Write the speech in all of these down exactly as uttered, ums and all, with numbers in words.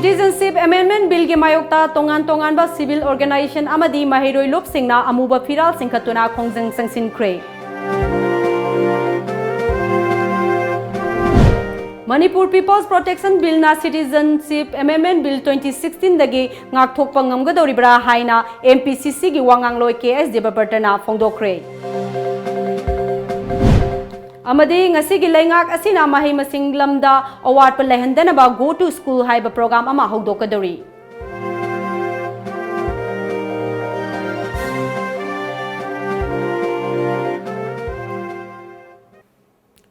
Citizenship Amendment Billꯒꯤ ꯃꯥꯌꯣꯛꯇ ꯇꯣꯉꯥꯟ ꯇꯣꯉꯥꯟꯕ civil organization ꯑꯃꯗꯤ ꯃꯍꯩꯔꯣꯏ ꯂꯨꯞꯁꯤꯡꯅ ꯑꯃꯨꯕ ꯐꯤꯔꯥꯜ ꯆꯤꯡꯈꯠꯇꯨꯅ ꯈꯣꯡꯖꯪ ꯆꯪꯁꯤꯟꯈ꯭ꯔꯦ꯫ Manipur People's Protection Billꯅ Citizenship Amendment Bill twenty sixteenꯗꯒꯤ ꯉꯥꯛꯊꯣꯛꯄ ꯉꯝꯒꯗꯧꯔꯤꯕ꯭ꯔꯥ ꯍꯥꯏꯅ M P C Cꯒꯤ ꯋꯥꯉꯥꯡꯂꯣꯏ K S ꯗꯦꯕꯕ꯭ꯔꯇꯅ ꯐꯣꯡꯗꯣꯛꯈ꯭ꯔꯦ꯫ ꯑꯃꯗꯤ ꯉꯁꯤꯒꯤ ꯂꯩꯉꯥꯛ ꯑꯁꯤꯅ ꯃꯍꯩ ꯃꯁꯤꯡ ꯂꯝꯗ ꯑꯋꯥꯠꯄ ꯂꯩꯍꯟꯗꯅꯕ Go to School ꯍꯥꯏꯕ program ꯑꯃ ꯍꯧꯗꯣꯛꯀꯗꯧꯔꯤ꯫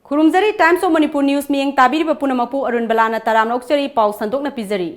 ꯈꯨꯔꯨꯝꯖꯔꯤ, Times of Manipur News ꯃꯤꯠꯌꯦꯡ ꯇꯥꯕꯤꯔꯤꯕ ꯄꯨꯝꯅꯃꯛꯄꯨ ꯑꯔꯨꯟ ꯕꯂꯥꯅ ꯇꯔꯥꯝꯅ ꯑꯣꯛꯆꯔꯤ꯫ ꯄꯥꯎ ꯁꯟꯗꯣꯛꯅ ꯄꯤꯖꯔꯤ꯫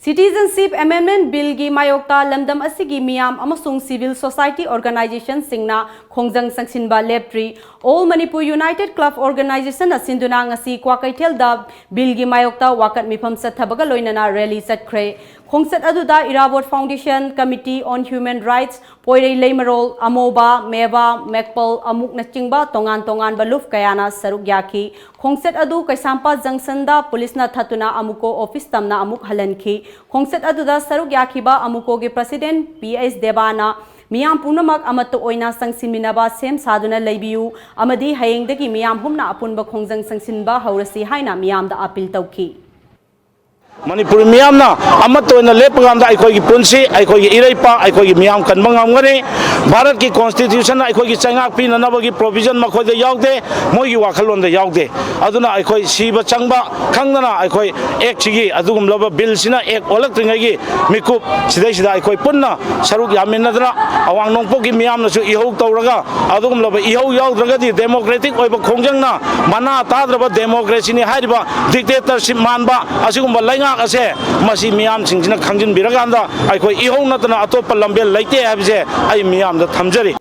Citizenship Amendment Billꯒꯤ ꯃꯥꯌꯣꯛꯇ ꯂꯝꯗꯝ ꯑꯁꯤꯒꯤ ꯃꯤꯌꯥꯝ ꯑꯃꯁꯨꯡ civil society organizationꯁꯤꯡꯅ ꯈꯣꯡꯖꯪ ꯆꯪꯁꯤꯟꯕ ꯂꯦꯞꯇ꯭ꯔꯤ꯫ All Manipur United Club Organizationꯅ ꯁꯤꯟꯗꯨꯅ ꯉꯁꯤ ꯀ꯭ꯋꯥꯀꯩꯊꯦꯜꯗ Billꯒꯤ ꯃꯥꯌꯣꯛꯇ ꯋꯥꯀꯠ ꯃꯤꯐꯝ ꯆꯠꯊꯕꯒ ꯂꯣꯏꯅꯅ rally ꯆꯠꯈ꯭ꯔꯦ꯫ ꯈꯣꯡꯆꯠ ꯑꯗꯨꯗ Irabot Foundation, Committee on Human Rights, ꯄꯣꯏꯔꯩ ꯂꯩꯃꯔꯣꯜ, ꯑꯃꯣꯕ, ꯃꯦꯕꯥ, ꯃꯦꯛꯄꯜ, ꯑꯃꯨꯛꯅꯆꯤꯡꯕ ꯇꯣꯉꯥꯟ ꯇꯣꯉꯥꯟꯕ ꯂꯨꯞ ꯀꯌꯥꯅ ꯁꯔꯨꯛ ꯌꯥꯈꯤ꯫ ꯈꯣꯡꯆꯠ ꯑꯗꯨ ꯀꯩꯁꯥꯝꯄꯥꯠ junctionꯗ ꯄꯨꯂꯤꯁꯅ ꯊꯠꯇꯨꯅ ꯑꯃꯨꯀꯣ office ꯇꯝꯅ ꯑꯃꯨꯛ ꯍꯜꯍꯟꯈꯤ꯫ ꯈꯣꯡꯆꯠ ꯑꯗꯨꯗ ꯁꯔꯨꯛ ꯌꯥꯈꯤꯕ ꯑꯃꯨꯀꯣꯒꯤ president P H ꯗꯦꯕꯥꯅ ꯃꯤꯌꯥꯝ ꯄꯨꯝꯅꯃꯛ ꯑꯃꯠꯇ ꯑꯣꯏꯅ ꯆꯪꯁꯤꯟꯃꯤꯟꯅꯕ ꯁꯦꯝ ꯁꯥꯗꯨꯅ ꯂꯩꯕꯤꯌꯨ ꯑꯃꯗꯤ ꯍꯌꯦꯡꯗꯒꯤ ꯃꯤꯌꯥꯝ ꯍꯨꯝꯅ ꯑꯄꯨꯟꯕ ꯈꯣꯡꯖꯪ ꯆꯪꯁꯤꯟꯕ ꯍꯧꯔꯁꯤ ꯍꯥꯏꯅ ꯃꯤꯌꯥꯝꯗ appeal ꯇꯧꯈꯤ꯫ ꯃꯅꯤꯄꯨꯔꯤ ꯃꯤꯌꯥꯝꯅ ꯑꯃꯠꯇ ꯑꯣꯏꯅ ꯂꯦꯞꯄ ꯀꯥꯟꯗ ꯑꯩꯈꯣꯏꯒꯤ ꯄꯨꯟꯁꯤ, ꯑꯩꯈꯣꯏꯒꯤ ꯏꯔꯩꯄꯥꯛ, ꯑꯩꯈꯣꯏꯒꯤ ꯃꯤꯌꯥꯝ ꯀꯟꯕ ꯉꯝꯒꯅꯤ꯫ ꯚꯥꯔꯠꯀꯤ constitutionꯅ ꯑꯩꯈꯣꯏꯒꯤ ꯆꯩꯉꯥꯛ ꯄꯤꯅꯅꯕꯒꯤ provision ꯃꯈꯣꯏꯗ ꯌꯥꯎꯗꯦ, ꯃꯣꯏꯒꯤ ꯋꯥꯈꯜꯂꯣꯟꯗ ꯌꯥꯎꯗꯦ꯫ ꯑꯗꯨꯅ ꯑꯩꯈꯣꯏ ꯁꯤꯕ ꯆꯪꯕ ꯈꯪꯗꯅ ꯑꯩꯈꯣꯏ actꯁꯤꯒꯤ, ꯑꯗꯨꯒꯨꯝꯂꯕ billꯁꯤꯅ act ꯑꯣꯜꯂꯛꯇ꯭ꯔꯤꯉꯩꯒꯤ ꯃꯤꯀꯨꯞ ꯁꯤꯗꯩꯁꯤꯗ ꯑꯩꯈꯣꯏ ꯄꯨꯟꯅ ꯁꯔꯨꯛ ꯌꯥꯃꯤꯟꯅꯗꯅ ꯑꯋꯥꯡ ꯅꯣꯡꯄꯣꯛꯀꯤ ꯃꯤꯌꯥꯝꯅꯁꯨ ꯏꯍꯧ ꯇꯧꯔꯒ, ꯑꯗꯨꯒꯨꯝꯂꯕ ꯏꯍꯧ ꯌꯥꯎꯗ꯭ꯔꯒꯗꯤ democratic ꯑꯣꯏꯕ ꯈꯣꯡꯖꯪꯅ ꯃꯅꯥ ꯇꯥꯗ꯭ꯔꯕ democracyꯅꯤ ꯍꯥꯏꯔꯤꯕ dictatorship ꯃꯥꯟꯕ ꯑꯁꯤꯒꯨꯝꯕ ꯂꯩꯉꯥꯛ ꯑꯁꯦ ꯃꯁꯤ ꯃꯤꯌꯥꯝꯁꯤꯡꯁꯤꯅ ꯈꯪꯖꯤꯟꯕꯤꯔꯀꯥꯟꯗ ꯑꯩꯈꯣꯏ ꯏꯍꯧ ꯅꯠꯇꯅ ꯑꯇꯣꯞꯄ ꯂꯝꯕꯦꯜ ꯂꯩꯇꯦ ꯍꯥꯏꯕꯁꯦ ꯑꯩ ꯃꯤꯌꯥꯝꯗ ꯊꯝꯖꯔꯤ꯫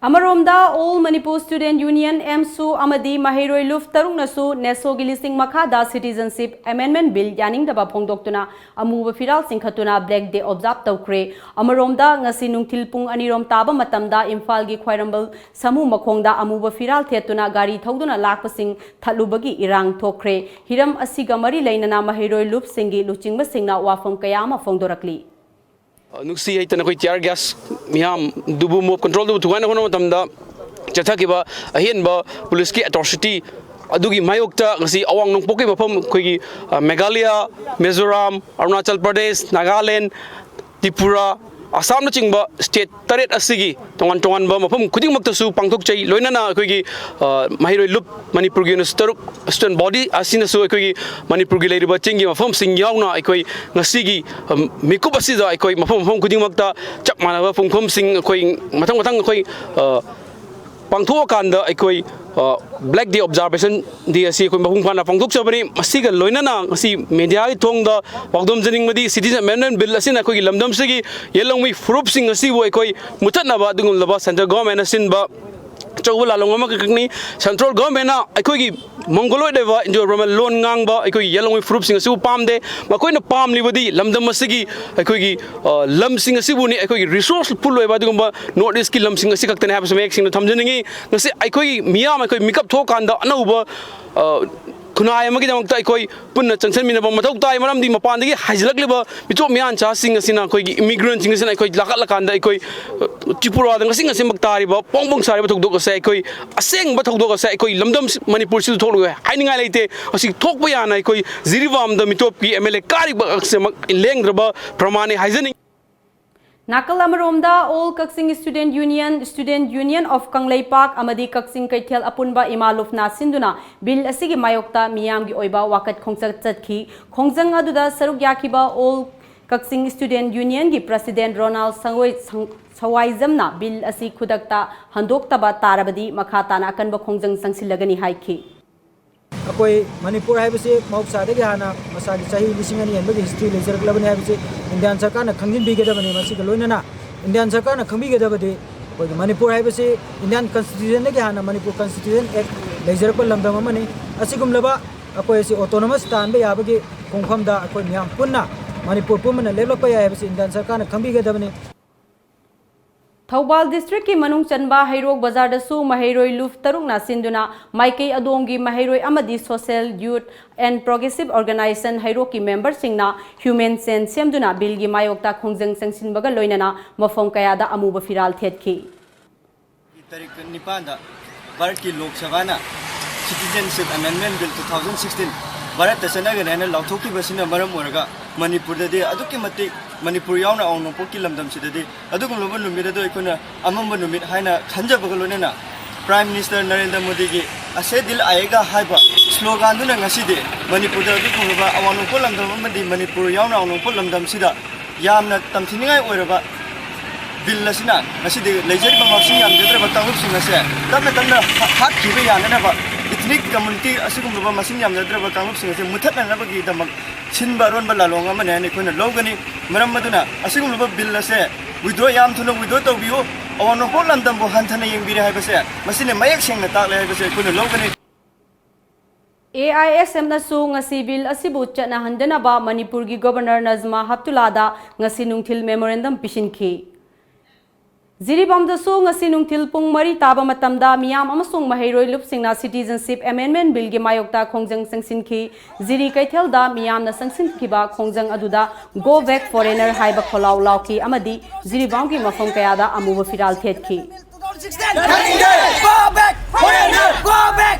ꯑꯃꯔꯣꯝꯗ, All Manipur Student Union, ꯑꯦꯝꯁꯨ, ꯑꯃꯗꯤ ꯃꯍꯩꯔꯣꯏ ꯂꯨꯞ ꯇꯔꯨꯛꯅꯁꯨ ꯅꯦꯁꯣꯒꯤ ꯂꯤꯁꯤꯡ ꯃꯈꯥꯗ Citizenship Amendment Bill ꯌꯥꯅꯤꯡꯗꯕ ꯐꯣꯡꯗꯣꯛꯇꯨꯅ ꯑꯃꯨꯕ ꯐꯤꯔꯥꯜ ꯆꯤꯡꯈꯠꯇꯨꯅ Black Day observe ꯇꯧꯈ꯭ꯔꯦ꯫ ꯑꯃꯔꯣꯝꯗ, ꯉꯁꯤ ꯅꯨꯡꯊꯤꯜ ꯄꯨꯡ ꯑꯅꯤꯔꯣꯝ ꯇꯥꯕ ꯃꯇꯝꯗ ꯏꯝꯐꯥꯜꯒꯤ ꯈ꯭ꯋꯥꯏꯔꯝꯕꯟ ꯁꯥꯃꯨ ꯃꯈꯣꯡꯗ ꯑꯃꯨꯕ ꯐꯤꯔꯥꯜ ꯊꯦꯠꯇꯨꯅ ꯒꯥꯔꯤ ꯊꯧꯗꯨꯅ ꯂꯥꯛꯄꯁꯤꯡ ꯊꯠꯂꯨꯕꯒꯤ ꯏꯔꯥꯡ ꯊꯣꯛꯈ꯭ꯔꯦ꯫ ꯍꯤꯔꯝ ꯑꯁꯤꯒ ꯃꯔꯤ ꯂꯩꯅꯅ ꯃꯍꯩꯔꯣꯏ ꯂꯨꯞꯁꯤꯡꯒꯤ ꯂꯨꯆꯤꯡꯕꯁꯤꯡꯅ ꯋꯥꯐꯝ ꯀꯌꯥ ꯑꯃ ꯐꯣꯡꯗꯣꯔꯛꯂꯤ꯫ ꯅꯨꯡꯁꯤ ꯍꯩꯇꯅ ꯑꯩꯈꯣꯏ tear gas ꯃꯤꯌꯥꯝꯗꯨꯕꯨ mob control ꯗꯨꯕꯨ ꯊꯨꯒꯥꯏꯅ ꯍꯣꯠꯅꯕ ꯃꯇꯝꯗ ꯆꯠꯊꯈꯤꯕ ꯑꯍꯦꯟꯕ ꯄꯨꯂꯤꯁꯀꯤ atrocity ꯑꯗꯨꯒꯤ ꯃꯥꯌꯣꯛꯇ ꯉꯁꯤ ꯑꯋꯥꯡ ꯅꯣꯡꯄꯣꯛꯀꯤ ꯃꯐꯝ ꯑꯩꯈꯣꯏꯒꯤ, ꯑ, ꯃꯦꯘꯥꯂꯌꯥ, ꯃꯤꯖꯣꯔꯥꯝ, ꯑꯔꯨꯅꯥꯆꯜ ꯄ꯭ꯔꯗꯦꯁ, ꯅꯥꯒꯥꯂꯦꯟ, ꯇ꯭ꯔꯤꯄꯨꯔꯥ, ꯑꯁꯥꯝꯅꯆꯤꯡꯕ state ꯇꯔꯦꯠ ꯑꯁꯤꯒꯤ ꯇꯣꯉꯥꯟ ꯇꯣꯉꯥꯟꯕ ꯃꯐꯝ ꯈꯨꯗꯤꯡꯃꯛꯇꯁꯨ ꯄꯥꯡꯊꯣꯛꯆꯩ꯫ ꯂꯣꯏꯅꯅ ꯑꯩꯈꯣꯏꯒꯤ, ꯑ, ꯃꯍꯩꯔꯣꯏ ꯂꯨꯞ ꯃꯅꯤꯄꯨꯔꯒꯤ ꯑꯣꯏꯅꯁꯨ ꯇꯔꯨꯛ student body ꯑꯁꯤꯅꯁꯨ ꯑꯩꯈꯣꯏꯒꯤ ꯃꯅꯤꯄꯨꯔꯒꯤ ꯂꯩꯔꯤꯕ ꯆꯤꯡꯒꯤ ꯃꯐꯝꯁꯤꯡ ꯌꯥꯎꯅ ꯑꯩꯈꯣꯏ ꯉꯁꯤꯒꯤ, ꯑ, ꯃꯤꯀꯨꯞ ꯑꯁꯤꯗ ꯑꯩꯈꯣꯏ ꯃꯐꯝ ꯃꯐꯝ ꯈꯨꯗꯤꯡꯃꯛꯇ ꯆꯞ ꯃꯥꯟꯅꯕ ꯄꯨꯡꯐꯝꯁꯤꯡ ꯑꯩꯈꯣꯏ ꯃꯊꯪ ꯃꯊꯪ ꯑꯩꯈꯣꯏ, ꯑ, ꯄꯥꯡꯊꯣꯛꯑꯀꯥꯟꯗ ꯑꯩꯈꯣꯏ, ꯑ, Black Day Observation Day ꯑꯁꯤ ꯑꯩꯈꯣꯏ ꯃꯄꯨꯡ ꯐꯥꯅ ꯄꯥꯡꯊꯣꯛꯆꯕꯅꯤ꯫ ꯃꯁꯤꯒ ꯂꯣꯏꯅꯅ ꯉꯁꯤ mediaꯒꯤ ꯊꯣꯡꯗ ꯄꯥꯎꯗꯝꯖꯅꯤꯡꯕꯗꯤ Citizen Amendment Bill ꯑꯁꯤꯅ ꯑꯩꯈꯣꯏꯒꯤ ꯂꯝꯗꯝꯁꯤꯒꯤ ꯌꯦꯜꯍꯧꯃꯤ ꯐꯨꯔꯨꯞꯁꯤꯡ ꯑꯁꯤꯕꯨ ꯑꯩꯈꯣꯏ ꯃꯨꯊꯠꯅꯕ ꯑꯗꯨꯒꯨꯝꯂꯕ central government ꯅ ꯁꯤꯟꯕ ꯑꯆꯧꯕ ꯂꯥꯜꯂꯣꯡ ꯑꯃꯈꯛꯅꯤ꯫ Central government ꯅ ꯑꯩꯈꯣꯏꯒꯤ ꯃꯪꯒꯣꯂꯣꯏꯗ ꯂꯩꯕ Indo-Burman ꯂꯣꯟ ꯉꯥꯡꯕ ꯑꯩꯈꯣꯏꯒꯤ ꯌꯦꯜꯍꯧꯃꯤ ꯐꯨꯔꯨꯞꯁꯤꯡ ꯑꯁꯤꯕꯨ ꯄꯥꯝꯗꯦ꯫ ꯃꯈꯣꯏꯅ ꯄꯥꯝꯂꯤꯕꯗꯤ ꯂꯝꯗꯝ ꯑꯁꯤꯒꯤ ꯑꯩꯈꯣꯏꯒꯤ, ꯑ, ꯂꯝꯁꯤꯡ ꯑꯁꯤꯕꯨꯅꯤ, ꯑꯩꯈꯣꯏꯒꯤ resourceful ꯑꯣꯏꯕ ꯑꯗꯨꯒꯨꯝꯕ North East ꯀꯤ ꯂꯝꯁꯤꯡ ꯑꯁꯤ ꯈꯛꯇꯅꯤ ꯍꯥꯏꯕꯁꯤ ꯃꯌꯦꯛ ꯁꯦꯡꯅ ꯊꯝꯖꯅꯤꯡꯉꯤ꯫ ꯉꯁꯤ ꯑꯩꯈꯣꯏꯒꯤ ꯃꯤꯌꯥꯝ ꯑꯩꯈꯣꯏ ꯃꯤꯀꯞ ꯊꯣꯛꯑꯀꯥꯟꯗ ꯑꯅꯧꯕ, ꯑ, ꯈꯨꯟꯅꯥꯏ ꯑꯃꯒꯤꯗꯃꯛꯇ ꯑꯩꯈꯣꯏ ꯄꯨꯟꯅ ꯆꯪꯁꯤꯟꯃꯤꯟꯅꯕ ꯃꯊꯧ ꯇꯥꯏ꯫ ꯃꯔꯝꯗꯤ ꯃꯄꯥꯟꯗꯒꯤ ꯍꯥꯏꯖꯤꯜꯂꯛꯂꯤꯕ ꯃꯤꯇꯣꯞ ꯃꯤꯌꯥꯟꯆꯥꯁꯤꯡ ꯑꯁꯤꯅ, ꯑꯩꯈꯣꯏꯒꯤ immigrant ꯁꯤꯡ ꯑꯁꯤꯅ ꯑꯩꯈꯣꯏ ꯂꯥꯈꯠꯂꯀꯥꯟꯗ ꯑꯩꯈꯣꯏ, ꯑ, ꯇ꯭ꯔꯤꯄꯨꯔꯥꯗ ꯉꯁꯤ ꯉꯁꯤꯃꯛ ꯇꯥꯔꯤꯕ ꯄꯣꯡ ꯄꯣꯡ ꯁꯥꯔꯤꯕ ꯊꯧꯗꯣꯛ ꯑꯁꯦ ꯑꯩꯈꯣꯏ ꯑꯁꯦꯡꯕ ꯊꯧꯗꯣꯛ ꯑꯁꯦ ꯑꯩꯈꯣꯏ ꯂꯝꯗꯝ ꯃꯅꯤꯄꯨꯔꯁꯤꯗ ꯊꯣꯛꯂꯣꯏ ꯍꯥꯏꯅꯤꯡꯉꯥꯏ ꯂꯩꯇꯦ꯫ ꯃꯁꯤ ꯊꯣꯛꯄ ꯌꯥꯅ ꯑꯩꯈꯣꯏ ꯖꯤꯔꯤꯕꯥꯝꯗ ꯃꯤꯇꯣꯞꯀꯤ MLA ꯀꯥꯔꯤꯕ ꯑꯁꯤꯃꯛ ꯂꯦꯡꯗ꯭ꯔꯕ ꯄ꯭ꯔꯃꯥꯟꯅꯤ ꯍꯥꯏꯖꯅꯤꯡꯏ꯫ ꯅꯥꯀꯜ ꯑꯃꯔꯣꯝꯗ, All Kakching Student Union, Student Union of Kangleipak ꯑꯃꯗꯤ ꯀꯛꯆꯤꯡ ꯀꯩꯊꯦꯜ ꯑꯄꯨꯟꯕ ꯏꯃꯥ ꯂꯨꯞꯅ ꯁꯤꯟꯗꯨꯅ ꯕꯤꯜ ꯑꯁꯤꯒꯤ ꯃꯥꯌꯣꯛꯇ ꯃꯤꯌꯥꯝꯒꯤ ꯑꯣꯏꯕ ꯋꯥꯀꯠ ꯈꯣꯡꯆꯠ ꯆꯠꯈꯤ꯫ ꯈꯣꯡꯖꯪ ꯑꯗꯨꯗ ꯁꯔꯨꯛ ꯌꯥꯈꯤꯕ All Kakching Student Union ꯒꯤ President ꯔꯣꯅꯥꯜ ꯁꯪꯋꯥꯏ-, ꯁꯪ-, ꯁꯋꯥꯏꯖꯝꯅ ꯕꯤꯜ ꯑꯁꯤ ꯈꯨꯗꯛꯇ ꯍꯟꯗꯣꯛꯇꯕ ꯇꯥꯔꯕꯗꯤ ꯃꯈꯥ ꯇꯥꯅ ꯑꯀꯟꯕ ꯈꯣꯡꯖꯪ ꯆꯪꯁꯤꯜꯂꯒꯅꯤ ꯍꯥꯏꯈꯤ꯫ ꯑꯩꯈꯣꯏ ꯃꯅꯤꯄꯨꯔ ꯍꯥꯏꯕꯁꯤ ꯃꯍꯧꯁꯥꯗꯒꯤ ꯍꯥꯟꯅ ꯃꯁꯥꯒꯤ ꯆꯍꯤ ꯂꯤꯁꯤꯡ ꯑꯅꯤ ꯍꯦꯟꯕꯒꯤ history ꯂꯩꯖꯔꯛꯂꯕꯅꯤ ꯍꯥꯏꯕꯁꯤ ꯏꯟꯗꯤꯌꯥꯟ ꯁꯔꯀꯥꯔꯅ ꯈꯪꯖꯤꯟꯕꯤꯒꯗꯕꯅꯤ꯫ ꯃꯁꯤꯒ ꯂꯣꯏꯅꯅ ꯏꯟꯗꯤꯌꯥꯟ ꯁꯔꯀꯥꯔꯅ ꯈꯪꯕꯤꯒꯗꯕꯗꯤ ꯑꯩꯈꯣꯏꯒꯤ ꯃꯅꯤꯄꯨꯔ ꯍꯥꯏꯕꯁꯤ ꯏꯟꯗꯤꯌꯥꯟ ꯀꯟꯁꯇꯤꯇ꯭ꯌꯨꯁꯟꯗꯒꯤ ꯍꯥꯟꯅ ꯃꯅꯤꯄꯨꯔ ꯀꯟꯁꯇꯤꯇ꯭ꯌꯨꯁꯟ ꯑꯦꯛ ꯂꯩꯖꯔꯛꯄ ꯂꯝꯗꯝ ꯑꯃꯅꯤ꯫ ꯑꯁꯤꯒꯨꯝꯂꯕ ꯑꯩꯈꯣꯏ ꯑꯁꯤ ꯑꯣꯇꯣꯅꯣꯃꯁ ꯇꯥꯟꯕ ꯌꯥꯕꯒꯤ ꯈꯣꯡꯐꯝꯗ ꯑꯩꯈꯣꯏ ꯃꯌꯥꯝ ꯄꯨꯟꯅ ꯃꯅꯤꯄꯨꯔ ꯄꯨꯝꯕꯅ ꯂꯦꯞꯂꯛꯄ ꯌꯥꯏ ꯍꯥꯏꯕꯁꯤ ꯏꯟꯗꯤꯌꯥꯟ ꯁꯔꯀꯥꯔꯅ ꯈꯪꯕꯤꯒꯗꯕꯅꯤ꯫ ꯊꯧꯕꯥꯜ ꯗꯤꯁꯇ꯭ꯔꯤꯛꯀꯤ ꯃꯅꯨꯡ ꯆꯟꯕ ꯍꯩꯔꯣꯛ ꯕꯖꯥꯔꯗꯁꯨ ꯃꯍꯩꯔꯣꯏ ꯂꯨꯞ ꯇꯔꯨꯛꯅ ꯁꯤꯟꯗꯨꯅ ꯃꯥꯏꯀꯩ ꯑꯗꯣꯝꯒꯤ ꯃꯍꯩꯔꯣꯏ ꯑꯃꯗꯤ social youth and progressive organization ꯍꯩꯔꯣꯛꯀꯤ ꯃꯦꯝꯕꯔꯁꯤꯡꯅ ꯍ꯭ꯌꯨꯃꯦꯟ ꯆꯦꯟ ꯁꯦꯝꯗꯨꯅ ꯕꯤꯜꯒꯤ ꯃꯥꯌꯣꯛꯇ ꯈꯣꯡꯖꯪ ꯆꯪꯁꯤꯟꯕꯒ ꯂꯣꯏꯅꯅ ꯃꯐꯝ ꯀꯌꯥꯗ ꯑꯃꯨꯕ ꯐꯤꯔꯥꯜ ꯊꯦꯠꯈꯤ꯫ ꯇꯥꯔꯤꯛ ꯅꯤꯄꯥꯟꯗ ꯚꯥꯔꯠꯀꯤ ꯂꯣꯛ ꯁꯚꯥꯅ Citizenship Amendment Bill two thousand sixteen ꯚꯥꯔꯠꯇ ꯆꯠꯅꯒꯅꯤ ꯍꯥꯏꯅ ꯂꯥꯎꯊꯣꯛꯈꯤꯕꯁꯤꯅ ꯃꯔꯝ ꯑꯣꯏꯔꯒ ꯃꯅꯤꯄꯨꯔꯗꯗꯤ ꯑꯗꯨꯛꯀꯤ ꯃꯇꯤꯛ, ꯃꯅꯤꯄꯨꯔ ꯌꯥꯎꯅ ꯑꯋꯥꯡ ꯅꯣꯡꯄꯣꯛꯀꯤ ꯂꯝꯗꯝꯁꯤꯗꯗꯤ ꯑꯗꯨꯒꯨꯝꯂꯕ ꯅꯨꯃꯤꯠ ꯑꯗꯨ ꯑꯩꯈꯣꯏꯅ ꯑꯃꯝꯕ ꯅꯨꯃꯤꯠ ꯍꯥꯏꯅ ꯈꯟꯖꯕꯒ ꯂꯣꯏꯅꯅ Prime Minister ꯅꯔꯦꯟꯗ꯭ꯔ ꯃꯣꯗꯤꯒꯤ "ꯑꯁꯦ ꯗꯤꯜ ꯑꯥꯌꯦꯒꯥ" ꯍꯥꯏꯕ ꯁ꯭ꯂꯣꯒꯥꯟꯗꯨꯅ ꯉꯁꯤꯗꯤ ꯃꯅꯤꯄꯨꯔꯗ ꯑꯗꯨꯒꯨꯝꯂꯕ ꯑꯋꯥꯡ ꯅꯣꯡꯄꯣꯛ ꯂꯝꯗꯝ ꯑꯃꯗꯤ ꯃꯅꯤꯄꯨꯔ ꯌꯥꯎꯅ ꯑꯋꯥꯡ ꯅꯣꯡꯄꯣꯛ ꯂꯝꯗꯝꯁꯤꯗ ꯌꯥꯝꯅ ꯇꯝꯊꯤꯅꯤꯡꯉꯥꯏ ꯑꯣꯏꯔꯕ ꯕꯤꯜ ꯑꯁꯤꯅ ꯉꯁꯤꯗꯤ ꯂꯩꯖꯔꯤꯕ ꯃꯁꯤꯡ ꯌꯥꯝꯖꯗ꯭ꯔꯕ ꯀꯥꯡꯂꯨꯞꯁꯤꯡ ꯑꯁꯦ ꯇꯞꯅ ꯇꯞꯅ ꯍꯥꯠꯈꯤꯕ ꯌꯥꯅꯅꯕ, ethnic community ꯑꯁꯤꯒꯨꯝꯂꯕ ꯃꯁꯤꯡ ꯌꯥꯝꯖꯗ꯭ꯔꯕ ꯀꯥꯡꯂꯨꯞꯁꯤꯡ ꯑꯁꯤ ꯃꯨꯊꯠꯅꯅꯕꯒꯤꯗꯃꯛ ꯁꯤꯟꯕ ꯑꯔꯣꯟꯕ ꯂꯥꯂꯣꯡ ꯑꯃꯅꯤ ꯍꯥꯏꯅ ꯑꯩꯈꯣꯏꯅ ꯂꯧꯒꯅꯤ꯫ ꯃꯔꯝ ꯑꯗꯨꯅ ꯑꯁꯤꯒꯨꯝꯂꯕ ꯕꯤꯜ ꯑꯁꯦ withdraw, ꯌꯥꯝ ꯊꯨꯅ withdraw ꯇꯧꯕꯤꯌꯨ꯫ ꯑꯋꯥꯡ ꯅꯣꯡꯄꯣꯛ ꯂꯝꯗꯝꯕꯨ ꯍꯟꯊꯅ ꯌꯦꯡꯕꯤꯔꯦ ꯍꯥꯏꯕꯁꯦ ꯃꯁꯤꯅ ꯃꯌꯦꯛ ꯁꯦꯡꯅ ꯇꯥꯛꯂꯦ ꯍꯥꯏꯕꯁꯦ ꯑꯩꯈꯣꯏꯅ ꯂꯧꯒꯅꯤ꯫ ꯑꯦ ꯑꯥꯏ ꯑꯦꯁ ꯑꯦꯐꯅꯁꯨ ꯉꯁꯤ ꯕꯤꯜ ꯑꯁꯤꯕꯨ ꯆꯠꯅꯍꯟꯗꯅꯕ ꯃꯅꯤꯄꯨꯔꯒꯤ ꯒꯣꯚꯔꯅꯔ ꯅꯖꯃꯥ ꯍꯞꯇꯨꯂꯥꯗ ꯉꯁꯤ ꯅꯨꯡꯊꯤꯜ ꯃꯦꯃꯣꯔꯦꯟꯗꯝ ꯄꯤꯁꯤꯟꯈꯤ꯫ ꯖꯤꯔꯤꯕꯥꯝꯗꯁꯨ ꯉꯁꯤ ꯅꯨꯡꯊꯤꯜ ꯄꯨꯡ ꯃꯔꯤ ꯇꯥꯕ ꯃꯇꯝꯗ ꯃꯤꯌꯥꯝ ꯑꯃꯁꯨꯡ ꯃꯍꯩꯔꯣꯏ ꯂꯨꯞꯁꯤꯡꯅ Citizenship Amendment Billꯒꯤ ꯃꯥꯌꯣꯛꯇ ꯈꯣꯡꯖꯪ ꯆꯪꯁꯤꯟꯈꯤ꯫ ꯖꯤꯔꯤ ꯀꯩꯊꯦꯜꯗ ꯃꯤꯌꯥꯝꯅ ꯆꯪꯁꯤꯟꯈꯤꯕ ꯈꯣꯡꯖꯪ ꯑꯗꯨꯗ "Go back foreigner" ꯍꯥꯏꯕ ꯈꯣꯜꯂꯥꯎ ꯂꯥꯎꯈꯤ ꯑꯃꯗꯤ ꯖꯤꯔꯤꯕꯥꯝꯒꯤ ꯃꯐꯝ ꯀꯌꯥꯗ ꯑꯃꯨꯕ ꯐꯤꯔꯥꯜ ꯊꯦꯠꯈꯤ꯫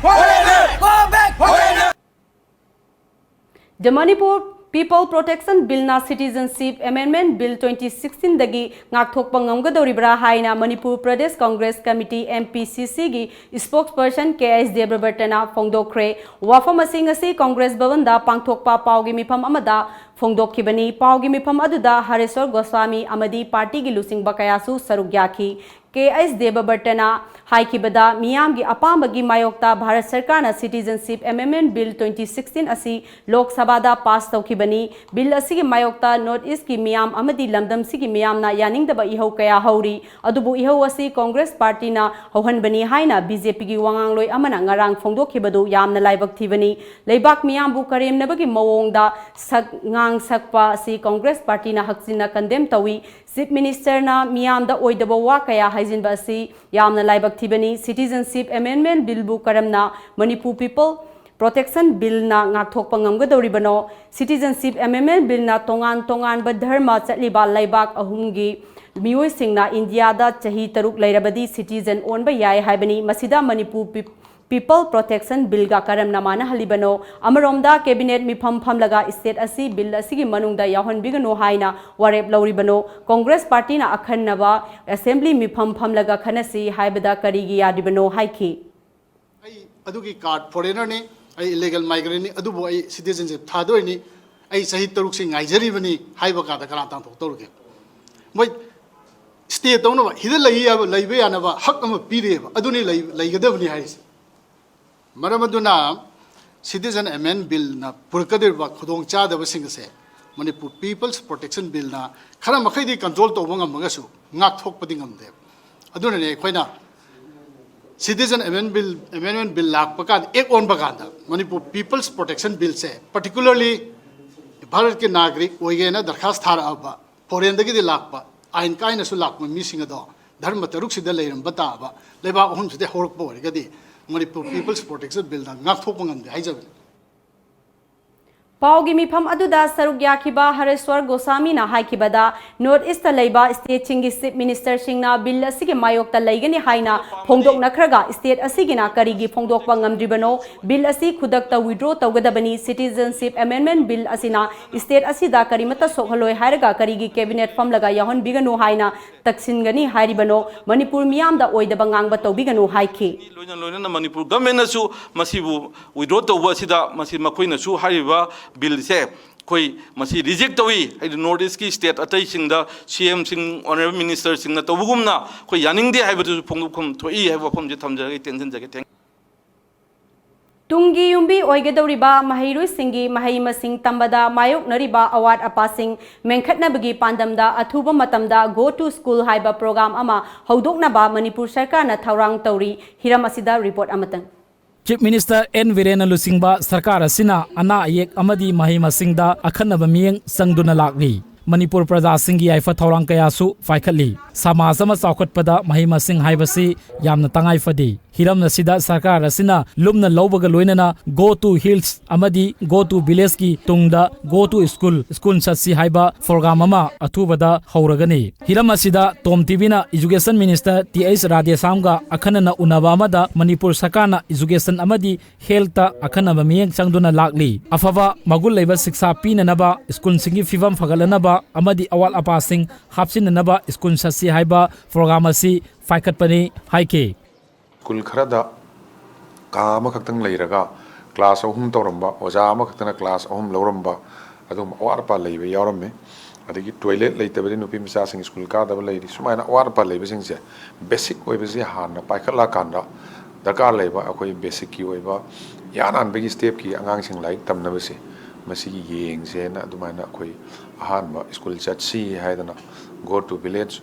The Manipur People Protection Billꯅ Citizenship Amendment Bill twenty sixteenꯗꯒꯤ ꯉꯥꯛꯊꯣꯛꯄ ꯉꯝꯒꯗꯧꯔꯤꯕ꯭ꯔꯥ ꯍꯥꯏꯅ Manipur Pradesh Congress committee, M P C Cꯒꯤ spokesperson K S ꯗꯦꯕ꯭ꯔꯕꯔꯇꯅ ꯐꯣꯡꯗꯣꯛꯈ꯭ꯔꯦ꯫ ꯋꯥꯐꯝ ꯑꯁꯤ ꯉꯁꯤ ꯀꯪꯒ꯭ꯔꯦꯁ ꯚꯕꯟꯗ ꯄꯥꯡꯊꯣꯛꯄ ꯄꯥꯎꯒꯤ ꯃꯤꯐꯝ ꯑꯃꯗ ꯐꯣꯡꯗꯣꯛꯈꯤꯕꯅꯤ꯫ ꯄꯥꯎꯒꯤ ꯃꯤꯐꯝ ꯑꯗꯨꯗ ꯍꯔꯦꯁ꯭ꯋꯔ ꯒꯣꯁ꯭ꯋꯥꯃꯤ ꯑꯃꯗꯤ ꯄꯥꯔꯇꯤꯒꯤ ꯂꯨꯆꯤꯡꯕ ꯀꯌꯥꯁꯨ ꯁꯔꯨꯛ ꯌꯥꯈꯤ꯫ ꯀꯦ ꯑꯩꯆ ꯗꯦꯕꯕꯔꯇꯅ ꯍꯥꯏꯈꯤꯕꯗ, ꯃꯤꯌꯥꯝꯒꯤ ꯑꯄꯥꯝꯕꯒꯤ ꯃꯥꯌꯣꯛꯇ ꯚꯥꯔꯠ ꯁꯔꯀꯥꯔꯅ Citizenship Amendment Bill twenty sixteen ꯑꯁꯤ ꯂꯣꯛ ꯁꯚꯥꯗ ꯄꯥꯁ ꯇꯧꯈꯤꯕꯅꯤ꯫ ꯕꯤꯜ ꯑꯁꯤꯒꯤ ꯃꯥꯌꯣꯛꯇ ꯅꯣꯔꯠ ꯏꯁ꯭ꯠꯀꯤ ꯃꯤꯌꯥꯝ ꯑꯃꯗꯤ ꯂꯝꯗꯝꯁꯤꯒꯤ ꯃꯤꯌꯥꯝꯅ ꯌꯥꯅꯤꯡꯗꯕ ꯏꯍꯧ ꯀꯌꯥ ꯍꯧꯔꯤ꯫ ꯑꯗꯨꯕꯨ ꯏꯍꯧ ꯑꯁꯤ ꯀꯣꯡꯒ꯭ꯔꯦꯁ ꯄꯥꯔꯇꯤꯅ ꯍꯧꯍꯟꯕꯅꯤ ꯍꯥꯏꯅ ꯕꯤ ꯖꯦ ꯄꯤꯒꯤ ꯋꯥꯉꯥꯡꯂꯣꯏ ꯑꯃꯅ ꯉꯔꯥꯡ ꯐꯣꯡꯗꯣꯛꯈꯤꯕꯗꯨ ꯌꯥꯝꯅ ꯂꯥꯏꯕꯛ ꯊꯤꯕꯅꯤ꯫ ꯂꯩꯕꯥꯛ ꯃꯤꯌꯥꯝꯕꯨ ꯀꯔꯦꯝꯅꯕꯒꯤ ꯃꯑꯣꯡꯗ ꯁꯛ ꯉꯥꯡ ꯁꯛꯄ ꯑꯁꯤ ꯀꯣꯡꯒ꯭ꯔꯦꯁ ꯄꯥꯔꯇꯤꯅ ꯍꯛꯆꯤꯟꯅ ꯀꯟꯗꯦꯝ ꯇꯧꯏ꯫ ꯆꯤꯐ ꯃꯤꯅꯤꯁꯇꯔꯅ ꯃꯤꯌꯥꯝꯗ ꯑꯣꯏꯗꯕ ꯋꯥ ꯀꯌꯥ ꯍꯥꯏꯖꯤꯟꯕ ꯑꯁꯤ ꯌꯥꯝꯅ ꯂꯥꯏꯕꯛ ꯊꯤꯕꯅꯤ꯫ Citizenship Amendment Billꯕꯨ ꯀꯔꯝꯅ ꯃꯅꯤꯄꯨꯔ People Protection Billꯅ ꯉꯥꯛꯊꯣꯛꯄ ꯉꯝꯒꯗꯧꯔꯤꯕꯅꯣ? Citizenship Amendment Billꯅ ꯇꯣꯉꯥꯟ ꯇꯣꯉꯥꯟꯕ ꯙꯔꯃ ꯆꯠꯂꯤꯕ ꯂꯩꯕꯥꯛ ꯑꯍꯨꯝꯒꯤ ꯃꯤꯑꯣꯏꯁꯤꯡꯅ ꯏꯟꯗꯤꯌꯥꯗ ꯆꯍꯤ ꯇꯔꯨꯛ ꯂꯩꯔꯕꯗꯤ citizen ꯑꯣꯟꯕ ꯌꯥꯏ ꯍꯥꯏꯕꯅꯤ꯫ ꯃꯁꯤꯗ ꯃꯅꯤꯄꯨꯔ Peo- People Protection Billꯒ ꯀꯔꯝꯅ ꯃꯥꯟꯅꯍꯜꯂꯤꯕꯅꯣ? ꯑꯃꯔꯣꯝꯗ cabinet ꯃꯤꯐꯝ ꯐꯝꯂꯒ state ꯑꯁꯤ bill ꯑꯁꯤꯒꯤ ꯃꯅꯨꯡꯗ ꯌꯥꯎꯍꯟꯕꯤꯒꯅꯨ ꯍꯥꯏꯅ ꯋꯥꯔꯦꯞ ꯂꯧꯔꯤꯕꯅꯣ? ꯀꯣꯡꯒ꯭ꯔꯦꯁ ꯄꯥꯔꯇꯤꯅ ꯑꯈꯟꯅꯕ assembly ꯃꯤꯐꯝ ꯐꯝꯂꯒ ꯈꯟꯅꯁꯤ ꯍꯥꯏꯕꯗ ꯀꯔꯤꯒꯤ ꯌꯥꯗ꯭ꯔꯤꯕꯅꯣ ꯍꯥꯏꯈꯤ꯫ ꯑꯩ ꯑꯗꯨꯒꯤ card foreignerꯅꯤ, ꯑꯩ illegal migrantꯅꯤ, ꯑꯗꯨꯕꯨ ꯑꯩ citizenship ꯊꯥꯗꯣꯏꯅꯤ, ꯑꯩ ꯆꯍꯤ ꯇꯔꯨꯛꯁꯤ ꯉꯥꯏꯖꯔꯤꯕꯅꯤ ꯍꯥꯏꯕ ꯀꯥꯟꯗ ꯀꯅꯥ ꯇꯥꯟꯊꯣꯛꯇꯧꯔꯤꯒꯦ? ꯃꯣꯏ stay ꯇꯧꯅꯕ, ꯍꯤꯗ ꯂꯩ ꯌꯥꯕ, ꯂꯩꯕ ꯌꯥꯅꯕ ꯍꯛ ꯑꯃ ꯄꯤꯔꯦꯕ, ꯑꯗꯨꯅꯤ ꯂꯩ-, ꯂꯩꯒꯗꯕꯅꯤ ꯍꯥꯏꯔꯤꯁꯦ꯫ ꯃꯔꯝ ꯑꯗꯨꯅ Citizen Amendment Billꯅ ꯄꯨꯔꯛꯀꯗꯧꯔꯤꯕ ꯈꯨꯗꯣꯡꯆꯥꯗꯕꯁꯤꯡ ꯑꯁꯦ ꯃꯅꯤꯄꯨꯔ People's Protection Billꯅ ꯈꯔ ꯃꯈꯩꯗꯤ control ꯇꯧꯕ ꯉꯝꯃꯒꯁꯨ ꯉꯥꯛꯊꯣꯛꯄꯗꯤ ꯉꯝꯗꯦꯕ꯫ ꯑꯗꯨꯅꯅꯦ ꯑꯩꯈꯣꯏꯅ Citizen Amendment Bill, Amendment Bill ꯂꯥꯛꯄ ꯀꯥꯟꯗ, act ꯑꯣꯟꯕ ꯀꯥꯟꯗ ꯃꯅꯤꯄꯨꯔ People's Protection Billꯁꯦ particularly ꯚꯥꯔꯠꯀꯤ ꯅꯥꯒꯔꯤꯛ ꯑꯣꯏꯒꯦꯅ ꯗꯔꯈꯥꯁ ꯊꯥꯔꯛꯑꯕ foreignꯗꯒꯤꯗꯤ ꯂꯥꯛꯄ, ꯑꯥꯏꯟ ꯀꯥꯏꯅꯁꯨ ꯂꯥꯛꯄ ꯃꯤꯁꯤꯡ ꯑꯗꯣ ꯙꯔꯃ ꯇꯔꯨꯛꯁꯤꯗ ꯂꯩꯔꯝꯕ ꯇꯥꯕ, ꯂꯩꯕꯥꯛ ꯑꯍꯨꯝꯁꯤꯗ ꯍꯧꯔꯛꯄ ꯑꯣꯏꯔꯒꯗꯤ ꯃꯅꯤꯄꯨꯔ People's Protection Billꯅ ꯉꯥꯛꯊꯣꯛꯄ ꯉꯝꯗꯦ ꯍꯥꯏꯖꯕꯅꯤ꯫ ꯄꯥꯎꯒꯤ ꯃꯤꯐꯝ ꯑꯗꯨꯗ ꯁꯔꯨꯛ ꯌꯥꯈꯤꯕ ꯍꯔꯦꯁ꯭ꯋꯔ ꯒꯣꯁꯥꯃꯤꯅ ꯍꯥꯏꯈꯤꯕꯗ, ꯅꯣꯔꯠ ꯏꯁꯇ ꯂꯩꯕ ꯁ꯭ꯇꯦꯠꯁꯤꯡꯒꯤ ꯆꯤꯐ ꯃꯤꯅꯤꯁꯇꯔꯁꯤꯡꯅ ꯕꯤꯜ ꯑꯁꯤꯒꯤ ꯃꯥꯌꯣꯛꯇ ꯂꯩꯒꯅꯤ ꯍꯥꯏꯅ ꯐꯣꯡꯗꯣꯛꯅꯈ꯭ꯔꯒ, ꯁ꯭ꯇꯦꯠ ꯑꯁꯤꯒꯤꯅ ꯀꯔꯤꯒꯤ ꯐꯣꯡꯗꯣꯛꯄ ꯉꯝꯗ꯭ꯔꯤꯕꯅꯣ? ꯕꯤꯜ ꯑꯁꯤ ꯈꯨꯗꯛꯇ withdraw ꯇꯧꯒꯗꯕꯅꯤ꯫ Citizenship Amendment Bill ꯑꯁꯤꯅ ꯁ꯭ꯇꯦꯠ ꯑꯁꯤꯗ ꯀꯔꯤꯃꯠꯇ ꯁꯣꯛꯍꯜꯂꯣꯏ ꯍꯥꯏꯔꯒ ꯀꯔꯤꯒꯤ ꯀꯦꯕꯤꯅꯦꯠ ꯐꯝꯂꯒ ꯌꯥꯎꯍꯟꯕꯤꯒꯅꯨ ꯍꯥꯏꯅ ꯇꯛꯁꯤꯟꯒꯅꯤ ꯍꯥꯏꯔꯤꯕꯅꯣ? ꯃꯅꯤꯄꯨꯔ ꯃꯤꯌꯥꯝꯗ ꯑꯣꯏꯗꯕ ꯉꯥꯡꯕ ꯇꯧꯕꯤꯒꯅꯨ ꯍꯥꯏꯈꯤ꯫ ꯂꯣꯏꯅ ꯂꯣꯏꯅꯅ ꯃꯅꯤꯄꯨꯔ ꯒꯚꯔꯟꯃꯦꯟꯠꯅꯁꯨ ꯃꯁꯤꯕꯨ withdraw ꯇꯧꯕ ꯑꯁꯤꯗ, ꯃꯁꯤ ꯃꯈꯣꯏꯅꯁꯨ ꯍꯥꯏꯔꯤꯕ ꯕꯤꯜꯁꯦ ꯑꯩꯈꯣꯏ ꯃꯁꯤ ꯔꯤꯖꯦꯛ ꯇꯧꯏ꯫ ꯍꯥꯏꯗꯤ ꯅꯣꯔꯠ ꯏꯁꯀꯤ ꯁ꯭ꯇꯦꯠ ꯑꯇꯩꯁꯤꯡꯗ ꯁꯤ ꯑꯦꯝꯁꯤꯡ, ꯑꯣꯅꯔꯦꯕꯜ ꯃꯤꯅꯤꯁꯇꯔꯁꯤꯡꯅ ꯇꯧꯕꯒꯨꯝꯅ ꯑꯩꯈꯣꯏ ꯌꯥꯅꯤꯡꯗꯦ ꯍꯥꯏꯕꯗꯨꯁꯨ ꯐꯣꯡꯗꯣꯛꯐꯝ ꯊꯣꯛꯏ ꯍꯥꯏꯕ ꯋꯥꯐꯝꯁꯦ ꯊꯝꯖꯔꯒꯦ, ꯇꯦꯟꯁꯤꯟꯖꯒꯦ꯫ Thank you꯫ ꯇꯨꯡꯒꯤ ꯌꯨꯝꯕꯤ ꯑꯣꯏꯒꯗꯧꯔꯤꯕ ꯃꯍꯩꯔꯣꯏꯁꯤꯡꯒꯤ ꯃꯍꯩ ꯃꯁꯤꯡ ꯇꯝꯕꯗ ꯃꯥꯌꯣꯛꯅꯔꯤꯕ ꯑꯋꯥꯠ ꯑꯄꯥꯁꯤꯡ ꯃꯦꯟꯈꯠꯅꯕꯒꯤ ꯄꯥꯟꯗꯝꯗ ꯑꯊꯨꯕ ꯃꯇꯝꯗ Go to School ꯍꯥꯏꯕ ꯄ꯭ꯔꯣꯒ꯭ꯔꯥꯝ ꯑꯃ ꯍꯧꯗꯣꯛꯅꯕ ꯃꯅꯤꯄꯨꯔ ꯁꯔꯀꯥꯔꯅ ꯊꯧꯔꯥꯡ ꯇꯧꯔꯤ꯫ ꯍꯤꯔꯝ ꯑꯁꯤꯗ ꯔꯤꯄꯣꯔꯠ ꯑꯃꯇꯪ꯫ ꯆꯤꯐ ꯃꯤꯅꯤꯁꯇꯔ ꯑꯦꯟ ꯕꯤꯔꯦꯟꯅ ꯂꯨꯆꯤꯡꯕ ꯁꯔꯀꯥꯔ ꯑꯁꯤꯅ ꯑꯅꯥ ꯑꯌꯦꯛ ꯑꯃꯗꯤ ꯃꯍꯩ ꯃꯁꯤꯡꯗ ꯑꯈꯟꯅꯕ ꯃꯤꯠꯌꯦꯡ ꯆꯪꯗꯨꯅ ꯂꯥꯛꯂꯤ꯫ ꯃꯅꯤꯄꯨꯔ ꯄ꯭ꯔꯖꯥꯁꯤꯡꯒꯤ ꯌꯥꯏꯐ ꯊꯧꯔꯥꯡ ꯀꯌꯥꯁꯨ ꯄꯥꯏꯈꯠꯂꯤ꯫ ꯁꯃꯥꯖ ꯑꯃ ꯆꯥꯎꯈꯠꯄꯗ ꯃꯍꯩ ꯃꯁꯤꯡ ꯍꯥꯏꯕꯁꯤ ꯌꯥꯝꯅ ꯇꯉꯥꯏ ꯐꯗꯦ꯫ ꯍꯤꯔꯝ ꯑꯁꯤꯗ ꯁꯔꯀꯥꯔ ꯑꯁꯤꯅ ꯂꯨꯝꯅ ꯂꯧꯕꯒ ꯂꯣꯏꯅꯅ Go to Hills ꯑꯃꯗꯤ Go to Villageꯀꯤ ꯇꯨꯡꯗ Go to School, ꯁ꯭ꯀꯨꯜ ꯆꯠꯁꯤ ꯍꯥꯏꯕ ꯄ꯭ꯔꯣꯒ꯭ꯔꯥꯝ ꯑꯃ ꯑꯊꯨꯕꯗ ꯍꯧꯔꯒꯅꯤ꯫ ꯍꯤꯔꯝ ꯑꯁꯤꯗ ꯇꯣꯝ ꯇꯤꯚꯤꯅ ꯏꯖꯨꯀꯦꯁꯟ ꯃꯤꯅꯤꯁꯇꯔ ꯇꯤ ꯑꯩꯆ ꯔꯥꯙꯦꯁ꯭ꯌꯥꯝꯒ ꯑꯈꯟꯅꯅ ꯎꯅꯕ ꯑꯃꯗ ꯃꯅꯤꯄꯨꯔ ꯁꯔꯀꯥꯔꯅ ꯏꯖꯨꯀꯦꯁꯟ ꯑꯃꯗꯤ ꯍꯦꯜꯠꯇ ꯑꯈꯟꯅꯕ ꯃꯤꯠꯌꯦꯡ ꯆꯪꯗꯨꯅ ꯂꯥꯛꯂꯤ꯫ ꯑꯐꯕ ꯃꯒꯨꯟ ꯂꯩꯕ ꯁꯤꯛꯁꯥ ꯄꯤꯅꯅꯕ, ꯁ꯭ꯀꯨꯜꯁꯤꯡꯒꯤ ꯐꯤꯕꯝ ꯐꯒꯠꯂꯅꯕ ꯑꯃꯗꯤ ꯑꯋꯥꯠ ꯑꯄꯥꯁꯤꯡ ꯍꯥꯞꯆꯤꯟꯅꯅꯕ ꯁ꯭ꯀꯨꯜ ꯆꯠꯁꯤ ꯍꯥꯏꯕ ꯄ꯭ꯔꯣꯒ꯭ꯔꯥꯝ ꯑꯁꯤ ꯄꯥꯏꯈꯠꯄꯅꯤ ꯍꯥꯏꯈꯤ꯫ ꯁ꯭ꯀꯨꯜ ꯈꯔꯗ ꯀꯥ ꯑꯃꯈꯛꯇꯪ ꯂꯩꯔꯒ ꯀ꯭ꯂꯥꯁ ꯑꯍꯨꯝ ꯇꯧꯔꯝꯕ, ꯑꯣꯖꯥ ꯑꯃꯈꯛꯇꯅ ꯀ꯭ꯂꯥꯁ ꯑꯍꯨꯝ ꯂꯧꯔꯝꯕ, ꯑꯗꯨꯒꯨꯝꯕ ꯑꯋꯥꯠ ꯑꯄꯥ ꯂꯩꯕ ꯌꯥꯎꯔꯝꯃꯤ꯫ ꯑꯗꯒꯤ ꯇꯣꯏꯂꯦꯠ ꯂꯩꯇꯕꯗꯤ ꯅꯨꯄꯤ ꯃꯆꯥꯁꯤꯡ ꯁ꯭ꯀꯨꯜ ꯀꯥꯗꯕ ꯂꯩꯔꯤ꯫ ꯁꯨꯃꯥꯏꯅ ꯑꯋꯥꯠ ꯑꯄꯥ ꯂꯩꯕꯁꯤꯡꯁꯦ, ꯕꯦꯁꯤꯛ ꯑꯣꯏꯕꯁꯦ ꯍꯥꯟꯅ ꯄꯥꯏꯈꯠꯂꯛꯑꯀꯥꯟꯗ, ꯗꯔꯀꯥꯔ ꯂꯩꯕ ꯑꯩꯈꯣꯏ ꯕꯦꯁꯤꯛꯀꯤ ꯑꯣꯏꯕ ꯏꯍꯥꯟ ꯍꯥꯟꯕꯒꯤ ꯁ꯭ꯇꯦꯞꯀꯤ ꯑꯉꯥꯡꯁꯤꯡ ꯂꯥꯏꯔꯤꯛ ꯇꯝꯅꯕꯁꯦ, ꯃꯁꯤꯒꯤ ꯌꯦꯡꯁꯦꯅ ꯑꯗꯨꯃꯥꯏꯅ ꯑꯩꯈꯣꯏ ꯑꯍꯥꯟꯕ ꯁ꯭ꯀꯨꯜ ꯆꯠꯁꯤ ꯍꯥꯏꯗꯅ Go to Village,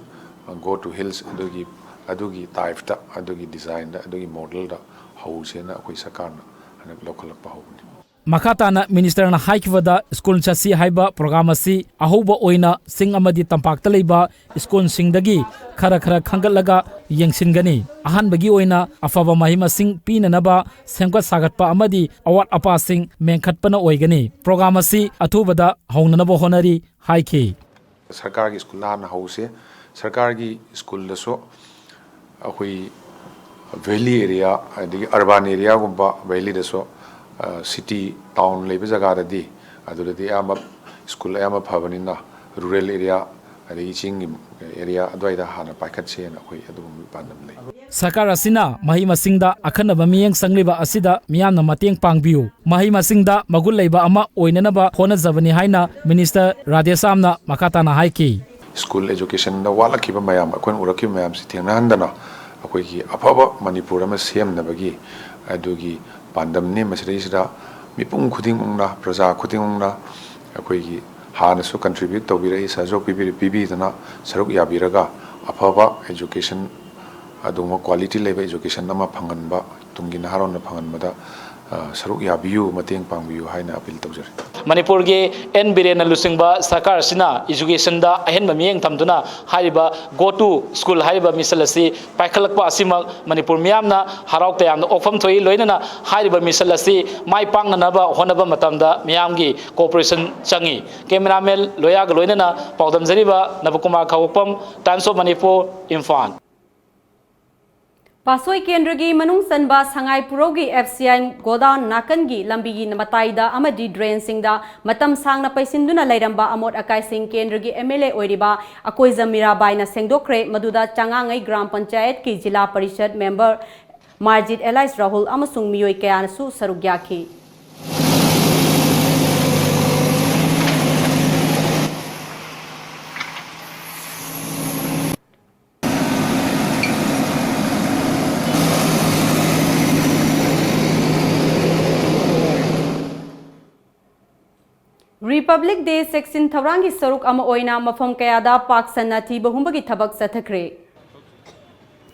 Go to Hills ꯑꯗꯨꯒꯤ, ꯑꯗꯨꯒꯤ ꯇꯥꯏꯞꯇ, ꯑꯗꯨꯒꯤ ꯗꯤꯖꯥꯏꯟꯗ, ꯑꯗꯨꯒꯤ ꯃꯣꯗꯦꯜꯗ ꯍꯧꯁꯦꯅ ꯑꯩꯈꯣꯏ ꯁꯔꯀꯥꯔꯅ ꯍꯟꯗꯛ ꯂꯧꯈꯠꯂꯛꯄ ꯍꯧꯕꯅꯤ꯫ ꯃꯈꯥ ꯇꯥꯅ ꯃꯤꯅꯤꯁꯇꯔꯅ ꯍꯥꯏꯈꯤꯕꯗ, ꯁ꯭ꯀꯨꯜ ꯆꯠꯁꯤ ꯍꯥꯏꯕ ꯄ꯭ꯔꯣꯒ꯭ꯔꯥꯝ ꯑꯁꯤ ꯑꯍꯧꯕ ꯑꯣꯏꯅ ꯆꯤꯡ ꯑꯃꯗꯤ ꯇꯝꯄꯥꯛꯇ ꯂꯩꯕ ꯁ꯭ꯀꯨꯜꯁꯤꯡꯗꯒꯤ ꯈꯔ ꯈꯔ ꯈꯟꯒꯠꯂꯒ ꯌꯦꯡꯁꯤꯟꯒꯅꯤ꯫ ꯑꯍꯥꯟꯕꯒꯤ ꯑꯣꯏꯅ ꯑꯐꯕ ꯃꯍꯩ ꯃꯁꯤꯡ ꯄꯤꯅꯅꯕ ꯁꯦꯝꯒꯠ ꯁꯥꯒꯠꯄ ꯑꯃꯗꯤ ꯑꯋꯥꯠ ꯑꯄꯥꯁꯤꯡ ꯃꯦꯟꯈꯠꯄꯅ ꯑꯣꯏꯒꯅꯤ꯫ ꯄ꯭ꯔꯣꯒ꯭ꯔꯥꯝ ꯑꯁꯤ ꯑꯊꯨꯕꯗ ꯍꯧꯅꯅꯕ ꯍꯣꯠꯅꯔꯤ ꯍꯥꯏꯈꯤ꯫ ꯁꯔꯀꯥꯔꯒꯤ ꯁ꯭ꯀꯨꯜꯗ ꯍꯥꯟꯅ ꯍꯧꯁꯦ꯫ ꯁꯔꯀꯥꯔꯒꯤ ꯁ꯭ꯀꯨꯜꯗꯁꯨ ꯑꯩꯈꯣꯏ ꯚꯦꯂꯤ ꯑꯦꯔꯤꯌꯥ, ꯑꯗꯒꯤ ꯑꯔꯕꯥꯟ ꯑꯦꯔꯤꯌꯥꯒꯨꯝꯕ, ꯚꯦꯂꯤꯗꯁꯨ, ꯑ, ꯁꯤꯇꯤ, ꯇꯥꯎꯟ ꯂꯩꯕ ꯖꯒꯥꯗꯗꯤ, ꯑꯗꯨꯗꯗꯤ ꯑꯌꯥꯝꯕ ꯁ꯭ꯀꯨꯜ ꯑꯌꯥꯝꯕ ꯐꯕꯅꯤꯅ, ꯔꯨꯔꯦꯜ ꯑꯦꯔꯤꯌꯥ, ꯑꯗꯒꯤ ꯆꯤꯡꯒꯤ ꯑꯦꯔꯤꯌꯥ ꯑꯗꯨꯋꯥꯏꯗ ꯍꯥꯟꯅ ꯄꯥꯏꯈꯠꯁꯦꯅ ꯑꯩꯈꯣꯏ ꯑꯗꯨꯒꯨꯝꯕꯒꯤ ꯄꯥꯟꯗꯝ ꯂꯩ꯫ ꯁꯔꯀꯥꯔ ꯑꯁꯤꯅ ꯃꯍꯩ ꯃꯁꯤꯡꯗ ꯑꯈꯟꯅꯕ ꯃꯤꯠꯌꯦꯡ ꯆꯪꯂꯤꯕ ꯑꯁꯤꯗ ꯃꯤꯌꯥꯝꯅ ꯃꯇꯦꯡ ꯄꯥꯡꯕꯤꯌꯨ꯫ ꯃꯍꯩ ꯃꯁꯤꯡꯗ ꯃꯒꯨꯟ ꯂꯩꯕ ꯑꯃ ꯑꯣꯏꯅꯅꯕ ꯍꯣꯠꯅꯖꯕꯅꯤ ꯍꯥꯏꯅ ꯃꯤꯅꯤꯁꯇꯔ ꯔꯥꯙꯦꯁ꯭ꯌꯥꯝꯅ ꯃꯈꯥ ꯇꯥꯅ ꯍꯥꯏꯈꯤ꯫ ꯁ꯭ꯀꯨꯜ ꯑꯦꯖꯨꯀꯦꯁꯟꯗ ꯋꯥꯠꯂꯛꯈꯤꯕ ꯃꯌꯥꯝ, ꯑꯩꯈꯣꯏꯅ ꯎꯔꯛꯈꯤꯕ ꯃꯌꯥꯝꯁꯤ ꯊꯦꯡꯅꯍꯟꯗꯅ ꯑꯩꯈꯣꯏꯒꯤ ꯑꯐꯕ ꯃꯅꯤꯄꯨꯔ ꯑꯃ ꯁꯦꯝꯅꯕꯒꯤ ꯑꯗꯨꯒꯤ ꯄꯥꯟꯗꯝꯅꯤ꯫ ꯃꯁꯤꯗꯩꯁꯤꯗ ꯃꯤꯄꯨꯝ ꯈꯨꯗꯤꯡꯃꯛꯅ, ꯄ꯭ꯔꯖꯥ ꯈꯨꯗꯤꯡꯃꯛꯅ ꯑꯩꯈꯣꯏꯒꯤ ꯍꯥꯟꯅꯁꯨ ꯀꯟꯇ꯭ꯔꯤꯕ꯭ꯌꯨꯠ ꯇꯧꯕꯤꯔꯛꯏ, ꯁꯍꯖꯣꯛ ꯄꯤꯕꯤꯔ-, ꯄꯤꯕꯤꯗꯅ ꯁꯔꯨꯛ ꯌꯥꯕꯤꯔꯒ ꯑꯐꯕ ꯑꯦꯖꯨꯀꯦꯁꯟ, ꯑꯗꯨꯒꯨꯝꯕ ꯀ꯭ꯋꯥꯂꯤꯇꯤ ꯂꯩꯕ ꯑꯦꯖꯨꯀꯦꯁꯟ ꯑꯃ ꯐꯪꯍꯟꯕ, ꯇꯨꯡꯒꯤ ꯅꯍꯥꯔꯣꯟꯅ ꯐꯪꯍꯟꯕꯗ, ꯑ, ꯁꯔꯨꯛ ꯌꯥꯕꯤꯌꯨ, ꯃꯇꯦꯡ ꯄꯥꯡꯕꯤꯌꯨ ꯍꯥꯏꯅ ꯑꯄꯤꯜ ꯇꯧꯖꯔꯤ꯫ ꯃꯅꯤꯄꯨꯔꯒꯤ ꯑꯦꯟ ꯕꯤꯔꯦꯟꯅ ꯂꯨꯆꯤꯡꯕ ꯁꯔꯀꯥꯔ ꯑꯁꯤꯅ ꯏꯖꯨꯀꯦꯁꯟꯗ ꯑꯍꯦꯟꯕ ꯃꯤꯠꯌꯦꯡ ꯊꯝꯗꯨꯅ ꯍꯥꯏꯔꯤꯕ Go to School ꯍꯥꯏꯔꯤꯕ ꯃꯤꯁꯟ ꯑꯁꯤ ꯄꯥꯏꯈꯠꯂꯛꯄ ꯑꯁꯤꯃꯛ ꯃꯅꯤꯄꯨꯔ ꯃꯤꯌꯥꯝꯅ ꯍꯔꯥꯎ ꯇꯌꯥꯝꯅ ꯑꯣꯛꯐꯝ ꯊꯣꯛꯏ꯫ ꯂꯣꯏꯅꯅ ꯍꯥꯏꯔꯤꯕ ꯃꯤꯁꯟ ꯑꯁꯤ ꯃꯥꯏ ꯄꯥꯛꯅꯅꯕ ꯍꯣꯠꯅꯕ ꯃꯇꯝꯗ ꯃꯤꯌꯥꯝꯒꯤ ꯀꯣꯑꯣꯄꯔꯦꯁꯟ ꯆꯪꯏ꯫ ꯀꯦꯃꯦꯔꯥꯃꯦꯟ ꯂꯣꯌꯥꯒ ꯂꯣꯏꯅꯅ ꯄꯥꯎꯗꯝꯖꯔꯤꯕ ꯅꯕꯀꯨꯃꯥꯔ ꯈꯥꯎꯕꯣꯛꯄꯝ, Times of Manipur, ꯏꯝꯐꯥꯜ꯫ ꯄꯥꯠꯁꯣꯏ ꯀꯦꯟꯗ꯭ꯔꯒꯤ ꯃꯅꯨꯡ ꯆꯟꯕ ꯁꯉꯥꯏ ꯄꯨꯔꯧꯒꯤ F C I godown ꯅꯥꯀꯟꯒꯤ ꯂꯝꯕꯤꯒꯤ ꯃꯇꯥꯏꯗ ꯑꯃꯗꯤ ꯗ꯭ꯔꯦꯟꯁꯤꯡꯗ ꯃꯇꯝ ꯁꯥꯡꯅ ꯄꯩꯁꯤꯟꯗꯨꯅ ꯂꯩꯔꯝꯕ ꯑꯃꯣꯠ ꯑꯀꯥꯏꯁꯤꯡ ꯀꯦꯟꯗ꯭ꯔꯒꯤ M L A ꯑꯣꯏꯔꯤꯕ ꯑꯀꯣꯏꯖꯝ ꯃꯤꯔꯥꯕꯥꯏꯅ ꯁꯦꯡꯗꯣꯛꯈ꯭ꯔꯦ꯫ ꯃꯗꯨꯗ ꯆꯉꯥꯉꯩ ꯒ꯭ꯔꯥꯝ ꯄꯟꯆꯥꯌꯠꯀꯤ ꯖꯤꯂꯥ ꯄꯔꯤꯁꯠ ꯃꯦꯝꯕꯔ ꯃꯥꯔꯖꯤꯠ ꯑꯦꯂꯥꯏꯁ ꯔꯥꯍꯨꯜ ꯑꯃꯁꯨꯡ ꯃꯤꯑꯣꯏ ꯀꯌꯥꯅꯁꯨ ꯁꯔꯨꯛ ꯌꯥꯈꯤ꯫ Republic Day ꯆꯦꯛꯁꯤꯟ ꯊꯧꯔꯥꯡꯒꯤ ꯁꯔꯨꯛ ꯑꯃ ꯑꯣꯏꯅ ꯃꯐꯝ ꯀꯌꯥꯗ ꯄꯥꯛ ꯁꯟꯅ ꯊꯤꯕ ꯍꯨꯝꯕꯒꯤ ꯊꯕꯛ ꯆꯠꯊꯈ꯭ꯔꯦ꯫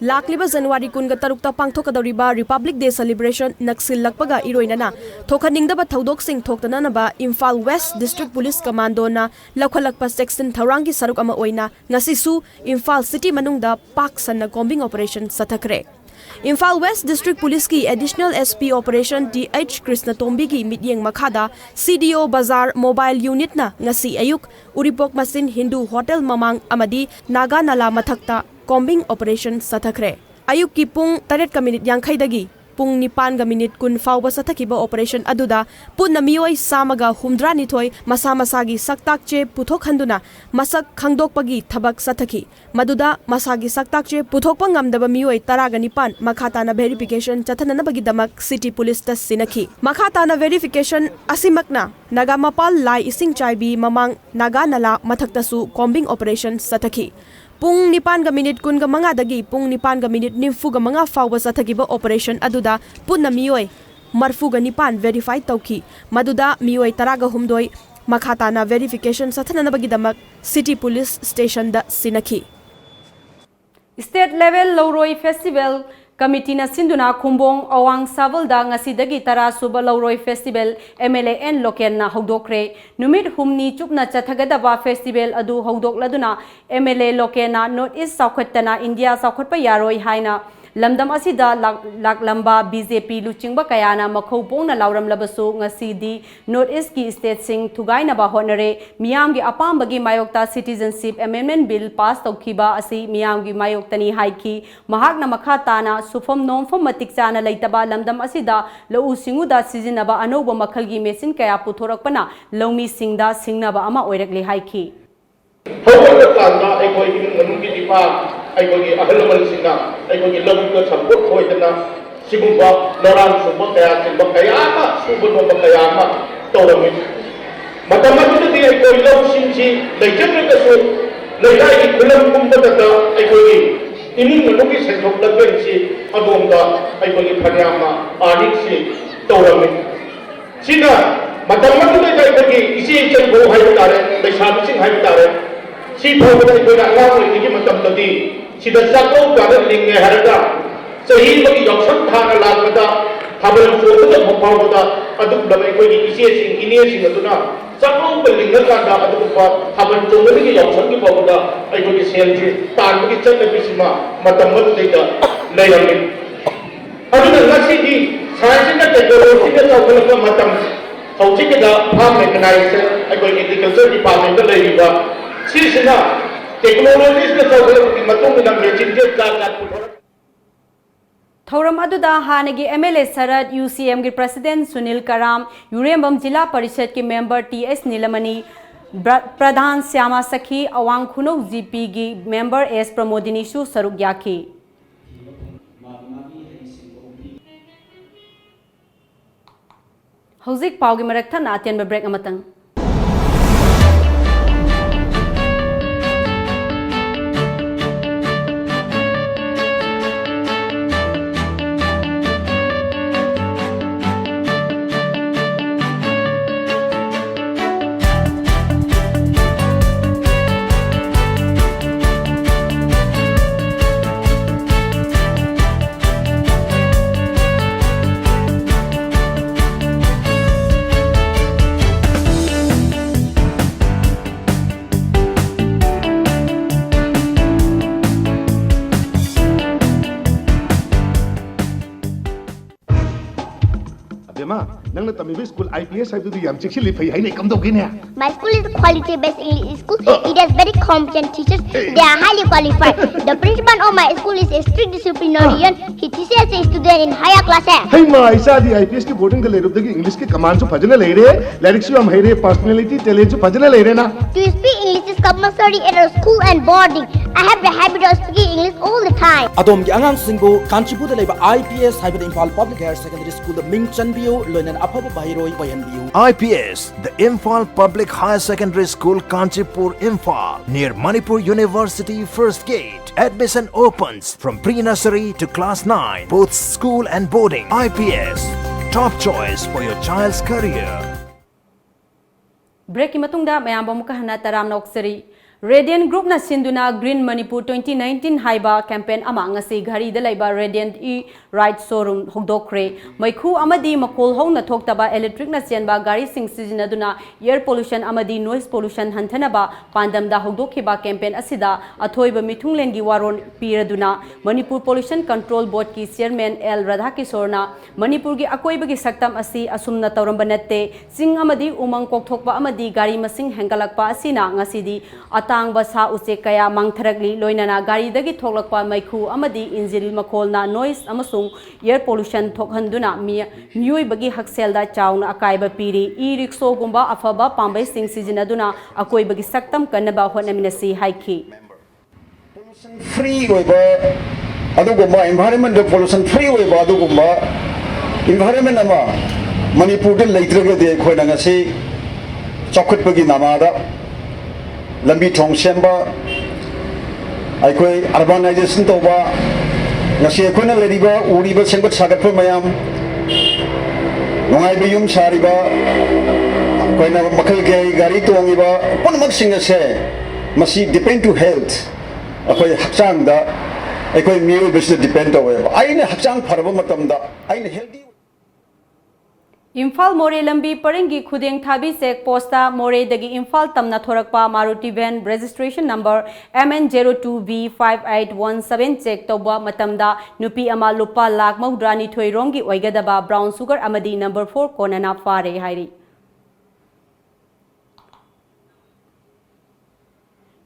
ꯂꯥꯛꯂꯤꯕ ꯖꯅꯋꯥꯔꯤ ꯀꯨꯟꯒ ꯇꯔꯨꯛꯇ ꯄꯥꯡꯊꯣꯛꯀꯗꯧꯔꯤꯕ Republic Day celebration ꯅꯛꯁꯤꯜꯂꯛꯄꯒ ꯏꯔꯣꯏꯅꯅ ꯊꯣꯛꯍꯟꯅꯤꯡꯗꯕ ꯊꯧꯗꯣꯛꯁꯤꯡ ꯊꯣꯛꯇꯅꯅꯕ Imphal West District Police Commando ꯅ ꯂꯧꯈꯠꯂꯛꯄ ꯆꯦꯛꯁꯤꯟ ꯊꯧꯔꯥꯡꯒꯤ ꯁꯔꯨꯛ ꯑꯃ ꯑꯣꯏꯅ ꯉꯁꯤꯁꯨ ꯏꯝꯐꯥꯜ city ꯃꯅꯨꯡꯗ ꯄꯥꯛ ꯁꯟꯅ combing operation ꯆꯠꯊꯈ꯭ꯔꯦ꯫ ꯏꯝꯐꯥꯜ West District Police ꯀꯤ Additional S P Operation T H ꯀ꯭ꯔꯤꯁꯅꯇꯣꯝꯕꯤꯒꯤ ꯃꯤꯠꯌꯦꯡ ꯃꯈꯥꯗ C D O ꯕꯖꯥꯔ mobile unit ꯅ ꯉꯁꯤ ꯑꯌꯨꯛ ꯎꯔꯤꯄꯣꯛ ꯃꯆꯤꯟ ꯍꯤꯟꯗꯨ ꯍꯣꯇꯦꯜ ꯃꯃꯥꯡ ꯑꯃꯗꯤ ꯅꯥꯒꯥ ꯅꯂꯥ ꯃꯊꯛꯇ combing operation ꯆꯠꯊꯈ꯭ꯔꯦ꯫ ꯑꯌꯨꯛꯀꯤ ꯄꯨꯡ ꯇꯔꯦꯠꯀ ꯃꯤꯅꯤꯠ ꯌꯥꯡꯈꯩꯗꯒꯤ ꯄꯨꯡ ꯅꯤꯄꯥꯟꯒ ꯃꯤꯅꯤꯠ ꯀꯨꯟ ꯐꯥꯎꯕ ꯆꯠꯊꯈꯤꯕ operation ꯑꯗꯨꯗ ꯄꯨꯟꯅ ꯃꯤꯑꯣꯏ ꯆꯥꯝꯃꯒ ꯍꯨꯝꯗ꯭ꯔꯥꯅꯤꯊꯣꯏ ꯃꯁꯥ ꯃꯁꯥꯒꯤ ꯁꯛꯇꯥꯛ ꯆꯦ ꯄꯨꯊꯣꯛꯍꯟꯗꯨꯅ ꯃꯁꯛ ꯈꯪꯗꯣꯛꯄꯒꯤ ꯊꯕꯛ ꯆꯠꯊꯈꯤ꯫ ꯃꯗꯨꯗ ꯃꯁꯥꯒꯤ ꯁꯛꯇꯥꯛ ꯆꯦ ꯄꯨꯊꯣꯛꯄ ꯉꯝꯗꯕ ꯃꯤꯑꯣꯏ ꯇꯔꯥꯒ ꯅꯤꯄꯥꯟ ꯃꯈꯥ ꯇꯥꯅ verification ꯆꯠꯊꯅꯅꯕꯒꯤꯗꯃꯛ city police ꯇ ꯁꯤꯟꯅꯈꯤ꯫ ꯃꯈꯥ ꯇꯥꯅ verification ꯑꯁꯤꯃꯛꯅ ꯅꯥꯒꯥ ꯃꯄꯥꯜ ꯂꯥꯏ ꯏꯁꯤꯡ ꯆꯥꯏꯕꯤ ꯃꯃꯥꯡ ꯅꯥꯒꯥ ꯅꯂꯥ ꯃꯊꯛꯇꯁꯨ combing operation ꯆꯠꯊꯈꯤ꯫ ꯄꯨꯡ ꯅꯤꯄꯥꯟꯒ ꯃꯤꯅꯤꯠ ꯀꯨꯟꯒ ꯃꯉꯥꯗꯒꯤ ꯄꯨꯡ ꯅꯤꯄꯥꯟꯒ ꯃꯤꯅꯤꯠ ꯅꯤꯐꯨꯒ ꯃꯉꯥ ꯐꯥꯎꯕ ꯆꯠꯊꯈꯤꯕ operation ꯑꯗꯨꯗ ꯄꯨꯟꯅ ꯃꯤꯑꯣꯏ ꯃꯔꯤꯐꯨꯒ ꯅꯤꯄꯥꯟ verify ꯇꯧꯈꯤ꯫ ꯃꯗꯨꯗ ꯃꯤꯑꯣꯏ ꯇꯔꯥꯒ ꯍꯨꯝꯗꯣꯏ ꯃꯈꯥ ꯇꯥꯅ verification ꯆꯠꯊꯅꯅꯕꯒꯤꯗꯃꯛ city police station ꯗ ꯁꯤꯟꯅꯈꯤ꯫ State Level ꯂꯧꯔꯣꯏ Festival Committee ꯅ ꯁꯤꯟꯗꯨꯅ ꯈꯨꯝꯕꯣꯡ ꯑꯋꯥꯡ ꯁꯥꯕꯜꯗ ꯉꯁꯤꯗꯒꯤ ꯇꯔꯥ ꯁꯨꯕ ꯂꯧꯔꯣꯏ festival M L A N ꯂꯣꯀꯦꯟꯅ ꯍꯧꯗꯣꯛꯈ꯭ꯔꯦ꯫ ꯅꯨꯃꯤꯠ ꯍꯨꯝꯅꯤ ꯆꯨꯞꯅ ꯆꯠꯊꯒꯗꯕ festival ꯑꯗꯨ ꯍꯧꯗꯣꯛꯂꯗꯨꯅ M L A ꯂꯣꯀꯦꯟꯅ North East ꯆꯥꯎꯈꯠꯇꯅ India ꯆꯥꯎꯈꯠꯄ ꯌꯥꯔꯣꯏ ꯍꯥꯏꯅ ꯂꯝꯗꯝ ꯑꯁꯤꯗ ꯂꯥꯛ-, ꯂꯥꯛꯂꯝꯕ B J P ꯂꯨꯆꯤꯡꯕ ꯀꯌꯥꯅ ꯃꯈꯧ ꯄꯣꯡꯅ ꯂꯥꯎꯔꯝꯂꯕꯁꯨ ꯉꯁꯤꯗꯤ North East ꯀꯤ state ꯁꯤꯡ ꯊꯨꯒꯥꯏꯅꯕ ꯍꯣꯠꯅꯔꯦ꯫ ꯃꯤꯌꯥꯝꯒꯤ ꯑꯄꯥꯝꯕꯒꯤ ꯃꯥꯌꯣꯛꯇ Citizenship Amendment Bill pass ꯇꯧꯈꯤꯕ ꯑꯁꯤ ꯃꯤꯌꯥꯝꯒꯤ ꯃꯥꯌꯣꯛꯇꯅꯤ ꯍꯥꯏꯈꯤ꯫ ꯃꯍꯥꯛꯅ ꯃꯈꯥ ꯇꯥꯅ ꯁꯨꯐꯝ ꯅꯣꯝꯐꯝ ꯃꯇꯤꯛ ꯆꯥꯅ ꯂꯩꯇꯕ ꯂꯝꯗꯝ ꯑꯁꯤꯗ ꯂꯧꯎ ꯁꯤꯡꯎꯗ ꯁꯤꯖꯤꯟꯅꯕ ꯑꯅꯧꯕ ꯃꯈꯜꯒꯤ machine ꯀꯌꯥ ꯄꯨꯊꯣꯔꯛꯄꯅ ꯂꯧꯃꯤꯁꯤꯡꯗ ꯁꯤꯡꯅꯕ ꯑꯃ ꯑꯣꯏꯔꯛꯂꯦ ꯍꯥꯏꯈꯤ꯫ ꯍꯧꯒꯠꯂꯀꯥꯟꯗ ꯑꯩꯈꯣꯏ ꯏꯃꯨꯡ ꯃꯅꯨꯡꯒꯤ ꯏꯄꯥ, ꯑꯩꯈꯣꯏꯒꯤ ꯑꯍꯜ ꯂꯃꯟꯁꯤꯡꯅ ꯑꯩꯈꯣꯏꯒꯤ ꯂꯧꯕꯨꯛꯇ ꯁꯝꯄꯣꯠ ꯈꯣꯏꯗꯅ ꯁꯤꯒꯨꯝꯕ ꯂꯧꯔꯥꯡ ꯁꯨꯕ ꯀꯌꯥ ꯆꯤꯡꯕ ꯀꯌꯥ ꯑꯃ, ꯁꯨꯕ ꯅꯣꯝꯕ ꯀꯌꯥ ꯑꯃ ꯇꯧꯔꯝꯃꯤ꯫ ꯃꯇꯝ ꯑꯗꯨꯗꯗꯤ ꯑꯩꯈꯣꯏ ꯂꯧꯁꯤꯡꯁꯤ ꯂꯩꯖꯗ꯭ꯔꯒꯁꯨ ꯂꯩꯀꯥꯏꯒꯤ ꯈꯨꯂꯪ ꯄꯨꯝꯕꯗꯇ ꯑꯩꯈꯣꯏꯒꯤ ꯏꯃꯨꯡ ꯃꯅꯨꯡꯒꯤ ꯁꯦꯟꯊꯣꯛ ꯂꯝꯕꯤꯁꯤ ꯑꯗꯣꯝꯗ ꯑꯩꯈꯣꯏꯒꯤ ꯐꯅꯌꯥꯝꯅ earning ꯁꯤ ꯇꯧꯔꯝꯃꯤ꯫ ꯁꯤꯅ ꯃꯇꯝ ꯑꯗꯨꯗ ꯑꯩꯈꯣꯏꯒꯤ ꯏꯆꯦ ꯏꯆꯟ ꯐꯥꯎ ꯍꯥꯏꯕ ꯇꯥꯔꯦ, ꯂꯩꯁꯥꯕꯤꯁꯤꯡ ꯍꯥꯏꯕ ꯇꯥꯔꯦ, ꯁꯤ ꯐꯥꯎꯕꯗ ꯑꯩꯈꯣꯏꯅ ꯑꯉꯥꯡ ꯑꯣꯏꯔꯤꯉꯩꯒꯤ ꯃꯇꯝꯗꯗꯤ ꯁꯤꯗ ꯆꯥꯛꯂꯧ ꯀꯥꯏꯅ ꯂꯤꯡꯉꯦ ꯍꯥꯏꯔꯒ ꯆꯍꯤ ꯑꯃꯒꯤ ꯌꯥꯎꯁꯪ ꯊꯥꯅ ꯂꯥꯛꯄꯗ ꯊꯥꯕꯜ ꯆꯣꯡꯕꯗ ꯐꯥꯎꯕꯗ ꯑꯗꯨꯒꯨꯝꯂꯕ ꯑꯩꯈꯣꯏꯒꯤ ꯏꯆꯦꯁꯤꯡ, ꯏꯅꯦꯁꯤꯡ ꯑꯗꯨꯅ ꯆꯥꯛꯂꯧꯒ ꯂꯤꯡꯉꯀꯥꯟꯗ ꯑꯗꯨꯒꯨꯝꯕ ꯊꯥꯕꯜ ꯆꯣꯡꯕꯗꯒꯤ ꯌꯥꯎꯁꯪꯒꯤ ꯐꯥꯎꯕꯗ ꯑꯩꯈꯣꯏꯒꯤ ꯁꯦꯜꯁꯤ ꯇꯥꯟꯕꯒꯤ ꯆꯠꯅꯕꯤꯁꯤꯃ ꯃꯇꯝ ꯑꯗꯨꯗꯩꯗ ꯂꯩꯔꯝꯃꯤ꯫ ꯑꯗꯨꯅ ꯉꯁꯤꯗꯤ science ꯅ technology ꯅ ꯆꯥꯎꯈꯠꯂꯛꯄ ꯃꯇꯝ, ꯍꯧꯖꯤꯛꯀꯤꯗ farm mechanization ꯑꯩꯈꯣꯏ agriculture department ꯇ ꯂꯩꯔꯤꯕ ꯁꯤꯁꯤꯅ technologies ꯅ ꯆꯥꯎꯈꯠꯂꯛꯄꯒꯤ ꯃꯇꯨꯡ ꯏꯟꯅ machine ꯁꯦ ꯖꯥꯠ ꯖꯥꯠ ꯄꯨꯊꯣꯔꯛ ꯊꯧꯔꯝ ꯑꯗꯨꯗ ꯍꯥꯟꯅꯒꯤ M L A shirt, U C M ꯒꯤ President ꯁꯨꯅꯤꯜ ꯀꯔꯥꯝ, ꯌꯨꯔꯦꯝꯕꯝ ꯖꯤꯂꯥ ꯄꯔꯤꯁꯠꯀꯤ member T S ꯅꯤꯂꯃꯅꯤ, ꯕ꯭ꯔ-, ꯄ꯭ꯔꯙꯥꯟ ꯁ꯭ꯌꯥꯃꯥ ꯁꯈꯤ, ꯑꯋꯥꯡ ꯈꯨꯅꯧ G P ꯒꯤ member S ꯄ꯭ꯔꯃꯣꯗꯤꯅꯤꯁꯨ ꯁꯔꯨꯛ ꯌꯥꯈꯤ꯫ ꯍꯧꯖꯤꯛ ꯄꯥꯎꯒꯤ ꯃꯔꯛ ꯊꯠꯅ ꯑꯇꯦꯟꯕ break ꯑꯃꯇꯪ꯫ ꯑꯕꯦꯝꯃ, ꯅꯪꯅ ꯇꯝꯃꯤꯕ school I P S ꯍꯥꯏꯕꯗꯨꯗꯤ ꯌꯥꯝ ꯆꯦꯛꯁꯤꯜꯂꯤ, ꯐꯩ ꯍꯥꯏꯅꯩ, ꯀꯝꯗꯧꯒꯦꯅꯦ? My school is a quality based English school. It has very competent teachers. They are highly qualified. The principal of my school is a strict disciplinarian. He teaches the student in higher classes. ꯍꯩꯃꯥ, ꯏꯆꯥꯗꯤ I P S ꯀꯤ boarding ꯗ ꯂꯩꯔꯨꯕꯗꯒꯤ English ꯀꯤ command ꯁꯨ ꯐꯖꯅ ꯂꯩꯔꯦ, ꯂꯥꯏꯔꯤꯛꯁꯨ ꯌꯥꯝ ꯍꯩꯔꯦ, personality, talent ꯁꯨ ꯐꯖꯅ ꯂꯩꯔꯦꯅ꯫ To speak English is compulsory at our school and boarding. I have the habit of speaking English all the time. ꯑꯗꯣꯝꯒꯤ ꯑꯉꯥꯡꯁꯤꯡꯕꯨ ꯀꯥꯟꯆꯤꯄꯨꯔꯗ ꯂꯩꯕ I P S ꯍꯥꯏꯕꯗ Imphal Public Higher Secondary School ꯗ ꯃꯤꯡ ꯆꯟꯕꯤꯌꯨ, ꯂꯣꯏꯅꯅ ꯑꯐꯕ ꯃꯍꯩꯔꯣꯏ ꯑꯣꯏꯍꯟꯕꯤꯌꯨ꯫ I P S, the Imphal Public Higher Secondary School, Kanchipur, Imphal, near Manipur University, first gate. Admission opens from pre-nursery to class nine, both school and boarding. I P S, top choice for your child's career. Break ꯀꯤ ꯃꯇꯨꯡꯗ ꯃꯌꯥꯝꯕꯨ ꯑꯃꯨꯛꯀ ꯍꯟꯅ ꯇꯔꯥꯝꯅ ꯑꯣꯛꯆꯔꯤ꯫ Radiant Group ꯅ ꯁꯤꯟꯗꯨꯅ Green Manipur twenty nineteen ꯍꯥꯏꯕ campaign ꯑꯃ ꯉꯁꯤ ꯘꯔꯤꯗ ꯂꯩꯕ Radiant E Ride showroom ꯍꯧꯗꯣꯛꯈ꯭ꯔꯦ꯫ ꯃꯩꯈꯨ ꯑꯃꯗꯤ ꯃꯈꯣꯜ ꯍꯧꯅ ꯊꯣꯛꯇꯕ electric ꯅ ꯆꯦꯟꯕ ꯒꯥꯔꯤꯁꯤꯡ ꯁꯤꯖꯤꯟꯅꯗꯨꯅ air pollution ꯑꯃꯗꯤ noise pollution ꯍꯟꯊꯅꯕ ꯄꯥꯟꯗꯝꯗ ꯍꯧꯗꯣꯛꯈꯤꯕ campaign ꯑꯁꯤꯗ ꯑꯊꯣꯏꯕ ꯃꯤꯊꯨꯡꯂꯦꯟꯒꯤ ꯋꯥꯔꯣꯜ ꯄꯤꯔꯗꯨꯅ ꯃꯅꯤꯄꯨꯔ Pollution Control Board ꯀꯤ Chairman L ꯔꯥꯙꯥꯀꯤꯁꯣꯔꯅ ꯃꯅꯤꯄꯨꯔꯒꯤ ꯑꯀꯣꯏꯕꯒꯤ ꯁꯛꯇꯝ ꯑꯁꯤ ꯑꯁꯨꯝꯅ ꯇꯧꯔꯝꯕ ꯅꯠꯇꯦ, ꯆꯤꯡ ꯑꯃꯗꯤ ꯎꯃꯪ ꯀꯣꯛꯊꯣꯛꯄ ꯑꯃꯗꯤ ꯒꯥꯔꯤ ꯃꯁꯤꯡ ꯍꯦꯟꯒꯠꯂꯛꯄ ꯑꯁꯤꯅ ꯉꯁꯤꯗꯤ ꯑ-, ꯇꯥꯡꯕ ꯁꯥ ꯎꯆꯦꯛ ꯀꯌꯥ ꯃꯥꯡꯊꯔꯛꯂꯤ꯫ ꯂꯣꯏꯅꯅ ꯒꯥꯔꯤꯗꯒꯤ ꯊꯣꯛꯂꯛꯄ ꯃꯩꯈꯨ ꯑꯃꯗꯤ ꯏꯟꯖꯤꯟ ꯃꯈꯣꯜꯅ noise ꯑꯃꯁꯨꯡ air pollution ꯊꯣꯛꯍꯟꯗꯨꯅ ꯃꯤ-, ꯃꯤꯑꯣꯏꯕꯒꯤ ꯍꯛꯁꯦꯜꯗ ꯆꯥꯎꯅ ꯑꯀꯥꯏꯕ ꯄꯤꯔꯤ꯫ E-rickshaw ꯒꯨꯝꯕ ꯑꯐꯕ ꯄꯥꯝꯕꯩꯁꯤꯡ ꯁꯤꯖꯤꯟꯅꯗꯨꯅ ꯑꯀꯣꯏꯕꯒꯤ ꯁꯛꯇꯝ ꯀꯟꯅꯕ ꯍꯣꯠꯅꯃꯤꯟꯅꯁꯤ ꯍꯥꯏꯈꯤ꯫ Pollution free ꯑꯣꯏꯕ ꯑꯗꯨꯒꯨꯝꯕ, environment pollution free ꯑꯣꯏꯕ ꯑꯗꯨꯒꯨꯝꯕ environment ꯑꯃ ꯃꯅꯤꯄꯨꯔꯗ ꯂꯩꯇ꯭ꯔꯒꯗꯤ ꯑꯩꯈꯣꯏꯅ ꯉꯁꯤ ꯆꯥꯎꯈꯠꯄꯒꯤ ꯅꯃꯥꯗ ꯂꯝꯕꯤ ꯊꯣꯡ ꯁꯦꯝꯕ, ꯑꯩꯈꯣꯏ urbanization ꯇꯧꯕ, ꯉꯁꯤ ꯑꯩꯈꯣꯏꯅ ꯂꯩꯔꯤꯕ, ꯎꯔꯤꯕ, ꯁꯦꯝꯒꯠ ꯁꯥꯒꯠꯄ ꯃꯌꯥꯝ, ꯅꯨꯡꯉꯥꯏꯕ ꯌꯨꯝ ꯁꯥꯔꯤꯕ, ꯑꯩꯈꯣꯏꯅ ꯃꯈꯜ ꯀꯌꯥꯒꯤ ꯒꯥꯔꯤ ꯇꯣꯡꯉꯤꯕ, ꯄꯨꯝꯅꯃꯛꯁꯤꯡ ꯑꯁꯦ ꯃꯁꯤ depend to health, ꯑꯩꯈꯣꯏ ꯍꯛꯆꯥꯡꯗ, ꯑꯩꯈꯣꯏ ꯃꯤꯑꯣꯏꯕꯁꯤꯗ depend ꯇꯧꯋꯦꯕ꯫ ꯑꯩꯅ ꯍꯛꯆꯥꯡ ꯐꯔꯕ ꯃꯇꯝꯗ ꯑꯩꯅ healthy ꯏꯝꯐꯥꯜ ꯃꯣꯔꯦ ꯂꯝꯕꯤ ꯄꯔꯤꯡꯒꯤ ꯈꯨꯗꯦꯡ ꯊꯥꯕꯤ check post ꯇ ꯃꯣꯔꯦꯗꯒꯤ ꯏꯝꯐꯥꯜ ꯇꯝꯅ ꯊꯣꯔꯛꯄ Maruti van registration number M N zero two B five eight one seven check ꯇꯧꯕ ꯃꯇꯝꯗ ꯅꯨꯄꯤ ꯑꯃ ꯂꯨꯄꯥ ꯂꯥꯈ ꯃꯧꯗ꯭ꯔꯥꯅꯤꯊꯣꯏ ꯔꯣꯝꯒꯤ ꯑꯣꯏꯒꯗꯕ brown sugar ꯑꯃꯗꯤ number four ꯀꯣꯟꯅꯅ ꯐꯥꯔꯦ ꯍꯥꯏꯔꯤ꯫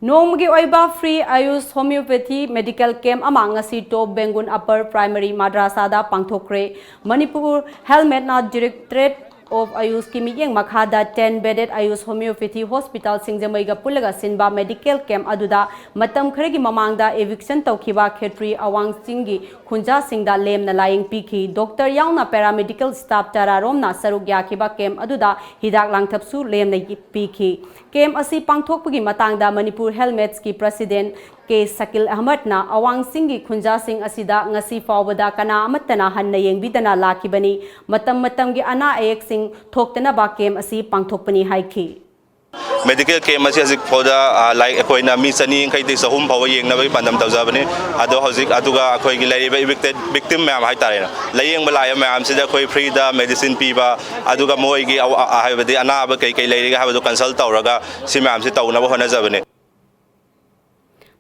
ꯅꯣꯡꯃꯒꯤ ꯑꯣꯏꯕ free Ayush Homeopathy Medical Camp ꯑꯃ ꯉꯁꯤ Top Bengun Upper Primary Madrasa ꯗ ꯄꯥꯡꯊꯣꯛꯈ꯭ꯔꯦ꯫ ꯃꯅꯤꯄꯨꯔ Health Ministry ꯅ Directorate of Ayush ꯀꯤ ꯃꯤꯠꯌꯦꯡ ꯃꯈꯥꯗ ten bedded Ayush Homeopathy Hospital ꯁꯤꯡꯖꯃꯩꯒ ꯄꯨꯜꯂꯒ ꯁꯤꯟꯕ medical camp ꯑꯗꯨꯗ ꯃꯇꯝ ꯈꯔꯒꯤ ꯃꯃꯥꯡꯗ eviction ꯇꯧꯈꯤꯕ ꯈꯦꯇ꯭ꯔꯤ ꯑꯋꯥꯡ ꯆꯤꯡꯒꯤ ꯈꯨꯟꯖꯥꯁꯤꯡꯗ ꯂꯦꯝꯅ ꯂꯥꯌꯦꯡ ꯄꯤꯈꯤ꯫ Doctor ꯌꯥꯎꯅ paramedical staff ꯇꯔꯥꯔꯣꯝꯅ ꯁꯔꯨꯛ ꯌꯥꯈꯤꯕ camp ꯑꯗꯨꯗ ꯍꯤꯗꯥꯛ ꯂꯥꯡꯊꯛꯁꯨ ꯂꯦꯝꯅ ꯄꯤꯈꯤ꯫ Camp ꯑꯁꯤ ꯄꯥꯡꯊꯣꯛꯄꯒꯤ ꯃꯇꯥꯡꯗ ꯃꯅꯤꯄꯨꯔ Health Ministry ꯒꯤ President ꯀꯦ ꯁꯀꯤꯜ ꯑꯍꯃꯗꯅ ꯑꯋꯥꯡ ꯆꯤꯡꯒꯤ ꯈꯨꯟꯖꯥꯁꯤꯡ ꯑꯁꯤꯗ ꯉꯁꯤ ꯐꯥꯎꯕꯗ ꯀꯅꯥ ꯑꯃꯠꯇꯅ ꯍꯟꯅ ꯌꯦꯡꯕꯤꯗꯅ ꯂꯥꯛꯈꯤꯕꯅꯤ꯫ ꯃꯇꯝ ꯃꯇꯝꯒꯤ ꯑꯅꯥ ꯑꯌꯦꯛꯁꯤꯡ ꯊꯣꯛꯇꯅꯕ camp ꯑꯁꯤ ꯄꯥꯡꯊꯣꯛꯄꯅꯤ ꯍꯥꯏꯈꯤ꯫ Medical camp ꯑꯁꯤ ꯍꯧꯖꯤꯛ ꯐꯥꯎꯗ, ꯑ, like, ꯑꯩꯈꯣꯏꯅ ꯃꯤ ꯆꯅꯤ ꯌꯥꯡꯈꯩꯗꯒꯤ ꯆꯍꯨꯝ ꯐꯥꯎꯕ ꯌꯦꯡꯅꯕꯒꯤ ꯄꯥꯟꯗꯝ ꯇꯧꯖꯕꯅꯤ꯫ ꯑꯗꯣ ꯍꯧꯖꯤꯛ, ꯑꯗꯨꯒ ꯑꯩꯈꯣꯏꯒꯤ ꯂꯩꯔꯤꯕ evicted victim ꯃꯌꯥꯝ ꯍꯥꯏꯇꯥꯔꯦꯅꯦ, ꯂꯥꯌꯦꯡꯕ ꯂꯥꯛꯏꯕ ꯃꯌꯥꯝꯁꯤꯗ ꯑꯩꯈꯣꯏ free ꯗ medicine ꯄꯤꯕ, ꯑꯗꯨꯒ ꯃꯣꯏꯒꯤ ꯑꯋꯥ-, ꯍꯥꯏꯕꯗꯤ ꯑꯅꯥꯕ ꯀꯩ ꯀꯩ ꯂꯩꯔꯤꯒꯦ ꯍꯥꯏꯕꯗꯨ consult ꯇꯧꯔꯒ ꯁꯤ ꯃꯌꯥꯝꯁꯤ ꯇꯧꯅꯕ ꯍꯣꯠꯅꯖꯕꯅꯤ꯫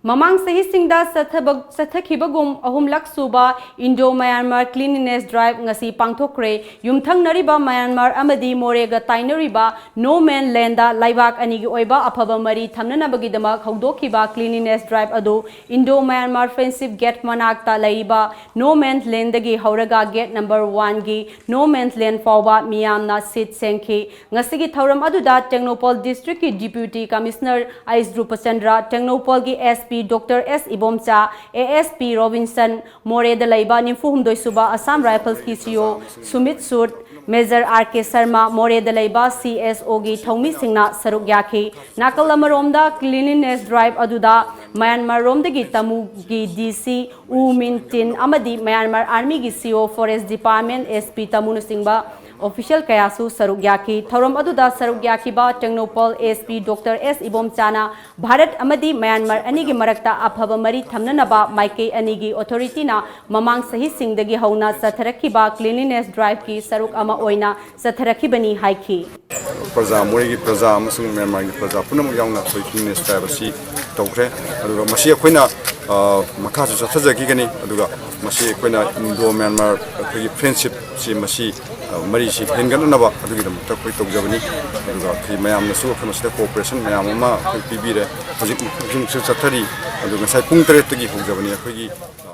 ꯃꯃꯥꯡ ꯆꯍꯤꯁꯤꯡꯗ ꯆꯠꯊꯕ-, ꯆꯠꯊꯈꯤꯕꯒꯨꯝ ꯑꯍꯨꯝꯂꯛ ꯁꯨꯕ Indo Myanmar Cleanliness Drive ꯉꯁꯤ ꯄꯥꯡꯊꯣꯛꯈ꯭ꯔꯦ꯫ ꯌꯨꯝꯊꯪꯅꯔꯤꯕ ꯃ꯭ꯌꯥꯟꯃꯥꯔ ꯑꯃꯗꯤ ꯃꯣꯔꯦꯒ ꯇꯥꯏꯅꯔꯤꯕ No Man Land ꯂꯩꯕꯥꯛ ꯑꯅꯤꯒꯤ ꯑꯣꯏꯕ ꯑꯐꯕ ꯃꯔꯤ ꯊꯝꯅꯅꯕꯒꯤꯗꯃꯛ ꯍꯧꯗꯣꯛꯈꯤꯕ Cleanliness Drive ꯑꯗꯨ Indo Myanmar Friendship Gate ꯃꯅꯥꯛꯇ ꯂꯩꯔꯤꯕ No Man Land ꯗꯒꯤ ꯍꯧꯔꯒ gate number one ꯒꯤ No Man Land ꯐꯥꯎꯕ ꯃꯤꯌꯥꯝꯅ ꯁꯤꯠ ꯁꯦꯡꯈꯤ꯫ ꯉꯁꯤꯒꯤ ꯊꯧꯔꯝ ꯑꯗꯨꯗ ꯇꯦꯡꯅꯧꯄꯜ district ꯀꯤ Deputy Commissioner ꯑꯩꯁ ꯔꯨꯄꯆꯟꯗ꯭ꯔ, ꯇꯦꯡꯅꯧꯄꯜꯒꯤ S P Doctor S Ibomcha, A S P Robinson, ꯃꯣꯔꯦꯗ ꯂꯩꯕ ꯅꯤꯐꯨ ꯍꯨꯝꯗꯣꯏ ꯁꯨꯕ Assam Rifles ꯀꯤ C O ꯁꯨꯃꯤꯠ ꯁꯨꯗ, Major R K ꯁꯔꯃ, ꯃꯣꯔꯦꯗ ꯂꯩꯕ C S O ꯒꯤ ꯊꯧꯃꯤꯁꯤꯡꯅ ꯁꯔꯨꯛ ꯌꯥꯈꯤ꯫ ꯅꯥꯀꯜ ꯑꯃꯔꯣꯝꯗ Cleanliness Drive ꯑꯗꯨꯗ ꯃ꯭ꯌꯥꯟꯃꯥꯔ ꯔꯣꯝꯗꯒꯤ ꯇꯃꯨꯒꯤ D C ꯎ ꯃꯤꯟ ꯇꯤꯟ ꯑꯃꯗꯤ ꯃ꯭ꯌꯥꯟꯃꯥꯔ Army ꯒꯤ C O Forest Department S P ꯇꯃꯨꯅꯆꯤꯡꯕ official ꯀꯌꯥꯁꯨ ꯁꯔꯨꯛ ꯌꯥꯈꯤ꯫ ꯊꯧꯔꯝ ꯑꯗꯨꯗ ꯁꯔꯨꯛ ꯌꯥꯈꯤꯕ Tengnoupal S P Doctor S ꯏꯕꯣꯝꯆꯥꯅ Bharat ꯑꯃꯗꯤ ꯃ꯭ꯌꯥꯟꯃꯥꯔ ꯑꯅꯤꯒꯤ ꯃꯔꯛꯇ ꯑꯐꯕ ꯃꯔꯤ ꯊꯝꯅꯅꯕ ꯃꯥꯏꯀꯩ ꯑꯅꯤꯒꯤ authority ꯅ ꯃꯃꯥꯡ ꯆꯍꯤꯁꯤꯡꯗꯒꯤ ꯍꯧꯅ ꯆꯠꯊꯔꯛꯈꯤꯕ Cleanliness Drive ꯀꯤ ꯁꯔꯨꯛ ꯑꯃ ꯑꯣꯏꯅ ꯆꯠꯊꯔꯛꯈꯤꯕꯅꯤ ꯍꯥꯏꯈꯤ꯫ ꯄ꯭ꯔꯖꯥ, ꯃꯣꯔꯦꯒꯤ ꯄ꯭ꯔꯖꯥ ꯑꯃꯁꯨꯡ ꯃ꯭ꯌꯥꯟꯃꯥꯔꯒꯤ ꯄ꯭ꯔꯖꯥ ꯄꯨꯝꯅꯃꯛ ꯌꯥꯎꯅ ꯑꯩꯈꯣꯏ Cleanliness Drive ꯑꯁꯤ ꯇꯧꯈ꯭ꯔꯦ꯫ ꯑꯗꯨꯒ ꯃꯁꯤ ꯑꯩꯈꯣꯏꯅ, ꯑ, ꯃꯈꯥꯁꯨ ꯆꯠꯊꯖꯈꯤꯒꯅꯤ꯫ ꯑꯗꯨꯒ ꯃꯁꯤ ꯑꯩꯈꯣꯏꯅ Indo Myanmar ꯑꯩꯈꯣꯏꯒꯤ friendship ꯁꯤ ꯃꯁꯤ, ꯑ, ꯃꯔꯤꯁꯤ ꯍꯦꯟꯒꯠꯅꯅꯕ ꯑꯗꯨꯒꯤꯗꯃꯛꯇ ꯑꯩꯈꯣꯏ ꯇꯧꯖꯕꯅꯤ꯫ ꯑꯗꯨꯒ ꯑꯩꯈꯣꯏ ꯃꯌꯥꯝꯅꯁꯨ ꯑꯩꯈꯣꯏ ꯃꯁꯤꯗ cooperation ꯃꯌꯥꯝ ꯑꯃ ꯑꯩꯈꯣꯏ ꯄꯤꯕꯤꯔꯦ꯫ ꯍꯧꯖꯤꯛ ꯍꯧꯖꯤꯛꯁꯨ ꯆꯠꯊꯔꯤ꯫ ꯑꯗꯨ ꯉꯁꯥꯏ ꯄꯨꯡ ꯇꯔꯦꯠꯇꯒꯤ ꯍꯧꯖꯕꯅꯤ ꯑꯩꯈꯣꯏꯒꯤ, ꯑ,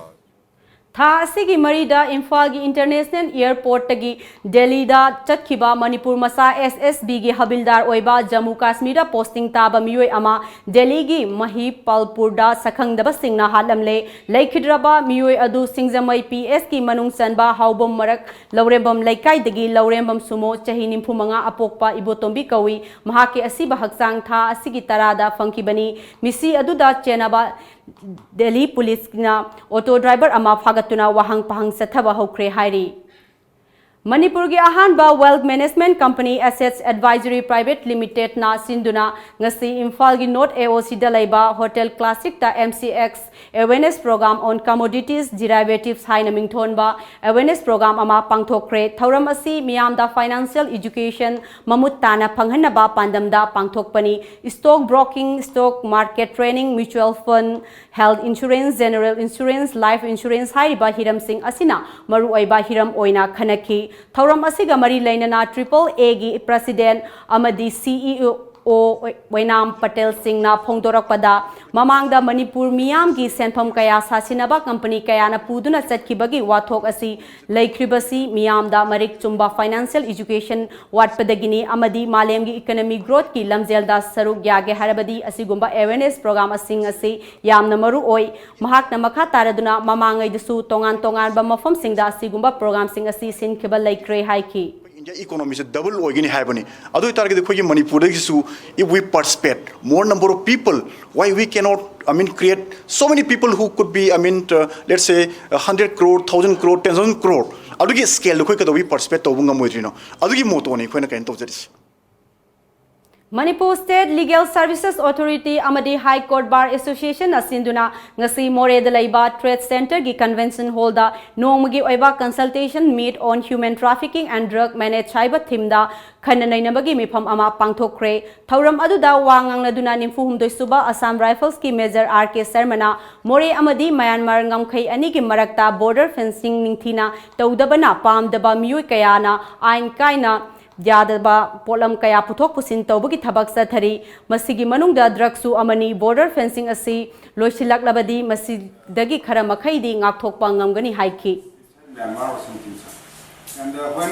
ꯊꯥ ꯑꯁꯤꯒꯤ ꯃꯔꯤꯗ ꯏꯝꯐꯥꯜꯒꯤ International Airport ꯇꯒꯤ ꯗꯦꯜꯂꯤꯗ ꯆꯠꯈꯤꯕ ꯃꯅꯤꯄꯨꯔ ꯃꯆꯥ S S B ꯒꯤ ꯍꯕꯤꯜꯗꯥꯔ ꯑꯣꯏꯕ ꯖꯝꯃꯨ ꯀꯥꯁꯃꯤꯔꯗ posting ꯇꯥꯕ ꯃꯤꯑꯣꯏ ꯑꯃ ꯗꯦꯜꯂꯤꯒꯤ ꯃꯍꯤꯄꯥꯜꯄꯨꯔꯗ ꯁꯛꯈꯪꯗꯕꯁꯤꯡꯅ ꯍꯥꯠꯂꯝꯂꯦ꯫ ꯂꯩꯈꯤꯗ꯭ꯔꯕ ꯃꯤꯑꯣꯏ ꯑꯗꯨ ꯁꯤꯡꯖꯃꯩ P S ꯀꯤ ꯃꯅꯨꯡ ꯆꯟꯕ ꯍꯥꯎꯕꯝ ꯃꯔꯛ ꯂꯧꯔꯦꯝꯕꯝ ꯂꯩꯀꯥꯏꯗꯒꯤ ꯂꯧꯔꯦꯝꯕꯝ ꯁꯨꯃꯣ, ꯆꯍꯤ ꯅꯤꯐꯨ ꯃꯉꯥ, ꯑꯄꯣꯛꯄ ꯏꯕꯣꯇꯣꯝꯕꯤ ꯀꯧꯏ꯫ ꯃꯍꯥꯛꯀꯤ ꯑꯁꯤꯕ ꯍꯛꯆꯥꯡ ꯊꯥ ꯑꯁꯤꯒꯤ ꯇꯔꯥꯗ ꯐꯪꯈꯤꯕꯅꯤ꯫ ꯃꯤꯁꯤ ꯑꯗꯨꯗ ꯆꯦꯟꯅꯕ ꯗꯦꯜꯂꯤ ꯄꯨꯂꯤꯁꯅ auto driver ꯑꯃ ꯐꯥꯒꯠꯇꯨꯅ ꯋꯥꯍꯪ ꯄꯥꯍꯪ ꯆꯠꯊꯕ ꯍꯧꯈ꯭ꯔꯦ ꯍꯥꯏꯔꯤ꯫ ꯃꯅꯤꯄꯨꯔꯒꯤ ꯑꯍꯥꯟꯕ Wealth Management Company Assets Advisory Private Limitedꯅ ꯁꯤꯟꯗꯨꯅ ꯉꯁꯤ ꯏꯝꯐꯥꯜꯒꯤ North AOCꯗ ꯂꯩꯕ Hotel Classicꯇ MCX Awareness Program on Commodities Derivatives ꯍꯥꯏꯅ ꯃꯤꯡꯊꯣꯟꯕ awareness program ꯑꯃ ꯄꯥꯡꯊꯣꯛꯈ꯭ꯔꯦ꯫ ꯊꯧꯔꯝ ꯑꯁꯤ ꯃꯤꯌꯥꯝꯗ financial education ꯃꯃꯨꯠ ꯇꯥꯅ ꯐꯪꯍꯟꯅꯕ ꯄꯥꯟꯗꯝꯗ ꯄꯥꯡꯊꯣꯛꯄꯅꯤ꯫ Stock broking, stock market training, mutual fund, health insurance, general insurance, life insurance ꯍꯥꯏꯔꯤꯕ ꯍꯤꯔꯝꯁꯤꯡ ꯑꯁꯤꯅ ꯃꯔꯨꯑꯣꯏꯕ ꯍꯤꯔꯝ ꯑꯣꯏꯅ ꯈꯟꯅꯈꯤ꯫ ꯊꯧꯔꯝ ꯑꯁꯤꯒ ꯃꯔꯤ ꯂꯩꯅꯅ Triple Aꯒꯤ President ꯑꯃꯗꯤ CEO ꯑꯣꯏꯅꯥꯝ ꯄꯇꯦꯜ ꯁꯤꯡꯅ ꯐꯣꯡꯗꯣꯔꯛꯄꯗ, ꯃꯃꯥꯡꯗ ꯃꯅꯤꯄꯨꯔ ꯃꯤꯌꯥꯝꯒꯤ ꯁꯦꯟꯐꯝ ꯀꯌꯥ ꯁꯥꯁꯤꯟꯅꯕ company ꯀꯌꯥꯅ ꯄꯨꯗꯨꯅ ꯆꯠꯈꯤꯕꯒꯤ ꯋꯥꯊꯣꯛ ꯑꯁꯤ ꯂꯩꯈ꯭ꯔꯤꯕꯁꯤ ꯃꯤꯌꯥꯝꯗ ꯃꯔꯤꯛ ꯆꯨꯝꯕ financial education ꯋꯥꯠꯄꯗꯒꯤꯅꯤ ꯑꯃꯗꯤ ꯃꯥꯂꯦꯝꯒꯤ economy growthꯀꯤ ꯂꯝꯖꯦꯜꯗ ꯁꯔꯨꯛ ꯌꯥꯒꯦ ꯍꯥꯏꯔꯕꯗꯤ ꯑꯁꯤꯒꯨꯝꯕ awareness programꯁꯤꯡ ꯑꯁꯤ ꯌꯥꯝꯅ ꯃꯔꯨ ꯑꯣꯏ꯫ ꯃꯍꯥꯛꯅ ꯃꯈꯥ ꯇꯥꯔꯗꯨꯅ ꯃꯃꯥꯡꯉꯩꯗꯁꯨ ꯇꯣꯉꯥꯟ ꯇꯣꯉꯥꯟꯕ ꯃꯐꯝꯁꯤꯡꯗ ꯑꯁꯤꯒꯨꯝꯕ programꯁꯤꯡ ꯑꯁꯤ ꯁꯤꯟꯈꯤꯕ ꯂꯩꯈ꯭ꯔꯦ ꯍꯥꯏꯈꯤ꯫ India economyꯁꯦ double ꯑꯣꯏꯒꯅꯤ ꯍꯥꯏꯕꯅꯤ꯫ ꯑꯗꯨ ꯑꯣꯏꯇꯥꯔꯒꯗꯤ ꯑꯩꯈꯣꯏꯒꯤ ꯃꯅꯤꯄꯨꯔꯗꯒꯤꯁꯨ, if we participate more number of people, why we cannot, I mean, create so many people who could be, I mean, uh, let's say, hundred crore, thousand crore, ten thousand crore, ꯑꯗꯨꯒꯤ scaleꯗ ꯑꯩꯈꯣꯏ ꯀꯩꯗꯧꯕꯒꯤ participate ꯇꯧꯕ ꯉꯝꯃꯣꯏꯗ꯭ꯔꯤꯅꯣ? ꯑꯗꯨꯒꯤ mottoꯅꯤ ꯑꯩꯈꯣꯏꯅ ꯀꯩꯅꯣ ꯇꯧꯖꯔꯤꯁꯦ꯫ Manipur State Legal Services Authority ꯑꯃꯗꯤ High Court Bar Associationꯅ ꯁꯤꯟꯗꯨꯅ ꯉꯁꯤ ꯃꯣꯔꯦꯗ ꯂꯩꯕ Trade Centreꯒꯤ Convention Hallꯗ ꯅꯣꯡꯃꯒꯤ ꯑꯣꯏꯕ Consultation Meet on Human Trafficking and Drug Manage ꯍꯥꯏꯕ themeꯗ ꯈꯟꯅ ꯅꯩꯅꯕꯒꯤ ꯃꯤꯐꯝ ꯑꯃ ꯄꯥꯡꯊꯣꯛꯈ꯭ꯔꯦ꯫ ꯊꯧꯔꯝ ꯑꯗꯨꯗ ꯋꯥ ꯉꯥꯡꯅꯗꯨꯅ ꯅꯤꯐꯨ ꯍꯨꯝꯗꯣꯏ ꯁꯨꯕ Assam Riflesꯀꯤ Major R K Sharmana ꯃꯣꯔꯦ ꯑꯃꯗꯤ ꯃꯌꯥꯟꯃꯥꯔ ꯉꯝꯈꯩ ꯑꯅꯤꯒꯤ ꯃꯔꯛꯇ border fencing ꯅꯤꯡꯊꯤꯅ ꯇꯧꯗꯕꯅ ꯄꯥꯝꯗꯕ ꯃꯤꯑꯣꯏ ꯀꯌꯥꯅ ꯑꯥꯏꯟ ꯀꯥꯏꯅ ꯌꯥꯗꯕ ꯄꯣꯠꯂꯝ ꯀꯌꯥ ꯄꯨꯊꯣꯛ ꯄꯨꯁꯤꯟ ꯇꯧꯕꯒꯤ ꯊꯕꯛ ꯆꯠꯊꯔꯤ꯫ ꯃꯁꯤꯒꯤ ꯃꯅꯨꯡꯗ drugꯁꯨ ꯑꯃꯅꯤ꯫ Border fencing ꯑꯁꯤ ꯂꯣꯏꯁꯤꯜꯂꯛꯂꯕꯗꯤ ꯃꯁꯤꯗꯒꯤ ꯈꯔ ꯃꯈꯩꯗꯤ ꯉꯥꯛꯊꯣꯛꯄ ꯉꯝꯒꯅꯤ ꯍꯥꯏꯈꯤ꯫ Myanmar or something, sir. And uh, when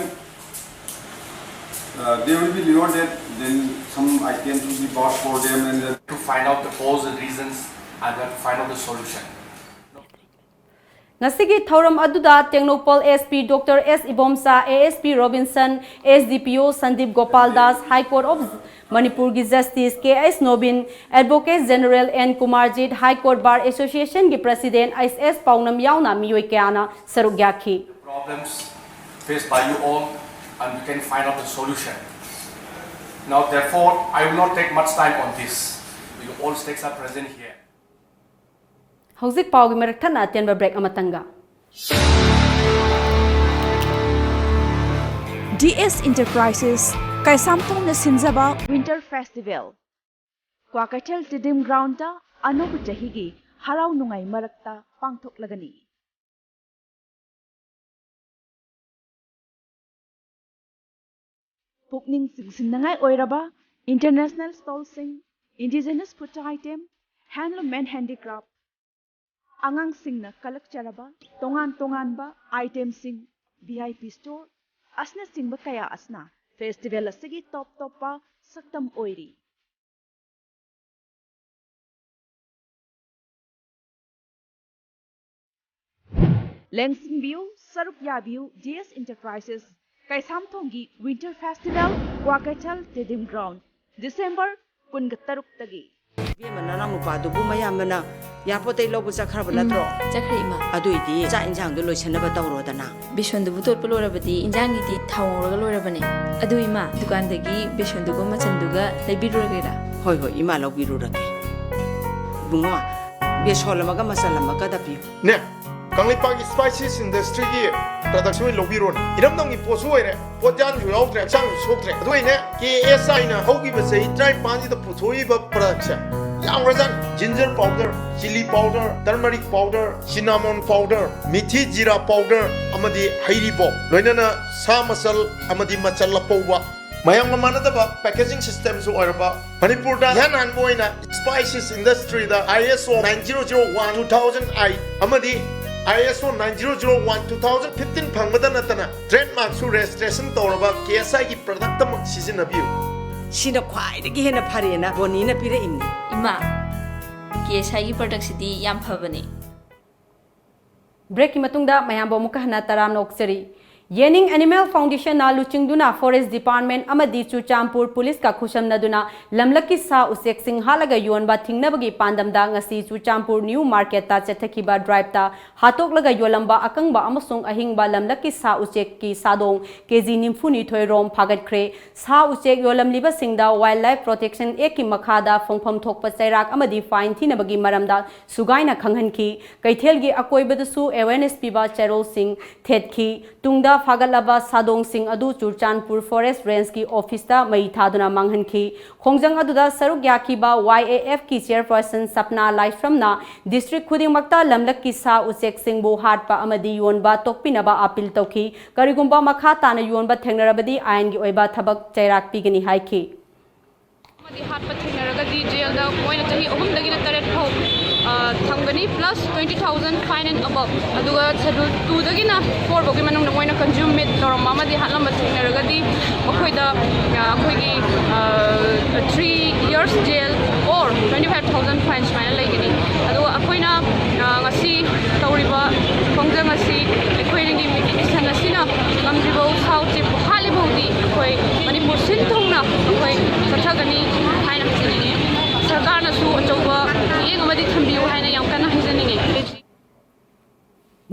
uh, they will be near that, then some items will be bought for them and uh, to find out the cause and reasons and we have to find out the solution. ꯉꯁꯤꯒꯤ ꯊꯧꯔꯝ ꯑꯗꯨꯗ Tengnoupal SP Doctor S Ibomsa, ASP Robinson, SDPO Sandeep Gopal Das, High Court of Manipurꯒꯤ Justice K S Nobin, Advocate General N Kumarjit, High Court Bar Associationꯒꯤ President S S Paunam ꯌꯥꯎꯅ ꯃꯤꯑꯣꯏ ꯀꯌꯥꯅ ꯁꯔꯨꯛ ꯌꯥꯈꯤ꯫ Problems faced by you all, and we can find out the solution. Now, therefore, I will not take much time on this. Your all stakes are present here. ꯍꯧꯖꯤꯛ ꯄꯥꯎꯒꯤ ꯃꯔꯛ ꯊꯠꯅ ꯑꯇꯦꯟꯕ break ꯑꯃꯇꯪꯒ꯫ D S Enterprises, ꯀꯩꯁꯥꯝꯊꯣꯡꯅ ꯁꯤꯟꯖꯕ Winter Festival Kwakeithel Stadium Groundꯇ ꯑꯅꯧꯕ ꯆꯍꯤꯒꯤ ꯍꯔꯥꯎ ꯅꯨꯡꯉꯥꯏ ꯃꯔꯛꯇ ꯄꯥꯡꯊꯣꯛꯂꯒꯅꯤ꯫ ꯄꯨꯛꯅꯤꯡ ꯆꯤꯡꯁꯤꯟꯅꯤꯡꯉꯥꯏ ꯑꯣꯏꯔꯕ international stallꯁꯤꯡ, indigenous food item, handloom and handicraft, ꯑꯉꯥꯡꯁꯤꯡꯅ ꯀꯜꯂꯛꯆꯔꯕ ꯇꯣꯉꯥꯟ ꯇꯣꯉꯥꯟꯕ itemꯁꯤꯡ, V I P store ꯑꯁꯤꯅꯆꯤꯡꯕ ꯀꯌꯥ ꯑꯁꯤꯅ festival ꯑꯁꯤꯒꯤ top ꯇꯣꯞꯄ ꯁꯛꯇꯝ ꯑꯣꯏꯔꯤ꯫ ꯂꯦꯡꯁꯤꯟꯕꯤꯌꯨ, ꯁꯔꯨꯛ ꯌꯥꯕꯤꯌꯨ, D S Enterprises ꯀꯩꯁꯥꯝꯊꯣꯡꯒꯤ Winter Festival, Kwakeithel Stadium Ground, December ꯀꯨꯟꯒ ꯇꯔꯨꯛꯇꯒꯤ꯫ ꯏꯕꯦꯝꯃ, ꯅꯅꯥꯎ ꯅꯨꯄꯥꯗꯨꯕꯨ ꯃꯌꯥꯝꯕꯅ ꯌꯥꯄꯣꯠꯇꯩ ꯂꯧꯕ ꯆꯠꯈ꯭ꯔꯕ ꯅꯠꯇ꯭ꯔꯣ? ꯆꯠꯈ꯭ꯔꯦ, ꯏꯃꯥ꯫ ꯑꯗꯨꯏꯗꯤ ꯆꯥꯛ ꯏꯟꯖꯥꯡꯗꯣ ꯂꯣꯏꯁꯟꯅꯕ ꯇꯧꯔꯣꯗꯅ꯫ ꯕꯦꯁꯣꯟꯗꯨꯕꯨ ꯇꯣꯠꯄ ꯂꯣꯏꯔꯕꯗꯤ ꯏꯟꯖꯥꯡꯒꯤꯗꯤ ꯊꯥꯎ ꯉꯧꯔꯒ ꯂꯣꯏꯔꯕꯅꯦ꯫ ꯑꯗꯨ ꯏꯃꯥ, ꯗꯨꯀꯥꯟꯗꯒꯤ ꯕꯦꯁꯣꯟꯗꯨꯒ ꯃꯆꯟꯗꯨꯒ ꯂꯩꯕꯤꯔꯨꯔꯒꯦꯔꯥ? ꯍꯣꯏ, ꯍꯣꯏ, ꯏꯃꯥ ꯂꯧꯕꯤꯔꯨꯔꯒꯦ꯫ ꯏꯕꯨꯡꯉꯣ, ꯕꯦꯁꯣꯟ ꯑꯃꯒ ꯃꯆꯜ ꯑꯃꯒ ꯇꯞꯄꯤꯌꯨ꯫ ꯅꯦ, ꯀꯪꯂꯩꯄꯥꯛꯀꯤ Spices Industryꯒꯤ productꯁꯦ ꯑꯣꯏꯅ ꯂꯧꯕꯤꯔꯣꯅꯦ꯫ ꯏꯔꯝꯗꯝꯒꯤ ꯄꯣꯠꯁꯨ ꯑꯣꯏꯔꯦ, ꯄꯣꯠꯌꯥꯟꯁꯨ ꯌꯥꯎꯗ꯭ꯔꯦ, ꯍꯛꯆꯥꯡꯁꯨ ꯁꯣꯛꯇ꯭ꯔꯦ꯫ ꯑꯗꯨꯒꯤꯅꯦ, K S Iꯅ ꯍꯧꯈꯤꯕ ꯆꯍꯤ ꯇꯔꯥꯅꯤꯄꯥꯟꯁꯤꯗ ꯄꯨꯊꯣꯛꯏꯕ productꯁꯦ ꯌꯥꯝꯈ꯭ꯔꯖꯥꯠꯅꯤ꯫ Ginger powder, chilli powder, turmeric powder, cinnamon powder, ꯃꯤꯊꯤ ꯖꯤꯔꯥ powder ꯑꯃꯗꯤ ꯍꯩꯔꯤꯕꯣꯞ, ꯂꯣꯏꯅꯅ ꯁꯥ ꯃꯆꯜ ꯑꯃꯗꯤ ꯃꯆꯜ ꯑꯄꯧꯕ, ꯃꯌꯥꯝꯒ ꯃꯥꯟꯅꯗꯕ packaging systemꯁꯨ ꯑꯣꯏꯔꯕ, ꯃꯅꯤꯄꯨꯔꯗ ꯏꯍꯥꯟ ꯍꯥꯟꯕ ꯑꯣꯏꯅ Spices Industryꯗ I S O nine zero zero one two thousand eight ꯑꯃꯗꯤ I S O nine zero zero one two thousand fifteen ꯐꯪꯕꯗ ꯅꯠꯇꯅ trademarkꯁꯨ registration ꯇꯧꯔꯕ K S Iꯒꯤ productꯇꯃꯛ ꯁꯤꯖꯤꯟꯅꯕꯤꯌꯨ꯫ ꯁꯤꯅ ꯈ꯭ꯋꯥꯏꯗꯒꯤ ꯍꯦꯟꯅ ꯐꯔꯦꯅ ꯕꯣꯅꯤꯅ ꯄꯤꯔꯛꯏꯅꯤ꯫ ꯏꯃꯥ, K S Iꯒꯤ productꯁꯤꯗꯤ ꯌꯥꯝ ꯐꯕꯅꯦ꯫ Breakꯀꯤ ꯃꯇꯨꯡꯗ ꯃꯌꯥꯝꯕꯨ ꯑꯃꯨꯛꯀ ꯍꯟꯅ ꯇꯔꯥꯝꯅ ꯑꯣꯛꯆꯔꯤ꯫ ꯌꯦꯅꯤꯡ Animal Foundation ꯅ ꯂꯨꯆꯤꯡꯗꯨꯅ Forest Department ꯑꯃꯗꯤ ꯆꯨꯔꯆꯥꯟꯄꯨꯔ Police ꯀ ꯈꯨꯠꯁꯝꯅꯗꯨꯅ ꯂꯝꯂꯛꯀꯤ ꯁꯥ ꯎꯆꯦꯛꯁꯤꯡ ꯍꯥꯠꯂꯒ ꯌꯣꯟꯕ ꯊꯤꯡꯅꯕꯒꯤ ꯄꯥꯟꯗꯝꯗ ꯉꯁꯤ ꯆꯨꯔꯆꯥꯟꯄꯨꯔ New Market ꯇ ꯆꯠꯊꯈꯤꯕ drive ꯇ ꯍꯥꯠꯇꯣꯛꯂꯒ ꯌꯣꯜꯂꯝꯕ ꯑꯀꯪꯕ ꯑꯃꯁꯨꯡ ꯑꯍꯤꯡꯕ ꯂꯝꯂꯛꯀꯤ ꯁꯥ ꯎꯆꯦꯛꯀꯤ ꯁꯥꯗꯣꯡ ꯀꯦ ꯖꯤ ꯅꯤꯐꯨꯅꯤꯊꯣꯏ ꯔꯣꯝ ꯐꯥꯒꯠꯈ꯭ꯔꯦ꯫ ꯁꯥ ꯎꯆꯦꯛ ꯌꯣꯜꯂꯝꯂꯤꯕꯁꯤꯡꯗ Wildlife Protection Act ꯀꯤ ꯃꯈꯥꯗ ꯐꯪꯐꯝ ꯊꯣꯛꯄ ꯆꯩꯔꯥꯛ ꯑꯃꯗꯤ fine ꯊꯤꯅꯕꯒꯤ ꯃꯔꯝꯗ ꯁꯨꯒꯥꯏꯅ ꯈꯪꯍꯟꯈꯤ꯫ ꯀꯩꯊꯦꯜꯒꯤ ꯑꯀꯣꯏꯕꯗꯁꯨ awareness ꯄꯤꯕ ꯆꯦꯔꯣꯜꯁꯤꯡ ꯊꯦꯠꯈꯤ꯫ ꯇꯨꯡꯗ ꯐꯥꯒꯠꯂꯕ ꯁꯥꯗꯣꯡꯁꯤꯡ ꯑꯗꯨ ꯆꯨꯔꯆꯥꯟꯄꯨꯔ Forest Range ꯀꯤ office ꯇ ꯃꯩ ꯊꯥꯗꯨꯅ ꯃꯥꯡꯍꯟꯈꯤ꯫ ꯈꯣꯡꯖꯪ ꯑꯗꯨꯗ ꯁꯔꯨꯛ ꯌꯥꯈꯤꯕ Y A F ꯀꯤ chairperson ꯁꯞꯅꯥ ꯂꯥꯏꯁ꯭ꯔꯝꯅ district ꯈꯨꯗꯤꯡꯃꯛꯇ ꯂꯝꯂꯛꯀꯤ ꯁꯥ ꯎꯆꯦꯛꯁꯤꯡꯕꯨ ꯍꯥꯠꯄ ꯑꯃꯗꯤ ꯌꯣꯟꯕ ꯇꯣꯛꯄꯤꯅꯕ appeal ꯇꯧꯈꯤ꯫ ꯀꯔꯤꯒꯨꯝꯕ ꯃꯈꯥ ꯇꯥꯅ ꯌꯣꯟꯕ ꯊꯦꯡꯅꯔꯕꯗꯤ ꯑꯥꯏꯟꯒꯤ ꯑꯣꯏꯕ ꯊꯕꯛ ꯆꯩꯔꯥꯛ ꯄꯤꯒꯅꯤ ꯍꯥꯏꯈꯤ꯫ ꯑꯃꯗꯤ ꯍꯥꯠꯄ ꯊꯦꯡꯅꯔꯒꯗꯤ ꯖꯦꯜꯗ ꯃꯣꯏꯅ ꯆꯍꯤ ꯑꯍꯨꯝꯗꯒꯤꯅ ꯇꯔꯦꯠ ꯐꯥꯎ, ꯑ, ꯊꯝꯒꯅꯤ, plus twenty thousand fine and above꯫ ꯑꯗꯨꯒ Schedule two ꯗꯒꯤꯅ four ꯐꯥꯎꯒꯤ ꯃꯅꯨꯡꯗ ꯃꯣꯏꯅ consume meat ꯇꯧꯔꯝꯕ ꯑꯃꯗꯤ ꯍꯥꯠꯂꯝꯕ ꯊꯦꯡꯅꯔꯒꯗꯤ ꯃꯈꯣꯏꯗ, ꯑ, ꯑꯩꯈꯣꯏꯒꯤ, ꯑ, three years jail or twenty five thousand fine ꯁꯨꯃꯥꯏꯅ ꯂꯩꯒꯅꯤ꯫ ꯑꯗꯨꯒ ꯑꯩꯈꯣꯏꯅ, ꯑ, ꯉꯁꯤ ꯇꯧꯔꯤꯕ ꯈꯣꯡꯖꯪ ꯑꯁꯤ ꯑꯩꯈꯣꯏꯒꯤ ꯃꯤꯠ ꯏꯁꯪ ꯑꯁꯤꯅ ꯉꯝꯗ꯭ꯔꯤꯕ ꯁꯥ ꯎꯆꯦꯛꯄꯨ ꯍꯥꯠꯂꯤꯕ ꯍꯧꯗꯤ ꯑꯩꯈꯣꯏ ꯃꯅꯤꯄꯨꯔ ꯁꯤꯟ ꯊꯨꯡꯅ ꯑꯩꯈꯣꯏ ꯆꯠꯊꯒꯅꯤ ꯍꯥꯏꯅ ꯍꯥꯏꯖꯅꯤꯡꯉꯤ꯫ ꯁꯔꯀꯥꯔꯅꯁꯨ ꯑꯆꯧꯕ ꯃꯤꯠꯌꯦꯡ ꯑꯃꯗꯤ ꯊꯝꯕꯤꯌꯨ ꯍꯥꯏꯅ ꯌꯥꯝ ꯀꯟꯅ ꯍꯥꯏꯖꯅꯤꯡꯉꯤ꯫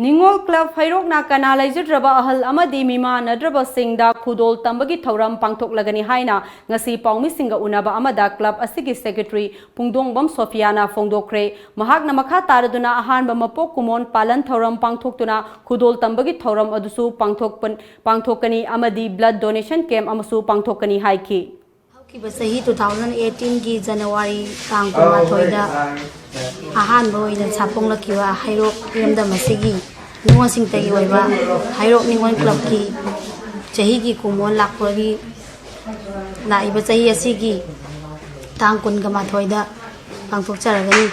ꯅꯤꯉꯣꯜ ꯀ꯭ꯂꯕ ꯍꯩꯔꯣꯛꯅ ꯀꯅꯥ ꯂꯩꯖꯗ꯭ꯔꯕ ꯑꯍꯜ ꯑꯃꯗꯤ ꯃꯤꯃꯥꯟꯅꯗ꯭ꯔꯕꯁꯤꯡꯗ ꯈꯨꯗꯣꯜ ꯇꯝꯕꯒꯤ ꯊꯧꯔꯝ ꯄꯥꯡꯊꯣꯛꯂꯒꯅꯤ ꯍꯥꯏꯅ ꯉꯁꯤ ꯄꯥꯎꯃꯤꯁꯤꯡꯒ ꯎꯅꯕ ꯑꯃꯗ ꯀ꯭ꯂꯕ ꯑꯁꯤꯒꯤ ꯁꯦꯀ꯭ꯔꯦꯇꯔꯤ ꯄꯨꯡꯗꯣꯡꯕꯝ ꯁꯣꯐꯤꯌꯥꯅ ꯐꯣꯡꯗꯣꯛꯈ꯭ꯔꯦ꯫ ꯃꯍꯥꯛꯅ ꯃꯈꯥ ꯇꯥꯔꯗꯨꯅ ꯑꯍꯥꯟꯕ ꯃꯄꯣꯛ ꯀꯨꯝꯑꯣꯟ ꯄꯥꯂꯟ ꯊꯧꯔꯝ ꯄꯥꯡꯊꯣꯛꯇꯨꯅ ꯈꯨꯗꯣꯜ ꯇꯝꯕꯒꯤ ꯊꯧꯔꯝ ꯑꯗꯨꯁꯨ ꯄꯥꯡꯊꯣꯛꯄ-, ꯄꯥꯡꯊꯣꯛꯀꯅꯤ ꯑꯃꯗꯤ blood donation camp ꯑꯃꯁꯨ ꯄꯥꯡꯊꯣꯛꯀꯅꯤ ꯍꯥꯏꯈꯤ꯫ ꯍꯧꯈꯤꯕ ꯆꯍꯤ two thousand eighteen ꯒꯤ January ꯇꯥꯡ ꯀꯨꯟꯃꯥꯊꯣꯏꯗ ꯑꯍꯥꯟꯕ ꯑꯣꯏꯅ ꯁꯥꯐꯣꯡꯂꯛꯈꯤꯕ ꯍꯩꯔꯣꯛ ꯏꯔꯝꯗꯝ ꯑꯁꯤꯒꯤ ꯅꯤꯉꯣꯜꯁꯤꯡꯇꯒꯤ ꯑꯣꯏꯕ ꯍꯩꯔꯣꯛ ꯅꯤꯉꯣꯜ ꯀ꯭ꯂꯕꯀꯤ ꯆꯍꯤꯒꯤ ꯀꯨꯝꯑꯣꯟ ꯂꯥꯛꯄꯒꯤ, ꯂꯥꯛꯏꯕ ꯆꯍꯤ ꯑꯁꯤꯒꯤ ꯇꯥꯡ ꯀꯨꯟꯒ ꯃꯥꯊꯣꯏꯗ ꯄꯥꯡꯊꯣꯛꯆꯔꯒꯅꯤ꯫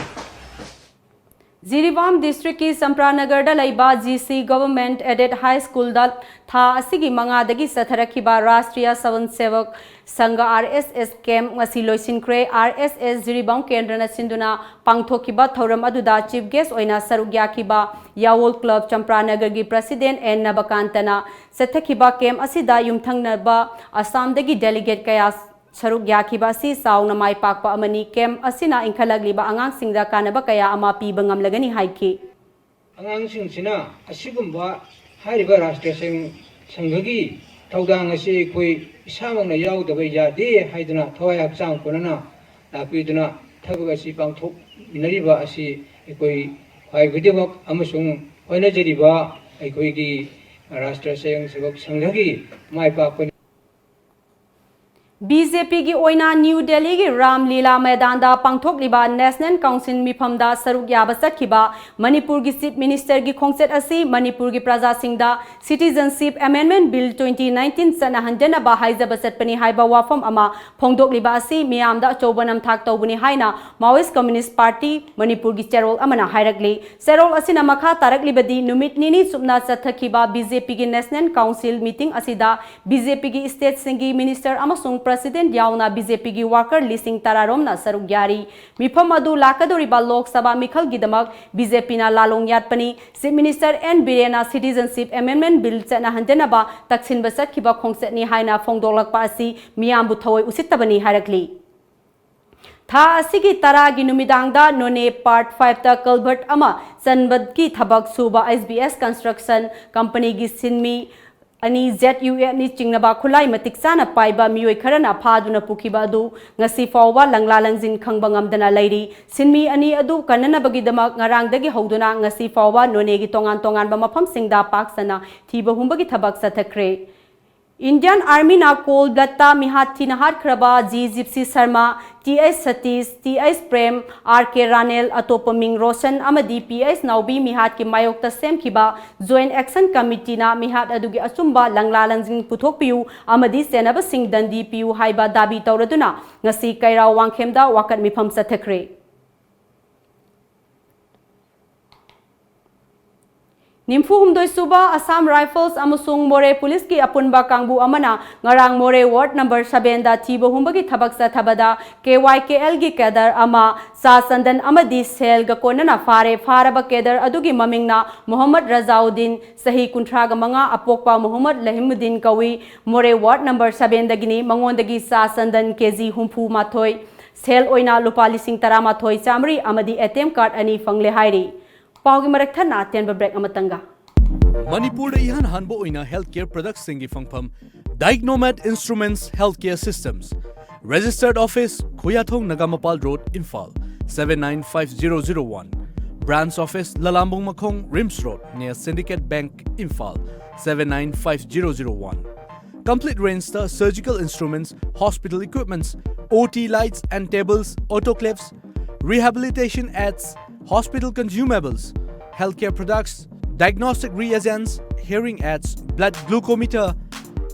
ꯖꯤꯔꯤꯕꯥꯝ ꯗꯤꯁꯇ꯭ꯔꯤꯛꯀꯤ ꯆꯝꯄ꯭ꯔꯥꯅꯒꯔꯗ ꯂꯩꯕ ꯖꯤ ꯁꯤ ꯒꯚꯔꯟꯃꯦꯟꯠ ꯑꯦꯗꯦꯗ ꯍꯥꯏ ꯁ꯭ꯀꯨꯜꯗ ꯊꯥ ꯑꯁꯤꯒꯤ ꯃꯉꯥꯗꯒꯤ ꯆꯠꯊꯔꯛꯈꯤꯕ ꯔꯥꯁꯇ꯭ꯔꯤꯌꯥ ꯁ꯭ꯋꯌꯝ ꯁꯦꯕꯛ ꯁꯪꯘ, ꯑꯥꯔ ꯑꯦꯁ ꯑꯦꯁ, ꯀꯦꯝꯞ ꯉꯁꯤ ꯂꯣꯏꯁꯤꯟꯈ꯭ꯔꯦ꯫ ꯑꯥꯔ ꯑꯦꯁ ꯑꯦꯁ ꯖꯤꯔꯤꯕꯥꯝ ꯀꯦꯟꯗ꯭ꯔꯅ ꯁꯤꯟꯗꯨꯅ ꯄꯥꯡꯊꯣꯛꯈꯤꯕ ꯊꯧꯔꯝ ꯑꯗꯨꯗ ꯆꯤꯐ ꯒꯦꯁ꯭ꯠ ꯑꯣꯏꯅ ꯁꯔꯨꯛ ꯌꯥꯈꯤꯕ ꯌꯥꯋꯣꯜ ꯀ꯭ꯂꯕ ꯆꯝꯄ꯭ꯔꯥꯅꯒꯔꯒꯤ ꯄ꯭ꯔꯁꯤꯗꯦꯟꯠ ꯑꯦꯟ ꯅꯕꯀꯥꯟꯇꯅ ꯆꯠꯊꯈꯤꯕ ꯀꯦꯝꯞ ꯑꯁꯤꯗ ꯌꯨꯝꯊꯪꯅꯕ ꯑꯁꯥꯝꯗꯒꯤ ꯗꯦꯂꯤꯒꯦꯠ ꯀꯌꯥ ꯁꯔꯨꯛ ꯌꯥꯈꯤꯕ ꯑꯁꯤ ꯆꯥꯎꯅ ꯃꯥꯏ ꯄꯥꯛꯄ ꯑꯃꯅꯤ꯫ ꯀꯦꯝꯞ ꯑꯁꯤꯅ ꯏꯟꯈꯠꯂꯛꯂꯤꯕ ꯑꯉꯥꯡꯁꯤꯡꯗ ꯀꯥꯟꯅꯕ ꯀꯌꯥ ꯑꯃ ꯄꯤꯕ ꯉꯝꯂꯒꯅꯤ ꯍꯥꯏꯈꯤ꯫ ꯑꯉꯥꯡꯁꯤꯡꯁꯤꯅ ꯑꯁꯤꯒꯨꯝꯕ ꯍꯥꯏꯔꯤꯕ ꯔꯥꯁꯇ꯭ꯔ ꯁꯪ-, ꯁꯪꯘꯒꯤ ꯊꯧꯗꯥꯡ ꯑꯁꯤ ꯑꯩꯈꯣꯏ ꯏꯁꯥꯃꯛꯅ ꯌꯥꯎꯗꯕ ꯌꯥꯗꯦ ꯍꯥꯏꯗꯨꯅ ꯊꯋꯥꯏ ꯍꯛꯆꯥꯡ ꯄꯨꯅꯅ ꯂꯥꯛꯄꯤꯗꯨꯅ ꯊꯕꯛ ꯑꯁꯤ ꯄꯥꯡꯊꯣꯛꯃꯤꯟꯅꯔꯤꯕ ꯑꯁꯤ ꯑꯩꯈꯣꯏ ꯈ꯭ꯋꯥꯏ ꯈꯨꯗꯤꯡꯃꯛ ꯑꯃꯁꯨꯡ ꯍꯣꯠꯅꯖꯔꯤꯕ ꯑꯩꯈꯣꯏꯒꯤ ꯔꯥꯁꯇ꯭ꯔ ꯁ꯭ꯋꯌꯝ ꯁꯦꯕꯛ ꯁꯪꯘꯒꯤ ꯃꯥꯏ ꯄꯥꯛꯄꯅꯤ꯫ ꯕꯤ ꯖꯦ ꯄꯤꯒꯤ ꯑꯣꯏꯅ ꯅ꯭ꯌꯨ ꯗꯦꯜꯂꯤꯒꯤ ꯔꯥꯝ ꯂꯤꯂꯥ ꯃꯩꯗꯥꯟꯗ ꯄꯥꯡꯊꯣꯛꯂꯤꯕ ꯅꯦꯁꯅꯦꯜ ꯀꯥꯎꯟꯁꯤꯜ ꯃꯤꯐꯝꯗ ꯁꯔꯨꯛ ꯌꯥꯕ ꯆꯠꯈꯤꯕ ꯃꯅꯤꯄꯨꯔꯒꯤ ꯆꯤꯐ ꯃꯤꯅꯤꯁꯇꯔꯒꯤ ꯈꯣꯡꯆꯠ ꯑꯁꯤ ꯃꯅꯤꯄꯨꯔꯒꯤ ꯄ꯭ꯔꯖꯥꯁꯤꯡꯗ citizenship amendment bill twenty nineteen ꯆꯠꯅꯍꯟꯖꯅꯕ ꯍꯥꯏꯖꯕ ꯆꯠꯄꯅꯤ ꯍꯥꯏꯕ ꯋꯥꯐꯝ ꯑꯃ ꯐꯣꯡꯗꯣꯛꯂꯤꯕ ꯑꯁꯤ ꯃꯤꯌꯥꯝꯗ ꯑꯆꯧꯕ ꯅꯝꯊꯥꯛ ꯇꯧꯕꯅꯤ ꯍꯥꯏꯅ ꯃꯥꯋꯣꯏꯁ꯭ꯠ ꯀꯝꯃ꯭ꯌꯨꯅꯤꯁ꯭ꯠ ꯄꯥꯔꯇꯤ ꯃꯅꯤꯄꯨꯔꯒꯤ ꯆꯦꯔꯣꯜ ꯑꯃꯅ ꯍꯥꯏꯔꯛꯂꯤ꯫ ꯆꯦꯔꯣꯜ ꯑꯁꯤꯅ ꯃꯈꯥ ꯇꯥꯔꯛꯂꯤꯕꯗꯤ, ꯅꯨꯃꯤꯠ ꯅꯤꯅꯤ ꯆꯨꯞꯅ ꯆꯠꯊꯈꯤꯕ ꯕꯤ ꯖꯦ ꯄꯤꯒꯤ ꯅꯦꯁꯅꯦꯜ ꯀꯥꯎꯟꯁꯤꯜ ꯃꯤꯇꯤꯡ ꯑꯁꯤꯗ ꯕꯤ ꯖꯦ ꯄꯤꯒꯤ ꯁ꯭ꯇꯦꯠꯁꯤꯡꯒꯤ ꯃꯤꯅꯤꯁꯇꯔ ꯑꯃꯁꯨꯡ ꯄ꯭ꯔꯁꯤꯗꯦꯟꯠ ꯌꯥꯎꯅ ꯕꯤ ꯖꯦ ꯄꯤꯒꯤ ꯋꯥꯔꯀꯔ ꯂꯤꯁꯤꯡ ꯇꯔꯥꯔꯣꯝꯅ ꯁꯔꯨꯛ ꯌꯥꯔꯤ꯫ ꯃꯤꯐꯝ ꯑꯗꯨ ꯂꯥꯛꯀꯗꯧꯔꯤꯕ ꯂꯣꯛ ꯁꯚꯥ ꯃꯤꯈꯜꯒꯤꯗꯃꯛ ꯕꯤ ꯖꯦ ꯄꯤꯅ ꯂꯥꯂꯣꯡ ꯌꯥꯠꯄꯅꯤ꯫ ꯆꯤꯐ ꯃꯤꯅꯤꯁꯇꯔ ꯑꯦꯟ ꯕꯤꯔꯦꯟꯅ ꯁꯤꯇꯤꯖꯟꯁꯤꯞ ꯑꯦꯃꯦꯟꯗꯃꯦꯟꯠ ꯕꯤꯜ ꯆꯠꯅꯍꯟꯖꯅꯕ ꯇꯛꯁꯤꯟꯕ ꯆꯠꯈꯤꯕ ꯈꯣꯡꯆꯠꯅꯤ ꯍꯥꯏꯅ ꯐꯣꯡꯗꯣꯛꯂꯛꯄ ꯑꯁꯤ ꯃꯤꯌꯥꯝꯕꯨ ꯊꯑꯣꯏ ꯎꯁꯤꯠꯇꯕꯅꯤ ꯍꯥꯏꯔꯛꯂꯤ꯫ ꯊꯥ ꯑꯁꯤꯒꯤ ꯇꯔꯥꯒꯤ ꯅꯨꯃꯤꯗꯥꯡꯗ ꯅꯣꯅꯦ ꯄꯥꯔꯠ ꯐꯥꯏꯚꯇ ꯀꯜꯚꯔꯠ ꯑꯃ ꯆꯟꯕꯒꯤ ꯊꯕꯛ ꯁꯨꯕ ꯑꯦꯁ ꯕꯤ ꯑꯦꯁ ꯀꯟꯁꯇ꯭ꯔꯛꯁꯟ ꯀꯝꯄꯅꯤꯒꯤ ꯁꯤꯟꯃꯤ ꯑꯅꯤ, ꯖꯦꯠ ꯌꯨ ꯑꯦꯐꯅꯤ ꯆꯤꯡꯅꯕ ꯈꯨꯠꯂꯥꯏ ꯃꯇꯤꯛ ꯆꯥꯅ ꯄꯥꯏꯕ ꯃꯤꯑꯣꯏ ꯈꯔꯅ ꯐꯥꯗꯨꯅ ꯄꯨꯈꯤꯕ ꯑꯗꯨ ꯉꯁꯤ ꯐꯥꯎꯕ ꯂꯪꯂꯥ ꯂꯪꯖꯤꯟ ꯈꯪꯕ ꯉꯝꯗꯅ ꯂꯩꯔꯤ꯫ ꯁꯤꯟꯃꯤ ꯑꯅꯤ ꯑꯗꯨ ꯀꯟꯅꯅꯕꯒꯤꯗꯃꯛ ꯉꯔꯥꯡꯗꯒꯤ ꯍꯧꯗꯨꯅ ꯉꯁꯤ ꯐꯥꯎꯕ ꯅꯣꯅꯦꯒꯤ ꯇꯣꯉꯥꯟ ꯇꯣꯉꯥꯟꯕ ꯃꯐꯝꯁꯤꯡꯗ ꯄꯥꯛ ꯁꯟꯅ ꯊꯤꯕ ꯍꯨꯝꯕꯒꯤ ꯊꯕꯛ ꯆꯠꯊꯈ꯭ꯔꯦ꯫ ꯏꯟꯗꯤꯌꯟ ꯑꯥꯔꯃꯤꯅ ꯀꯣꯜ ꯕ꯭ꯂꯠꯇ ꯃꯤꯍꯥꯠ ꯊꯤꯅ ꯍꯥꯠꯈ꯭ꯔꯕ ꯖꯤ ꯖꯤꯞꯁꯤ Sharma, T H Satish, T H Prem, R K Ranel, ꯑꯇꯣꯞꯄ ꯃꯤꯡ ꯔꯣꯁꯟ ꯑꯃꯗꯤ ꯄꯤ ꯑꯩꯆ ꯅꯥꯎꯕꯤ ꯃꯤꯍꯥꯠꯀꯤ ꯃꯥꯌꯣꯛꯇ ꯁꯦꯝꯈꯤꯕ ꯖꯣꯏꯟꯠ ꯑꯦꯛꯁꯟ ꯀꯃꯤꯇꯤꯅ ꯃꯤꯍꯥꯠ ꯑꯗꯨꯒꯤ ꯑꯆꯨꯝꯕ ꯂꯪꯂꯥ ꯂꯪꯖꯤꯡ ꯄꯨꯊꯣꯛꯄꯤꯌꯨ ꯑꯃꯗꯤ ꯆꯦꯟꯅꯕꯁꯤꯡ ꯗꯟꯗꯤ ꯄꯤꯌꯨ ꯍꯥꯏꯕ ꯗꯥꯕꯤ ꯇꯧꯔꯗꯨꯅ ꯉꯁꯤ ꯀꯩꯔꯥꯎ ꯋꯥꯡꯈꯦꯝꯗ ꯋꯥꯀꯠ ꯃꯤꯐꯝ ꯆꯠꯊꯈ꯭ꯔꯦ꯫ ꯅꯤꯐꯨ ꯍꯨꯝꯗꯣꯏ ꯁꯨꯕ ꯑꯁꯥꯝ ꯔꯥꯏꯐꯜꯁ ꯑꯃꯁꯨꯡ ꯃꯣꯔꯦ ꯄꯨꯂꯤꯁꯀꯤ ꯑꯄꯨꯟꯕ ꯀꯥꯡꯕꯨ ꯑꯃꯅ ꯉꯔꯥꯡ ꯃꯣꯔꯦ ꯋꯥꯔꯗ ꯅꯝꯕꯔ ꯁꯕꯦꯟꯗ ꯊꯤꯕ ꯍꯨꯝꯕꯒꯤ ꯊꯕꯛ ꯆꯠꯊꯕꯗ ꯀꯦ ꯋꯥꯏ ꯀꯦ ꯑꯦꯜꯒꯤ ꯀꯦꯗꯔ ꯑꯃ ꯆꯥ ꯆꯟꯗꯟ ꯑꯃꯗꯤ ꯁꯦꯜꯒ ꯀꯣꯟꯅꯅ ꯐꯥꯔꯦ꯫ ꯐꯥꯔꯕ ꯀꯦꯗꯔ ꯑꯗꯨꯒꯤ ꯃꯃꯤꯡꯅ ꯃꯣꯍꯝꯃꯗ ꯔꯖꯥꯎꯗꯤꯟ, ꯆꯍꯤ ꯀꯨꯟꯊ꯭ꯔꯥꯒ ꯃꯉꯥ, ꯑꯄꯣꯛꯄ ꯃꯣꯍꯝꯃꯗ ꯂꯍꯤꯃꯨꯗꯤꯟ ꯀꯧꯏ꯫ ꯃꯣꯔꯦ ꯋꯥꯔꯗ ꯅꯝꯕꯔ ꯁꯕꯦꯟꯗꯒꯤꯅꯤ꯫ ꯃꯉꯣꯟꯗꯒꯤ ꯆꯥ ꯆꯟꯗꯟ ꯀꯦ ꯖꯤ ꯍꯨꯝꯐꯨ ꯃꯥꯊꯣꯏ, ꯁꯦꯜ ꯑꯣꯏꯅ ꯂꯨꯄꯥ ꯂꯤꯁꯤꯡ ꯇꯔꯥꯃꯥꯊꯣꯏ ꯆꯥꯃꯔꯤ ꯑꯃꯗꯤ ꯑꯦ ꯇꯤ ꯑꯦꯝ ꯀꯥꯔꯗ ꯑꯅꯤ ꯐꯪꯂꯦ ꯍꯥꯏꯔꯤ꯫ ꯄꯥꯎꯒꯤ ꯃꯔꯛ ꯊꯠꯅ ꯑꯇꯦꯟꯕ ꯕ꯭ꯔꯦꯛ ꯑꯃꯇꯪꯒ꯫ ꯃꯅꯤꯄꯨꯔꯗ ꯏꯍꯥꯟ ꯍꯥꯟꯕ ꯑꯣꯏꯅ ꯍꯦꯜꯊ ꯀꯦꯌꯔ ꯄ꯭ꯔꯗꯛꯁꯤꯡꯒꯤ ꯐꯪꯐꯝ Dicnomed Instruments Healthcare Systems, Registered Office, Khuyathong Nagampal road, Imphal, seven nine five zero zero one. Branch Office, Lalambung Makhong, RIMS road, near Syndicate Bank, Imphal, seven nine five zero zero one. Complete range ꯇ surgical instruments, hospital equipments, O T lights and tables, autoclaves, rehabilitation aids, hospital consumables, healthcare products, diagnostic reagents, hearing aids, blood glucometer,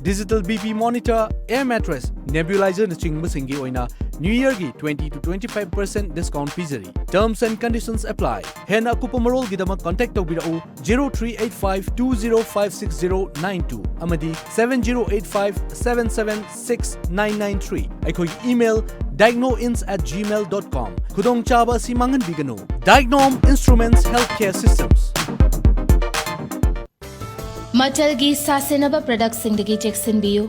digital B P monitor, air mattress, nebulizer ꯅꯆꯤꯡꯕꯁꯤꯡꯒꯤ ꯑꯣꯏꯅ New Year ꯒꯤ twenty to twenty five percent discount ꯄꯤꯖꯔꯤ꯫ Terms and conditions apply. ꯍꯦꯟꯅ ꯑꯀꯨꯞꯄ ꯃꯔꯣꯜꯒꯤꯗꯃꯛ contact ꯇꯧꯕꯤꯔꯛꯎ zero three eight five two zero five six zero nine two ꯑꯃꯗꯤ seven zero eight five seven seven six nine nine three꯫ ꯑꯩꯈꯣꯏꯒꯤ email dicnoins at gmail dot com꯫ ꯈꯨꯗꯣꯡꯆꯥꯕ ꯑꯁꯤ ꯃꯥꯡꯍꯟꯕꯤꯒꯅꯨ꯫ Dicnom Instruments Healthcare Systems꯫ ꯃꯆꯜꯒꯤ ꯁꯥꯁꯦꯟꯅꯕ ꯄ꯭ꯔꯗꯛꯁꯤꯡꯗꯒꯤ ꯆꯦꯛꯁꯤꯟꯕꯤꯌꯨ꯫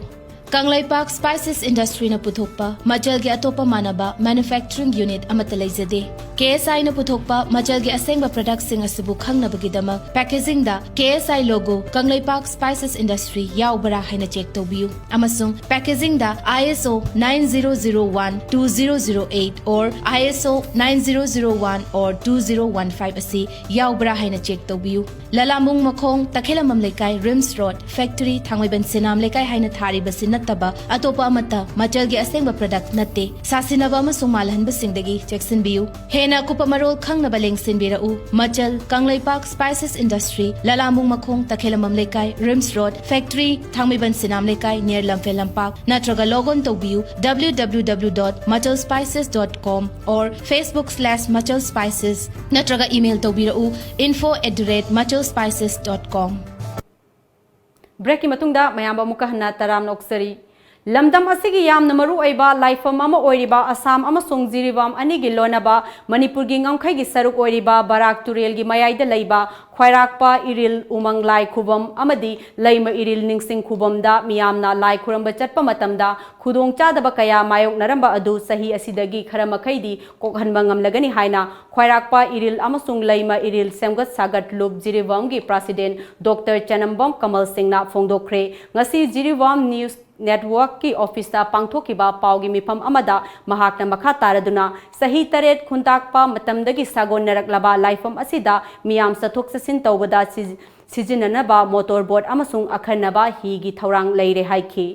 Kangleipak spices ꯏꯟꯗꯁꯇ꯭ꯔꯤꯅ ꯄꯨꯊꯣꯛꯄ ꯃꯆꯜꯒꯤ ꯑꯇꯣꯞꯄ ꯃꯥꯟꯅꯕ ꯃꯦꯅꯨꯐꯦꯛꯆꯔꯤꯡ ꯌꯨꯅꯤꯠ ꯑꯃꯠꯇ ꯂꯩꯖꯗꯦ꯫ ꯀꯦ ꯑꯦꯁ ꯑꯥꯏꯅ ꯄꯨꯊꯣꯛꯄ ꯃꯆꯜꯒꯤ ꯑꯁꯦꯡꯕ ꯄ꯭ꯔꯗꯛꯁꯤꯡ ꯑꯁꯤꯕꯨ ꯈꯪꯅꯕꯒꯤꯗꯃꯛ ꯄꯦꯀꯦꯖꯤꯡꯗ ꯀꯦ ꯑꯦꯁ ꯑꯥꯏ ꯂꯣꯒꯣ ꯀꯪꯂꯩꯄꯥꯛ ꯁ꯭ꯄꯥꯏꯁꯦꯁ ꯏꯟꯗꯁꯇ꯭ꯔꯤ ꯌꯥꯎꯕ꯭ꯔꯥ ꯍꯥꯏꯅ ꯆꯦꯛ ꯇꯧꯕꯤꯌꯨ, ꯑꯃꯁꯨꯡ ꯄꯦꯀꯦꯖꯤꯡꯗ I S O nine zero zero one two zero zero eight or I S O nine zero zero one or two zero one five ꯑꯁꯤ ꯌꯥꯎꯕ꯭ꯔꯥ ꯍꯥꯏꯅ ꯆꯦꯛ ꯇꯧꯕꯤꯌꯨ꯫ ꯂꯂꯥꯝꯕꯨꯡ ꯃꯈꯣꯡ, ꯇꯈꯦꯂꯝꯕꯝ ꯂꯩꯀꯥꯏ, ꯔꯤꯝꯁ ꯔꯣꯗ, ꯐꯦꯛꯇꯔꯤ, ꯊꯥꯡꯃꯩꯕꯟ ꯁꯤꯅꯥꯝ ꯂꯩꯀꯥꯏ ꯍꯥꯏꯅ ꯊꯥꯔꯤꯕꯁꯤ ꯅꯠꯇꯕ ꯑꯇꯣꯞꯄ ꯑꯃꯠꯇ ꯃꯆꯜꯒꯤ ꯑꯁꯦꯡꯕ product ꯅꯠꯇꯦ꯫ ꯁꯥꯁꯤꯟꯅꯕ ꯑꯃꯁꯨꯡ ꯃꯥꯜꯍꯟꯕꯁꯤꯡꯗꯒꯤ ꯆꯦꯛꯁꯤꯟꯕꯤꯌꯨ꯫ ꯍꯦꯟꯅ ꯑꯀꯨꯞꯄ ꯃꯔꯣꯜ ꯈꯪꯅꯕ ꯂꯦꯡꯁꯤꯟꯕꯤꯔꯛꯎ꯫ ꯃꯆꯜ, ꯀꯪꯂꯩꯄꯥꯛ Spices Industry, ꯂꯂꯥꯝꯕꯨꯡ ꯃꯈꯣꯡ, ꯇꯈꯦꯂꯝꯕꯝ ꯂꯩꯀꯥꯏ, ꯔꯤꯝꯁ ꯔꯣꯗ, factory, ꯊꯥꯡꯃꯩꯕꯟ ꯁꯤꯅꯥꯝ ꯂꯩꯀꯥꯏ, near ꯂꯝꯐꯦꯜ ꯂꯝꯄꯥꯛ, ꯅꯠꯇ꯭ꯔꯒ log on ꯇꯧꯕꯤꯌꯨ W W W dot machal spices dot com or Facebook slash machal spices, ꯅꯠꯇ꯭ꯔꯒ email ꯇꯧꯕꯤꯔꯛꯎ info at the rate machal spices dot com꯫ Breakꯀꯤ ꯃꯇꯨꯡꯗ ꯃꯌꯥꯝꯕꯨ ꯑꯃꯨꯛꯀ ꯍꯟꯅ ꯇꯔꯥꯝꯅ ꯑꯣꯛꯆꯔꯤ꯫ ꯂꯝꯗꯝ ꯑꯁꯤꯒꯤ ꯌꯥꯝꯅ ꯃꯔꯨ ꯑꯣꯏꯕ ꯂꯥꯏꯐꯝ ꯑꯃ ꯑꯣꯏꯔꯤꯕ ꯑꯁꯥꯝ ꯑꯃꯁꯨꯡ ꯖꯤꯔꯤꯕꯥꯝ ꯑꯅꯤꯒꯤ ꯂꯣꯟꯅꯕ ꯃꯅꯤꯄꯨꯔꯒꯤ ꯉꯝꯈꯩꯒꯤ ꯁꯔꯨꯛ ꯑꯣꯏꯔꯤꯕ ꯕꯔꯥꯛ ꯇꯨꯔꯦꯜꯒꯤ ꯃꯌꯥꯏꯗ ꯂꯩꯕ ꯈ꯭ꯋꯥꯏꯔꯥꯛꯄ ꯏꯔꯤꯜ ꯎꯃꯪ ꯂꯥꯏ ꯈꯨꯕꯝ ꯑꯃꯗꯤ ꯂꯩꯃ ꯏꯔꯤꯜ ꯅꯤꯡꯁꯤꯡ ꯈꯨꯕꯝꯗ ꯃꯤꯌꯥꯝꯅ ꯂꯥꯏ ꯈꯨꯔꯝꯕ ꯆꯠꯄ ꯃꯇꯝꯗ ꯈꯨꯗꯣꯡꯆꯥꯗꯕ ꯀꯌꯥ ꯃꯥꯌꯣꯛꯅꯔꯝꯕ ꯑꯗꯨ ꯆꯍꯤ ꯑꯁꯤꯗꯒꯤ ꯈꯔ ꯃꯈꯩꯗꯤ ꯀꯣꯛꯍꯟꯕ ꯉꯝꯂꯒꯅꯤ ꯍꯥꯏꯅ ꯈ꯭ꯋꯥꯏꯔꯥꯛꯄ ꯏꯔꯤꯜ ꯑꯃꯁꯨꯡ ꯂꯩꯃ ꯏꯔꯤꯜ ꯁꯦꯝꯒꯠ ꯁꯥꯒꯠ ꯂꯨꯞ ꯖꯤꯔꯤꯕꯥꯝꯒꯤ president Doctor ꯆꯅꯝꯕꯝ ꯀꯃꯜ ꯁꯤꯡꯅ ꯐꯣꯡꯗꯣꯛꯈ꯭ꯔꯦ꯫ ꯉꯁꯤ ꯖꯤꯔꯤꯕꯥꯝ news networkꯀꯤ officeꯇ ꯄꯥꯡꯊꯣꯛꯈꯤꯕ ꯄꯥꯎꯒꯤ ꯃꯤꯐꯝ ꯑꯃꯗ ꯃꯍꯥꯛꯅ ꯃꯈꯥ ꯇꯥꯔꯗꯨꯅ, ꯆꯍꯤ ꯇꯔꯦꯠ ꯈꯨꯟꯇꯥꯛꯄ ꯃꯇꯝꯗꯒꯤ ꯁꯥꯒꯣꯟꯅꯔꯛꯂꯕ ꯂꯥꯏꯐꯝ ꯑꯁꯤꯗ ꯃꯤꯌꯥꯝ ꯆꯠꯊꯣꯛ ꯆꯠꯁꯤꯟ ꯇꯧꯕꯗ ꯁꯤꯖ-, ꯁꯤꯖꯤꯟꯅꯅꯕ motor boat ꯑꯃꯁꯨꯡ ꯑꯈꯟꯅꯕ ꯍꯤꯒꯤ ꯊꯧꯔꯥꯡ ꯂꯩꯔꯦ ꯍꯥꯏꯈꯤ꯫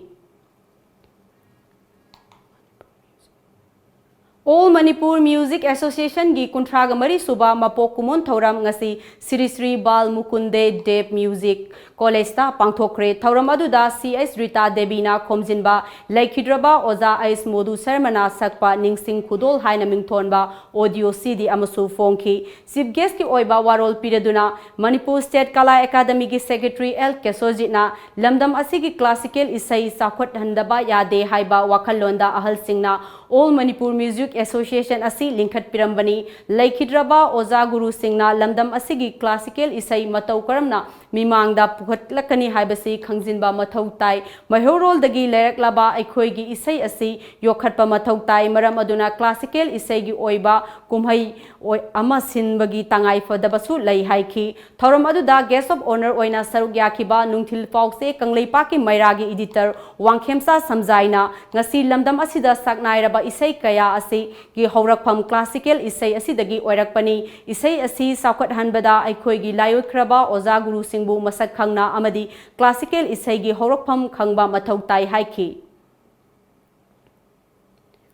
All Manipur Music Associationꯒꯤ ꯀꯨꯟꯊ꯭ꯔꯥꯒ ꯃꯔꯤ ꯁꯨꯕ ꯃꯄꯣꯛ ꯀꯨꯝꯑꯣꯟ ꯊꯧꯔꯝ ꯉꯁꯤ ꯁ꯭ꯔꯤ ꯁ꯭ꯔꯤ ꯕꯥꯜ ꯃꯨꯀꯨꯟꯗꯦ ꯗꯦꯕ Music Collegeꯇ ꯄꯥꯡꯊꯣꯛꯈ꯭ꯔꯦ꯫ ꯊꯧꯔꯝ ꯑꯗꯨꯗ ꯁꯤ ꯑꯩꯆ ꯔꯤꯇꯥ ꯗꯦꯕꯤꯅ ꯈꯣꯝꯖꯤꯟꯕ ꯂꯩꯈꯤꯗ꯭ꯔꯕ ꯑꯣꯖꯥ ꯑꯩꯁ ꯃꯣꯗꯨ ꯁꯔꯃꯅ ꯁꯛꯄ ꯅꯤꯡꯁꯤꯡ ꯈꯨꯗꯣꯜ ꯍꯥꯏꯅ ꯃꯤꯡꯊꯣꯟꯕ audio CD ꯑꯃꯁꯨ ꯐꯣꯡꯈꯤ꯫ Chief guestꯀꯤ ꯑꯣꯏꯕ ꯋꯥꯔꯣꯜ ꯄꯤꯔꯗꯨꯅ ꯃꯅꯤꯄꯨꯔ State Kala Academyꯒꯤ secretary ꯑꯦꯜ ꯀꯦꯁꯣꯖꯤꯠꯅ ꯂꯝꯗꯝ ꯑꯁꯤꯒꯤ classical ꯏꯁꯩ ꯆꯥꯎꯈꯠꯍꯟꯗꯕ ꯌꯥꯗꯦ ꯍꯥꯏꯕ ꯋꯥꯈꯜꯂꯣꯟꯗ ꯑꯍꯜꯁꯤꯡꯅ All Manipur Music Association ꯑꯁꯤ ꯂꯤꯡꯈꯠꯄꯤꯔꯝꯕꯅꯤ꯫ ꯂꯩꯈꯤꯗ꯭ꯔꯕ ꯑꯣꯖꯥ ꯒꯨꯔꯨꯁꯤꯡꯅ ꯂꯝꯗꯝ ꯑꯁꯤꯒꯤ classical ꯏꯁꯩ ꯃꯇꯧ ꯀꯔꯝꯅ ꯃꯤꯃꯥꯡꯗ ꯄꯨꯈꯠꯂꯛꯀꯅꯤ ꯍꯥꯏꯕꯁꯤ ꯈꯪꯖꯤꯟꯕ ꯃꯊꯧ ꯇꯥꯏ꯫ ꯃꯩꯍꯧꯔꯣꯜꯗꯒꯤ ꯂꯩꯔꯛꯂꯕ ꯑꯩꯈꯣꯏꯒꯤ ꯏꯁꯩ ꯑꯁꯤ ꯌꯣꯛꯈꯠꯄ ꯃꯊꯧ ꯇꯥꯏ꯫ ꯃꯔꯝ ꯑꯗꯨꯅ classical ꯏꯁꯩꯒꯤ ꯑꯣꯏꯕ ꯀꯨꯝꯍꯩ ꯑꯣꯏ-, ꯑꯃ ꯁꯤꯟꯕꯒꯤ ꯇꯉꯥꯏ ꯐꯗꯕꯁꯨ ꯂꯩ ꯍꯥꯏꯈꯤ꯫ ꯊꯧꯔꯝ ꯑꯗꯨꯗ guest of honour ꯑꯣꯏꯅ ꯁꯔꯨꯛ ꯌꯥꯈꯤꯕ ꯅꯨꯡꯊꯤꯜ ꯄꯥꯎꯆꯦ ꯀꯪꯂꯩꯄꯥꯛꯀꯤ ꯃꯩꯔꯥꯒꯤ editor ꯋꯥꯡꯈꯦꯝꯆꯥ ꯁꯝꯖꯥꯏꯅ ꯉꯁꯤ ꯂꯝꯗꯝ ꯑꯁꯤꯗ ꯁꯛꯅꯥꯏꯔꯕ ꯏꯁꯩ ꯀꯌꯥ ꯑꯁꯤꯒꯤ ꯍꯧꯔꯛꯐꯝ classical ꯏꯁꯩ ꯑꯁꯤꯗꯒꯤ ꯑꯣꯏꯔꯛꯄꯅꯤ꯫ ꯏꯁꯩ ꯑꯁꯤ ꯆꯥꯎꯈꯠꯍꯟꯕꯗ ꯑꯩꯈꯣꯏꯒꯤ ꯂꯥꯏꯑꯣꯏꯈ꯭ꯔꯕ ꯑꯣꯖꯥ ꯒꯨꯔꯨꯁꯤꯡ ꯕꯨ ꯃꯁꯛ ꯈꯪꯅ ꯑꯃꯗꯤ classical ꯏꯁꯩꯒꯤ ꯍꯧꯔꯛꯐꯝ ꯈꯪꯕ ꯃꯊꯧ ꯇꯥꯏ ꯍꯥꯏꯈꯤ꯫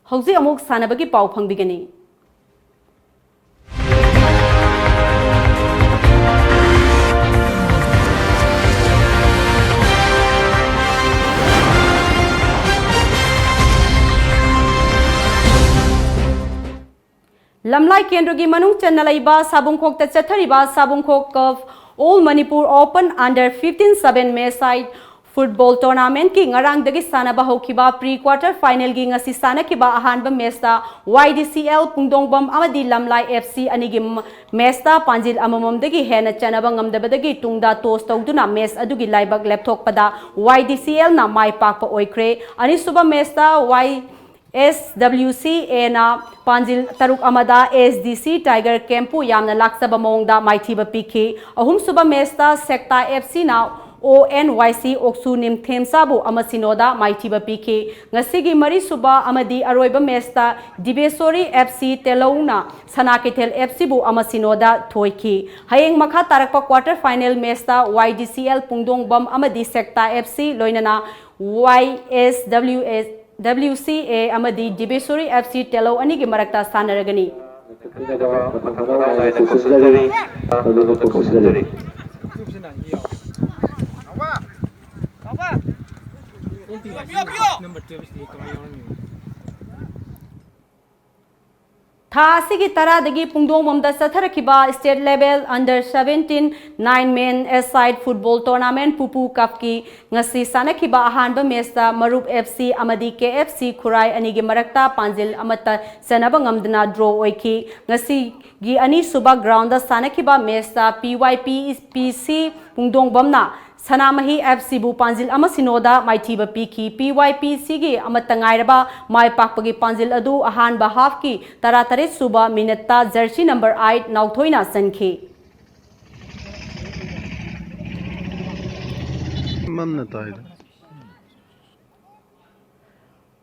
ꯍꯧꯖꯤꯛ ꯑꯃꯨꯛ ꯁꯥꯟꯅꯕꯒꯤ ꯄꯥꯎ ꯐꯪꯕꯤꯒꯅꯤ꯫ ꯂꯝꯂꯥꯏ ꯀꯦꯟꯗ꯭ꯔꯒꯤ ꯃꯅꯨꯡ ꯆꯟꯅ ꯂꯩꯕ ꯁꯥꯕꯨꯡꯈꯣꯛꯇ ꯆꯠꯊꯔꯤꯕ ꯁꯥꯕꯨꯡꯈꯣꯛ Cup All Manipur Open Under fifteen seven Match Side Football Tournamentꯀꯤ ꯉꯔꯥꯡꯗꯒꯤ ꯁꯥꯟꯅꯕ ꯍꯧꯈꯤꯕ pre quarter finalꯒꯤ ꯉꯁꯤ ꯁꯥꯟꯅꯈꯤꯕ ꯑꯍꯥꯟꯕ matchꯇ Y D C L ꯄꯨꯡꯗꯣꯡꯕꯝ ꯑꯃꯗꯤ ꯂꯝꯂꯥꯏ F C ꯑꯅꯤꯒꯤ ꯃ-, matchꯇ ꯄꯥꯟꯖꯤꯜ ꯑꯃꯃꯝꯗꯒꯤ ꯍꯦꯟꯅ ꯆꯟꯅꯕ ꯉꯝꯗꯕꯗꯒꯤ ꯇꯨꯡꯗ toss ꯇꯧꯗꯨꯅ match ꯑꯗꯨꯒꯤ ꯂꯥꯏꯕꯛ ꯂꯦꯞꯊꯣꯛꯄꯗ Y D C Lꯅ ꯃꯥꯏ ꯄꯥꯛꯄ ꯑꯣꯏꯈ꯭ꯔꯦ꯫ ꯑꯅꯤꯁꯨꯕ matchꯇ Y S W C Aꯅ ꯄꯥꯟꯖꯤꯜ ꯇꯔꯨꯛ ꯑꯃꯗ S D C Tiger Campꯄꯨ ꯌꯥꯝꯅ ꯂꯥꯛꯆꯕ ꯃꯑꯣꯡꯗ ꯃꯥꯏꯊꯤꯕ ꯄꯤꯈꯤ꯫ ꯑꯍꯨꯝꯁꯨꯕ matchꯇ Sekta F Cꯅ O N Y C Oksu Nimthemsaꯕꯨ ꯑꯃ ꯁꯤꯅꯣꯗ ꯃꯥꯏꯊꯤꯕ ꯄꯤꯈꯤ꯫ ꯉꯁꯤꯒꯤ ꯃꯔꯤꯁꯨꯕ ꯑꯃꯗꯤ ꯑꯔꯣꯏꯕ matchꯇ Dibeswari F C Telouꯅ ꯁꯅꯥ ꯀꯩꯊꯦꯜ F Cꯕꯨ ꯑꯃ ꯁꯤꯅꯣꯗ ꯊꯣꯏꯈꯤ꯫ ꯍꯌꯦꯡ ꯃꯈꯥ ꯇꯥꯔꯛꯄ quarter final matchꯇ Y D C L ꯄꯨꯡꯗꯣꯡꯕꯝ ꯑꯃꯗꯤ Sekta F C ꯂꯣꯏꯅꯅ Y S W S W C A ꯑꯃꯗꯤ Dibeswari F C Telou ꯑꯅꯤꯒꯤ ꯃꯔꯛꯇ ꯁꯥꯟꯅꯔꯒꯅꯤ꯫ ꯊꯥ ꯑꯁꯤꯒꯤ ꯇꯔꯥꯗꯒꯤ ꯄꯨꯡꯗꯣꯡꯕꯝꯗ ꯆꯠꯊꯔꯛꯈꯤꯕ State Level Under Seventeen Nine Men Aside Football Tournament Pupu Cupꯀꯤ ꯉꯁꯤ ꯁꯥꯟꯅꯈꯤꯕ ꯑꯍꯥꯟꯕ matchꯇ ꯃꯔꯨꯞ F C ꯑꯃꯗꯤ K F C ꯈꯨꯔꯥꯏ ꯑꯅꯤꯒꯤ ꯃꯔꯛꯇ ꯄꯥꯟꯖꯤꯜ ꯑꯃꯠꯇ ꯆꯟꯅꯕ ꯉꯝꯗꯅ draw ꯑꯣꯏꯈꯤ꯫ ꯉꯁꯤꯒꯤ ꯑꯅꯤꯁꯨꯕ groundꯗ ꯁꯥꯟꯅꯈꯤꯕ matchꯇ P Y P P C ꯄꯨꯡꯗꯣꯡꯕꯝꯅ ꯁꯅꯥꯃꯍꯤ F Cꯕꯨ ꯄꯥꯟꯖꯤꯜ ꯑꯃ ꯁꯤꯅꯣꯗ ꯃꯥꯏꯊꯤꯕ ꯄꯤꯈꯤ꯫ P Y P Cꯒꯤ ꯑꯃꯠꯇ ꯉꯥꯏꯔꯕ ꯃꯥꯏ ꯄꯥꯛꯄꯒꯤ ꯄꯥꯟꯖꯤꯜ ꯑꯗꯨ ꯑꯍꯥꯟꯕ halfꯀꯤ ꯇꯔꯥꯇꯔꯦꯠ ꯁꯨꯕ minuteꯇ jersey number eight ꯅꯥꯎꯊꯣꯏꯅ ꯆꯟꯈꯤ꯫ ꯃꯝꯅ ꯇꯥꯏꯗ꯫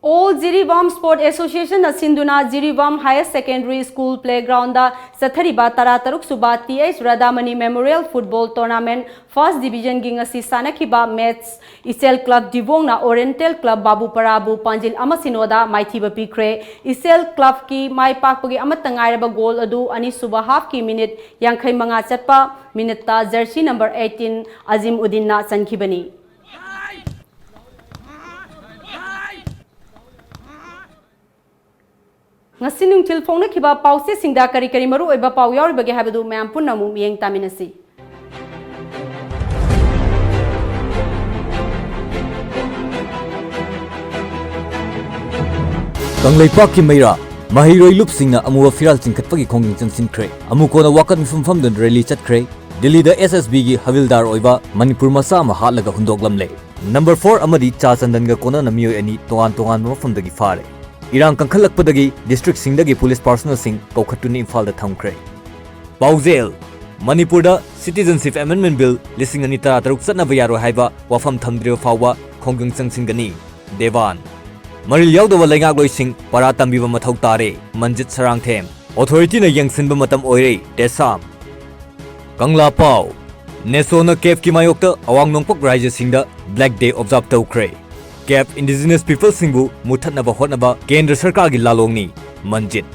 All Jiribam Sport Association ꯅ ꯁꯤꯟꯗꯨꯅ Jiribam Higher Secondary School Playground ꯗ ꯆꯠꯊꯔꯤꯕ ꯇꯔꯥꯇꯔꯨꯛ ꯁꯨꯕ T H Radhamani Memorial Football Tournament First Division ꯒꯤ ꯉꯁꯤ ꯁꯥꯟꯅꯈꯤꯕ match ꯏꯆꯦꯜ Club ꯗꯤꯕꯣꯡꯅ Oriental Club ꯕꯥꯕꯨꯄꯔꯥꯕꯨ ꯄꯥꯟꯖꯤꯜ ꯑꯃ ꯁꯤꯅꯣꯗ ꯃꯥꯏꯊꯤꯕ ꯄꯤꯈ꯭ꯔꯦ꯫ ꯏꯆꯦꯜ Club ꯀꯤ ꯃꯥꯏ ꯄꯥꯛꯄꯒꯤ ꯑꯃꯠꯇ ꯉꯥꯏꯔꯕ goal ꯑꯗꯨ ꯑꯅꯤꯁꯨꯕ half ꯀꯤ minute ꯌꯥꯡꯈꯩ ꯃꯉꯥ ꯆꯠꯄ minute ꯇ jersey number eighteen ꯑꯖꯤꯝ ꯎꯗꯤꯟꯅ ꯆꯟꯈꯤꯕꯅꯤ꯫ ꯉꯁꯤ ꯅꯨꯡꯊꯤꯜ ꯐꯣꯡꯅꯈꯤꯕ ꯄꯥꯎꯆꯦꯁꯤꯡꯗ ꯀꯔꯤ ꯀꯔꯤ ꯃꯔꯨꯑꯣꯏꯕ ꯄꯥꯎ ꯌꯥꯎꯔꯤꯕꯒꯦ ꯍꯥꯏꯕꯗꯨ ꯃꯌꯥꯝ ꯄꯨꯟꯅ ꯑꯃꯨꯛ ꯃꯤꯠꯌꯦꯡ ꯇꯥꯃꯤꯟꯅꯁꯤ꯫ ꯀꯪꯂꯩꯄꯥꯛꯀꯤ ꯃꯩꯔꯥ, ꯃꯍꯩꯔꯣꯏ ꯂꯨꯞꯁꯤꯡꯅ ꯑꯃꯨꯕ ꯐꯤꯔꯥꯜ ꯆꯤꯡꯈꯠꯄꯒꯤ ꯈꯣꯡꯖꯪ ꯆꯪꯁꯤꯟꯈ꯭ꯔꯦ꯫ ꯑꯃꯨꯀꯣꯅ ꯋꯥꯀꯠ ꯃꯤꯐꯝ ꯐꯝꯗꯨꯅ rally ꯆꯠꯈ꯭ꯔꯦ꯫ ꯗꯤꯜꯂꯤꯗ S S B ꯒꯤ ꯍꯕꯤꯜꯗꯥꯔ ꯑꯣꯏꯕ ꯃꯅꯤꯄꯨꯔ ꯃꯆꯥ ꯑꯃ ꯍꯥꯠꯂꯒ ꯍꯨꯟꯗꯣꯛꯂꯝꯂꯦ꯫ Number four ꯑꯃꯗꯤ ꯆꯥ ꯆꯟꯗꯟꯒ ꯀꯣꯟꯅꯅ ꯃꯤꯑꯣꯏ ꯑꯅꯤ ꯇꯣꯉꯥꯟ ꯇꯣꯉꯥꯟꯕ ꯃꯐꯝꯗꯒꯤ ꯐꯥꯔꯦ꯫ ꯏꯔꯥꯡ ꯀꯟꯈꯠꯂꯛꯄꯗꯒꯤ district ꯁꯤꯡꯗꯒꯤ police personnel ꯁꯤꯡ ꯀꯧꯈꯠꯇꯨꯅ ꯏꯝꯐꯥꯜꯗ ꯊꯝꯈ꯭ꯔꯦ꯫ ꯄꯥꯎꯖꯦꯜ: ꯃꯅꯤꯄꯨꯔꯗ Citizenship Amendment Bill ꯂꯤꯁꯤꯡ ꯑꯅꯤ ꯇꯔꯥꯇꯔꯨꯛ ꯆꯠꯅꯕ ꯌꯥꯔꯣꯏ ꯍꯥꯏꯕ ꯋꯥꯐꯝ ꯊꯝꯗ꯭ꯔꯤꯕ ꯐꯥꯎꯕ ꯈꯣꯡꯖꯪ ꯆꯪꯁꯤꯟꯒꯅꯤ꯫ ꯗꯦꯋꯥꯟ: ꯃꯔꯤꯜ ꯌꯥꯎꯗꯕ ꯂꯩꯉꯥꯛꯂꯣꯏꯁꯤꯡ ꯄꯔꯥ ꯇꯝꯕꯤꯕ ꯃꯊꯧ ꯇꯥꯔꯦ꯫ ꯃꯟꯖꯤꯠ ꯁꯔꯥꯡꯊꯦꯝ: Authority ꯅ ꯌꯦꯡꯁꯤꯟꯕ ꯃꯇꯝ ꯑꯣꯏꯔꯦ꯫ ꯇꯦꯁꯥꯝ: ꯀꯪꯂꯥ ꯄꯥꯎ: ꯅꯦꯁꯣꯅ ꯀꯦꯞꯀꯤ ꯃꯥꯌꯣꯛꯇ ꯑꯋꯥꯡ ꯅꯣꯡꯄꯣꯛ ꯔꯥꯖ꯭ꯌꯁꯤꯡꯗ Black Day observe ꯇꯧꯈ꯭ꯔꯦ꯫ ꯀꯦꯞ indigenous people ꯁꯤꯡꯕꯨ ꯃꯨꯠꯊꯠꯅꯕ ꯍꯣꯠꯅꯕ ꯀꯦꯟꯗ꯭ꯔ ꯁꯔꯀꯥꯔꯒꯤ ꯂꯥꯂꯣꯡꯅꯤ꯫ ꯃꯟꯖꯤꯠ: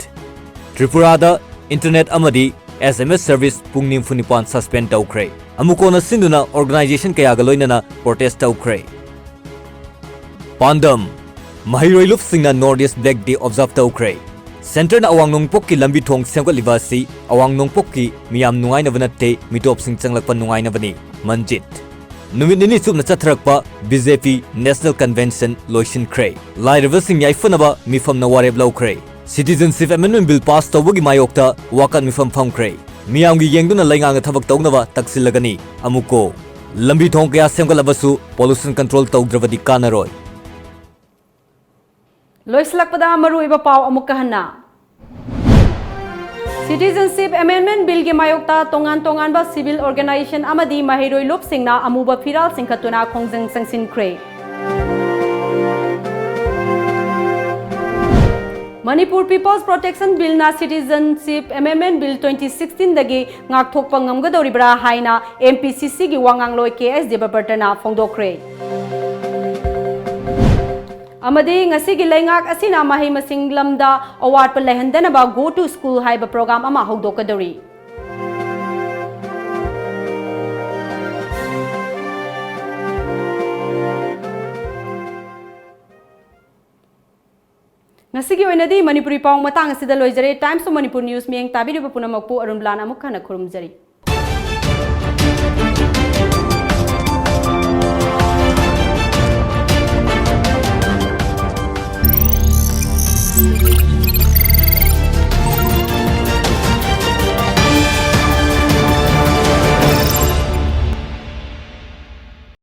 ꯇ꯭ꯔꯤꯄꯨꯔꯥꯗ internet ꯑꯃꯗꯤ S M S service ꯄꯨꯡ ꯅꯤꯐꯨ ꯅꯤꯄꯥꯟ suspend ꯇꯧꯈ꯭ꯔꯦ꯫ ꯑꯃꯨꯀꯣꯅ ꯁꯤꯟꯗꯨꯅ organization ꯀꯌꯥꯒ ꯂꯣꯏꯅꯅ protest ꯇꯧꯈ꯭ꯔꯦ꯫ ꯄꯥꯟꯗꯝ: ꯃꯍꯩꯔꯣꯏ ꯂꯨꯞꯁꯤꯡꯅ North East Black Day observe ꯇꯧꯈ꯭ꯔꯦ꯫ Centre ꯅ ꯑꯋꯥꯡ ꯅꯣꯡꯄꯣꯛꯀꯤ ꯂꯝꯕꯤ ꯊꯣꯡ ꯁꯦꯝꯒꯠꯂꯤꯕ ꯑꯁꯤ ꯑꯋꯥꯡ ꯅꯣꯡꯄꯣꯛꯀꯤ ꯃꯤꯌꯥꯝ ꯅꯨꯡꯉꯥꯏꯅꯕ ꯅꯠꯇꯦ, ꯃꯤꯇꯣꯞꯁꯤꯡ ꯆꯪꯂꯛꯄ ꯅꯨꯡꯉꯥꯏꯅꯕꯅꯤ꯫ ꯃꯟꯖꯤꯠ: ꯅꯨꯃꯤꯠ ꯅꯤꯅꯤ ꯆꯨꯞꯅ ꯆꯠꯊꯔꯛꯄ B J P National Convention ꯂꯣꯏꯁꯤꯟꯈ꯭ꯔꯦ꯫ ꯂꯥꯏꯔꯕꯁꯤꯡ ꯌꯥꯏꯐꯅꯕ ꯃꯤꯐꯝꯅ ꯋꯥꯔꯦꯞ ꯂꯧꯈ꯭ꯔꯦ꯫ Citizenship Amendment Bill pass ꯇꯧꯕꯒꯤ ꯃꯥꯌꯣꯛꯇ ꯋꯥꯀꯠ ꯃꯤꯐꯝ ꯐꯝꯈ꯭ꯔꯦ꯫ ꯃꯤꯌꯥꯝꯒꯤ ꯌꯦꯡꯗꯨꯅ ꯂꯩꯉꯥꯛꯅ ꯊꯕꯛ ꯇꯧꯅꯕ ꯇꯛꯁꯤꯜꯂꯒꯅꯤ꯫ ꯑꯃꯨꯀꯣ: ꯂꯝꯕꯤ ꯊꯣꯡ ꯀꯌꯥ ꯁꯦꯝꯒꯠꯂꯕꯁꯨ pollution control ꯇꯧꯗ꯭ꯔꯕꯗꯤ ꯀꯥꯟꯅꯔꯣꯏ꯫ ꯂꯣꯏꯁꯤꯜꯂꯛꯄꯗ ꯃꯔꯨꯑꯣꯏꯕ ꯄꯥꯎ ꯑꯃꯨꯛꯀ ꯍꯟꯅ꯫ Citizenship Amendment Bill ꯒꯤ ꯃꯥꯌꯣꯛꯇ ꯇꯣꯉꯥꯟ ꯇꯣꯉꯥꯟꯕ civil organization ꯑꯃꯗꯤ ꯃꯍꯩꯔꯣꯏ ꯂꯨꯞꯁꯤꯡꯅ ꯑꯃꯨꯕ ꯐꯤꯔꯥꯜ ꯆꯤꯡꯈꯠꯇꯨꯅ ꯈꯣꯡꯖꯪ ꯆꯪꯁꯤꯟꯈ꯭ꯔꯦ꯫ Manipur People's Protection Billꯅ Citizenship Amendment Bill twenty sixteenꯗꯒꯤ ꯉꯥꯛꯊꯣꯛꯄ ꯉꯝꯒꯗꯧꯔꯤꯕ꯭ꯔꯥ ꯍꯥꯏꯅ M P C Cꯒꯤ ꯋꯥꯉꯥꯡꯂꯣꯏ K S ꯗꯦꯕꯕ꯭ꯔꯇꯅ ꯐꯣꯡꯗꯣꯛꯈ꯭ꯔꯦ꯫ ꯑꯃꯗꯤ ꯉꯁꯤꯒꯤ ꯂꯩꯉꯥꯛ ꯑꯁꯤꯅ ꯃꯍꯩ ꯃꯁꯤꯡ ꯂꯝꯗ ꯑꯋꯥꯠꯄ ꯂꯩꯍꯟꯗꯅꯕ Go to School ꯍꯥꯏꯕ program ꯑꯃ ꯍꯧꯗꯣꯛꯀꯗꯧꯔꯤ꯫ ꯉꯁꯤꯒꯤ ꯑꯣꯏꯅꯗꯤ ꯃꯅꯤꯄꯨꯔꯤ ꯄꯥꯎ ꯃꯇꯥꯡ ꯑꯁꯤꯗ ꯂꯣꯏꯖꯔꯦ꯫ Times of Manipur News ꯃꯤꯠꯌꯦꯡ ꯇꯥꯕꯤꯔꯤꯕ ꯄꯨꯝꯅꯃꯛꯄꯨ ꯑꯔꯨꯟꯕꯂꯥꯅ ꯑꯃꯨꯛ ꯍꯟꯅ ꯈꯨꯔꯨꯝꯖꯔꯤ꯫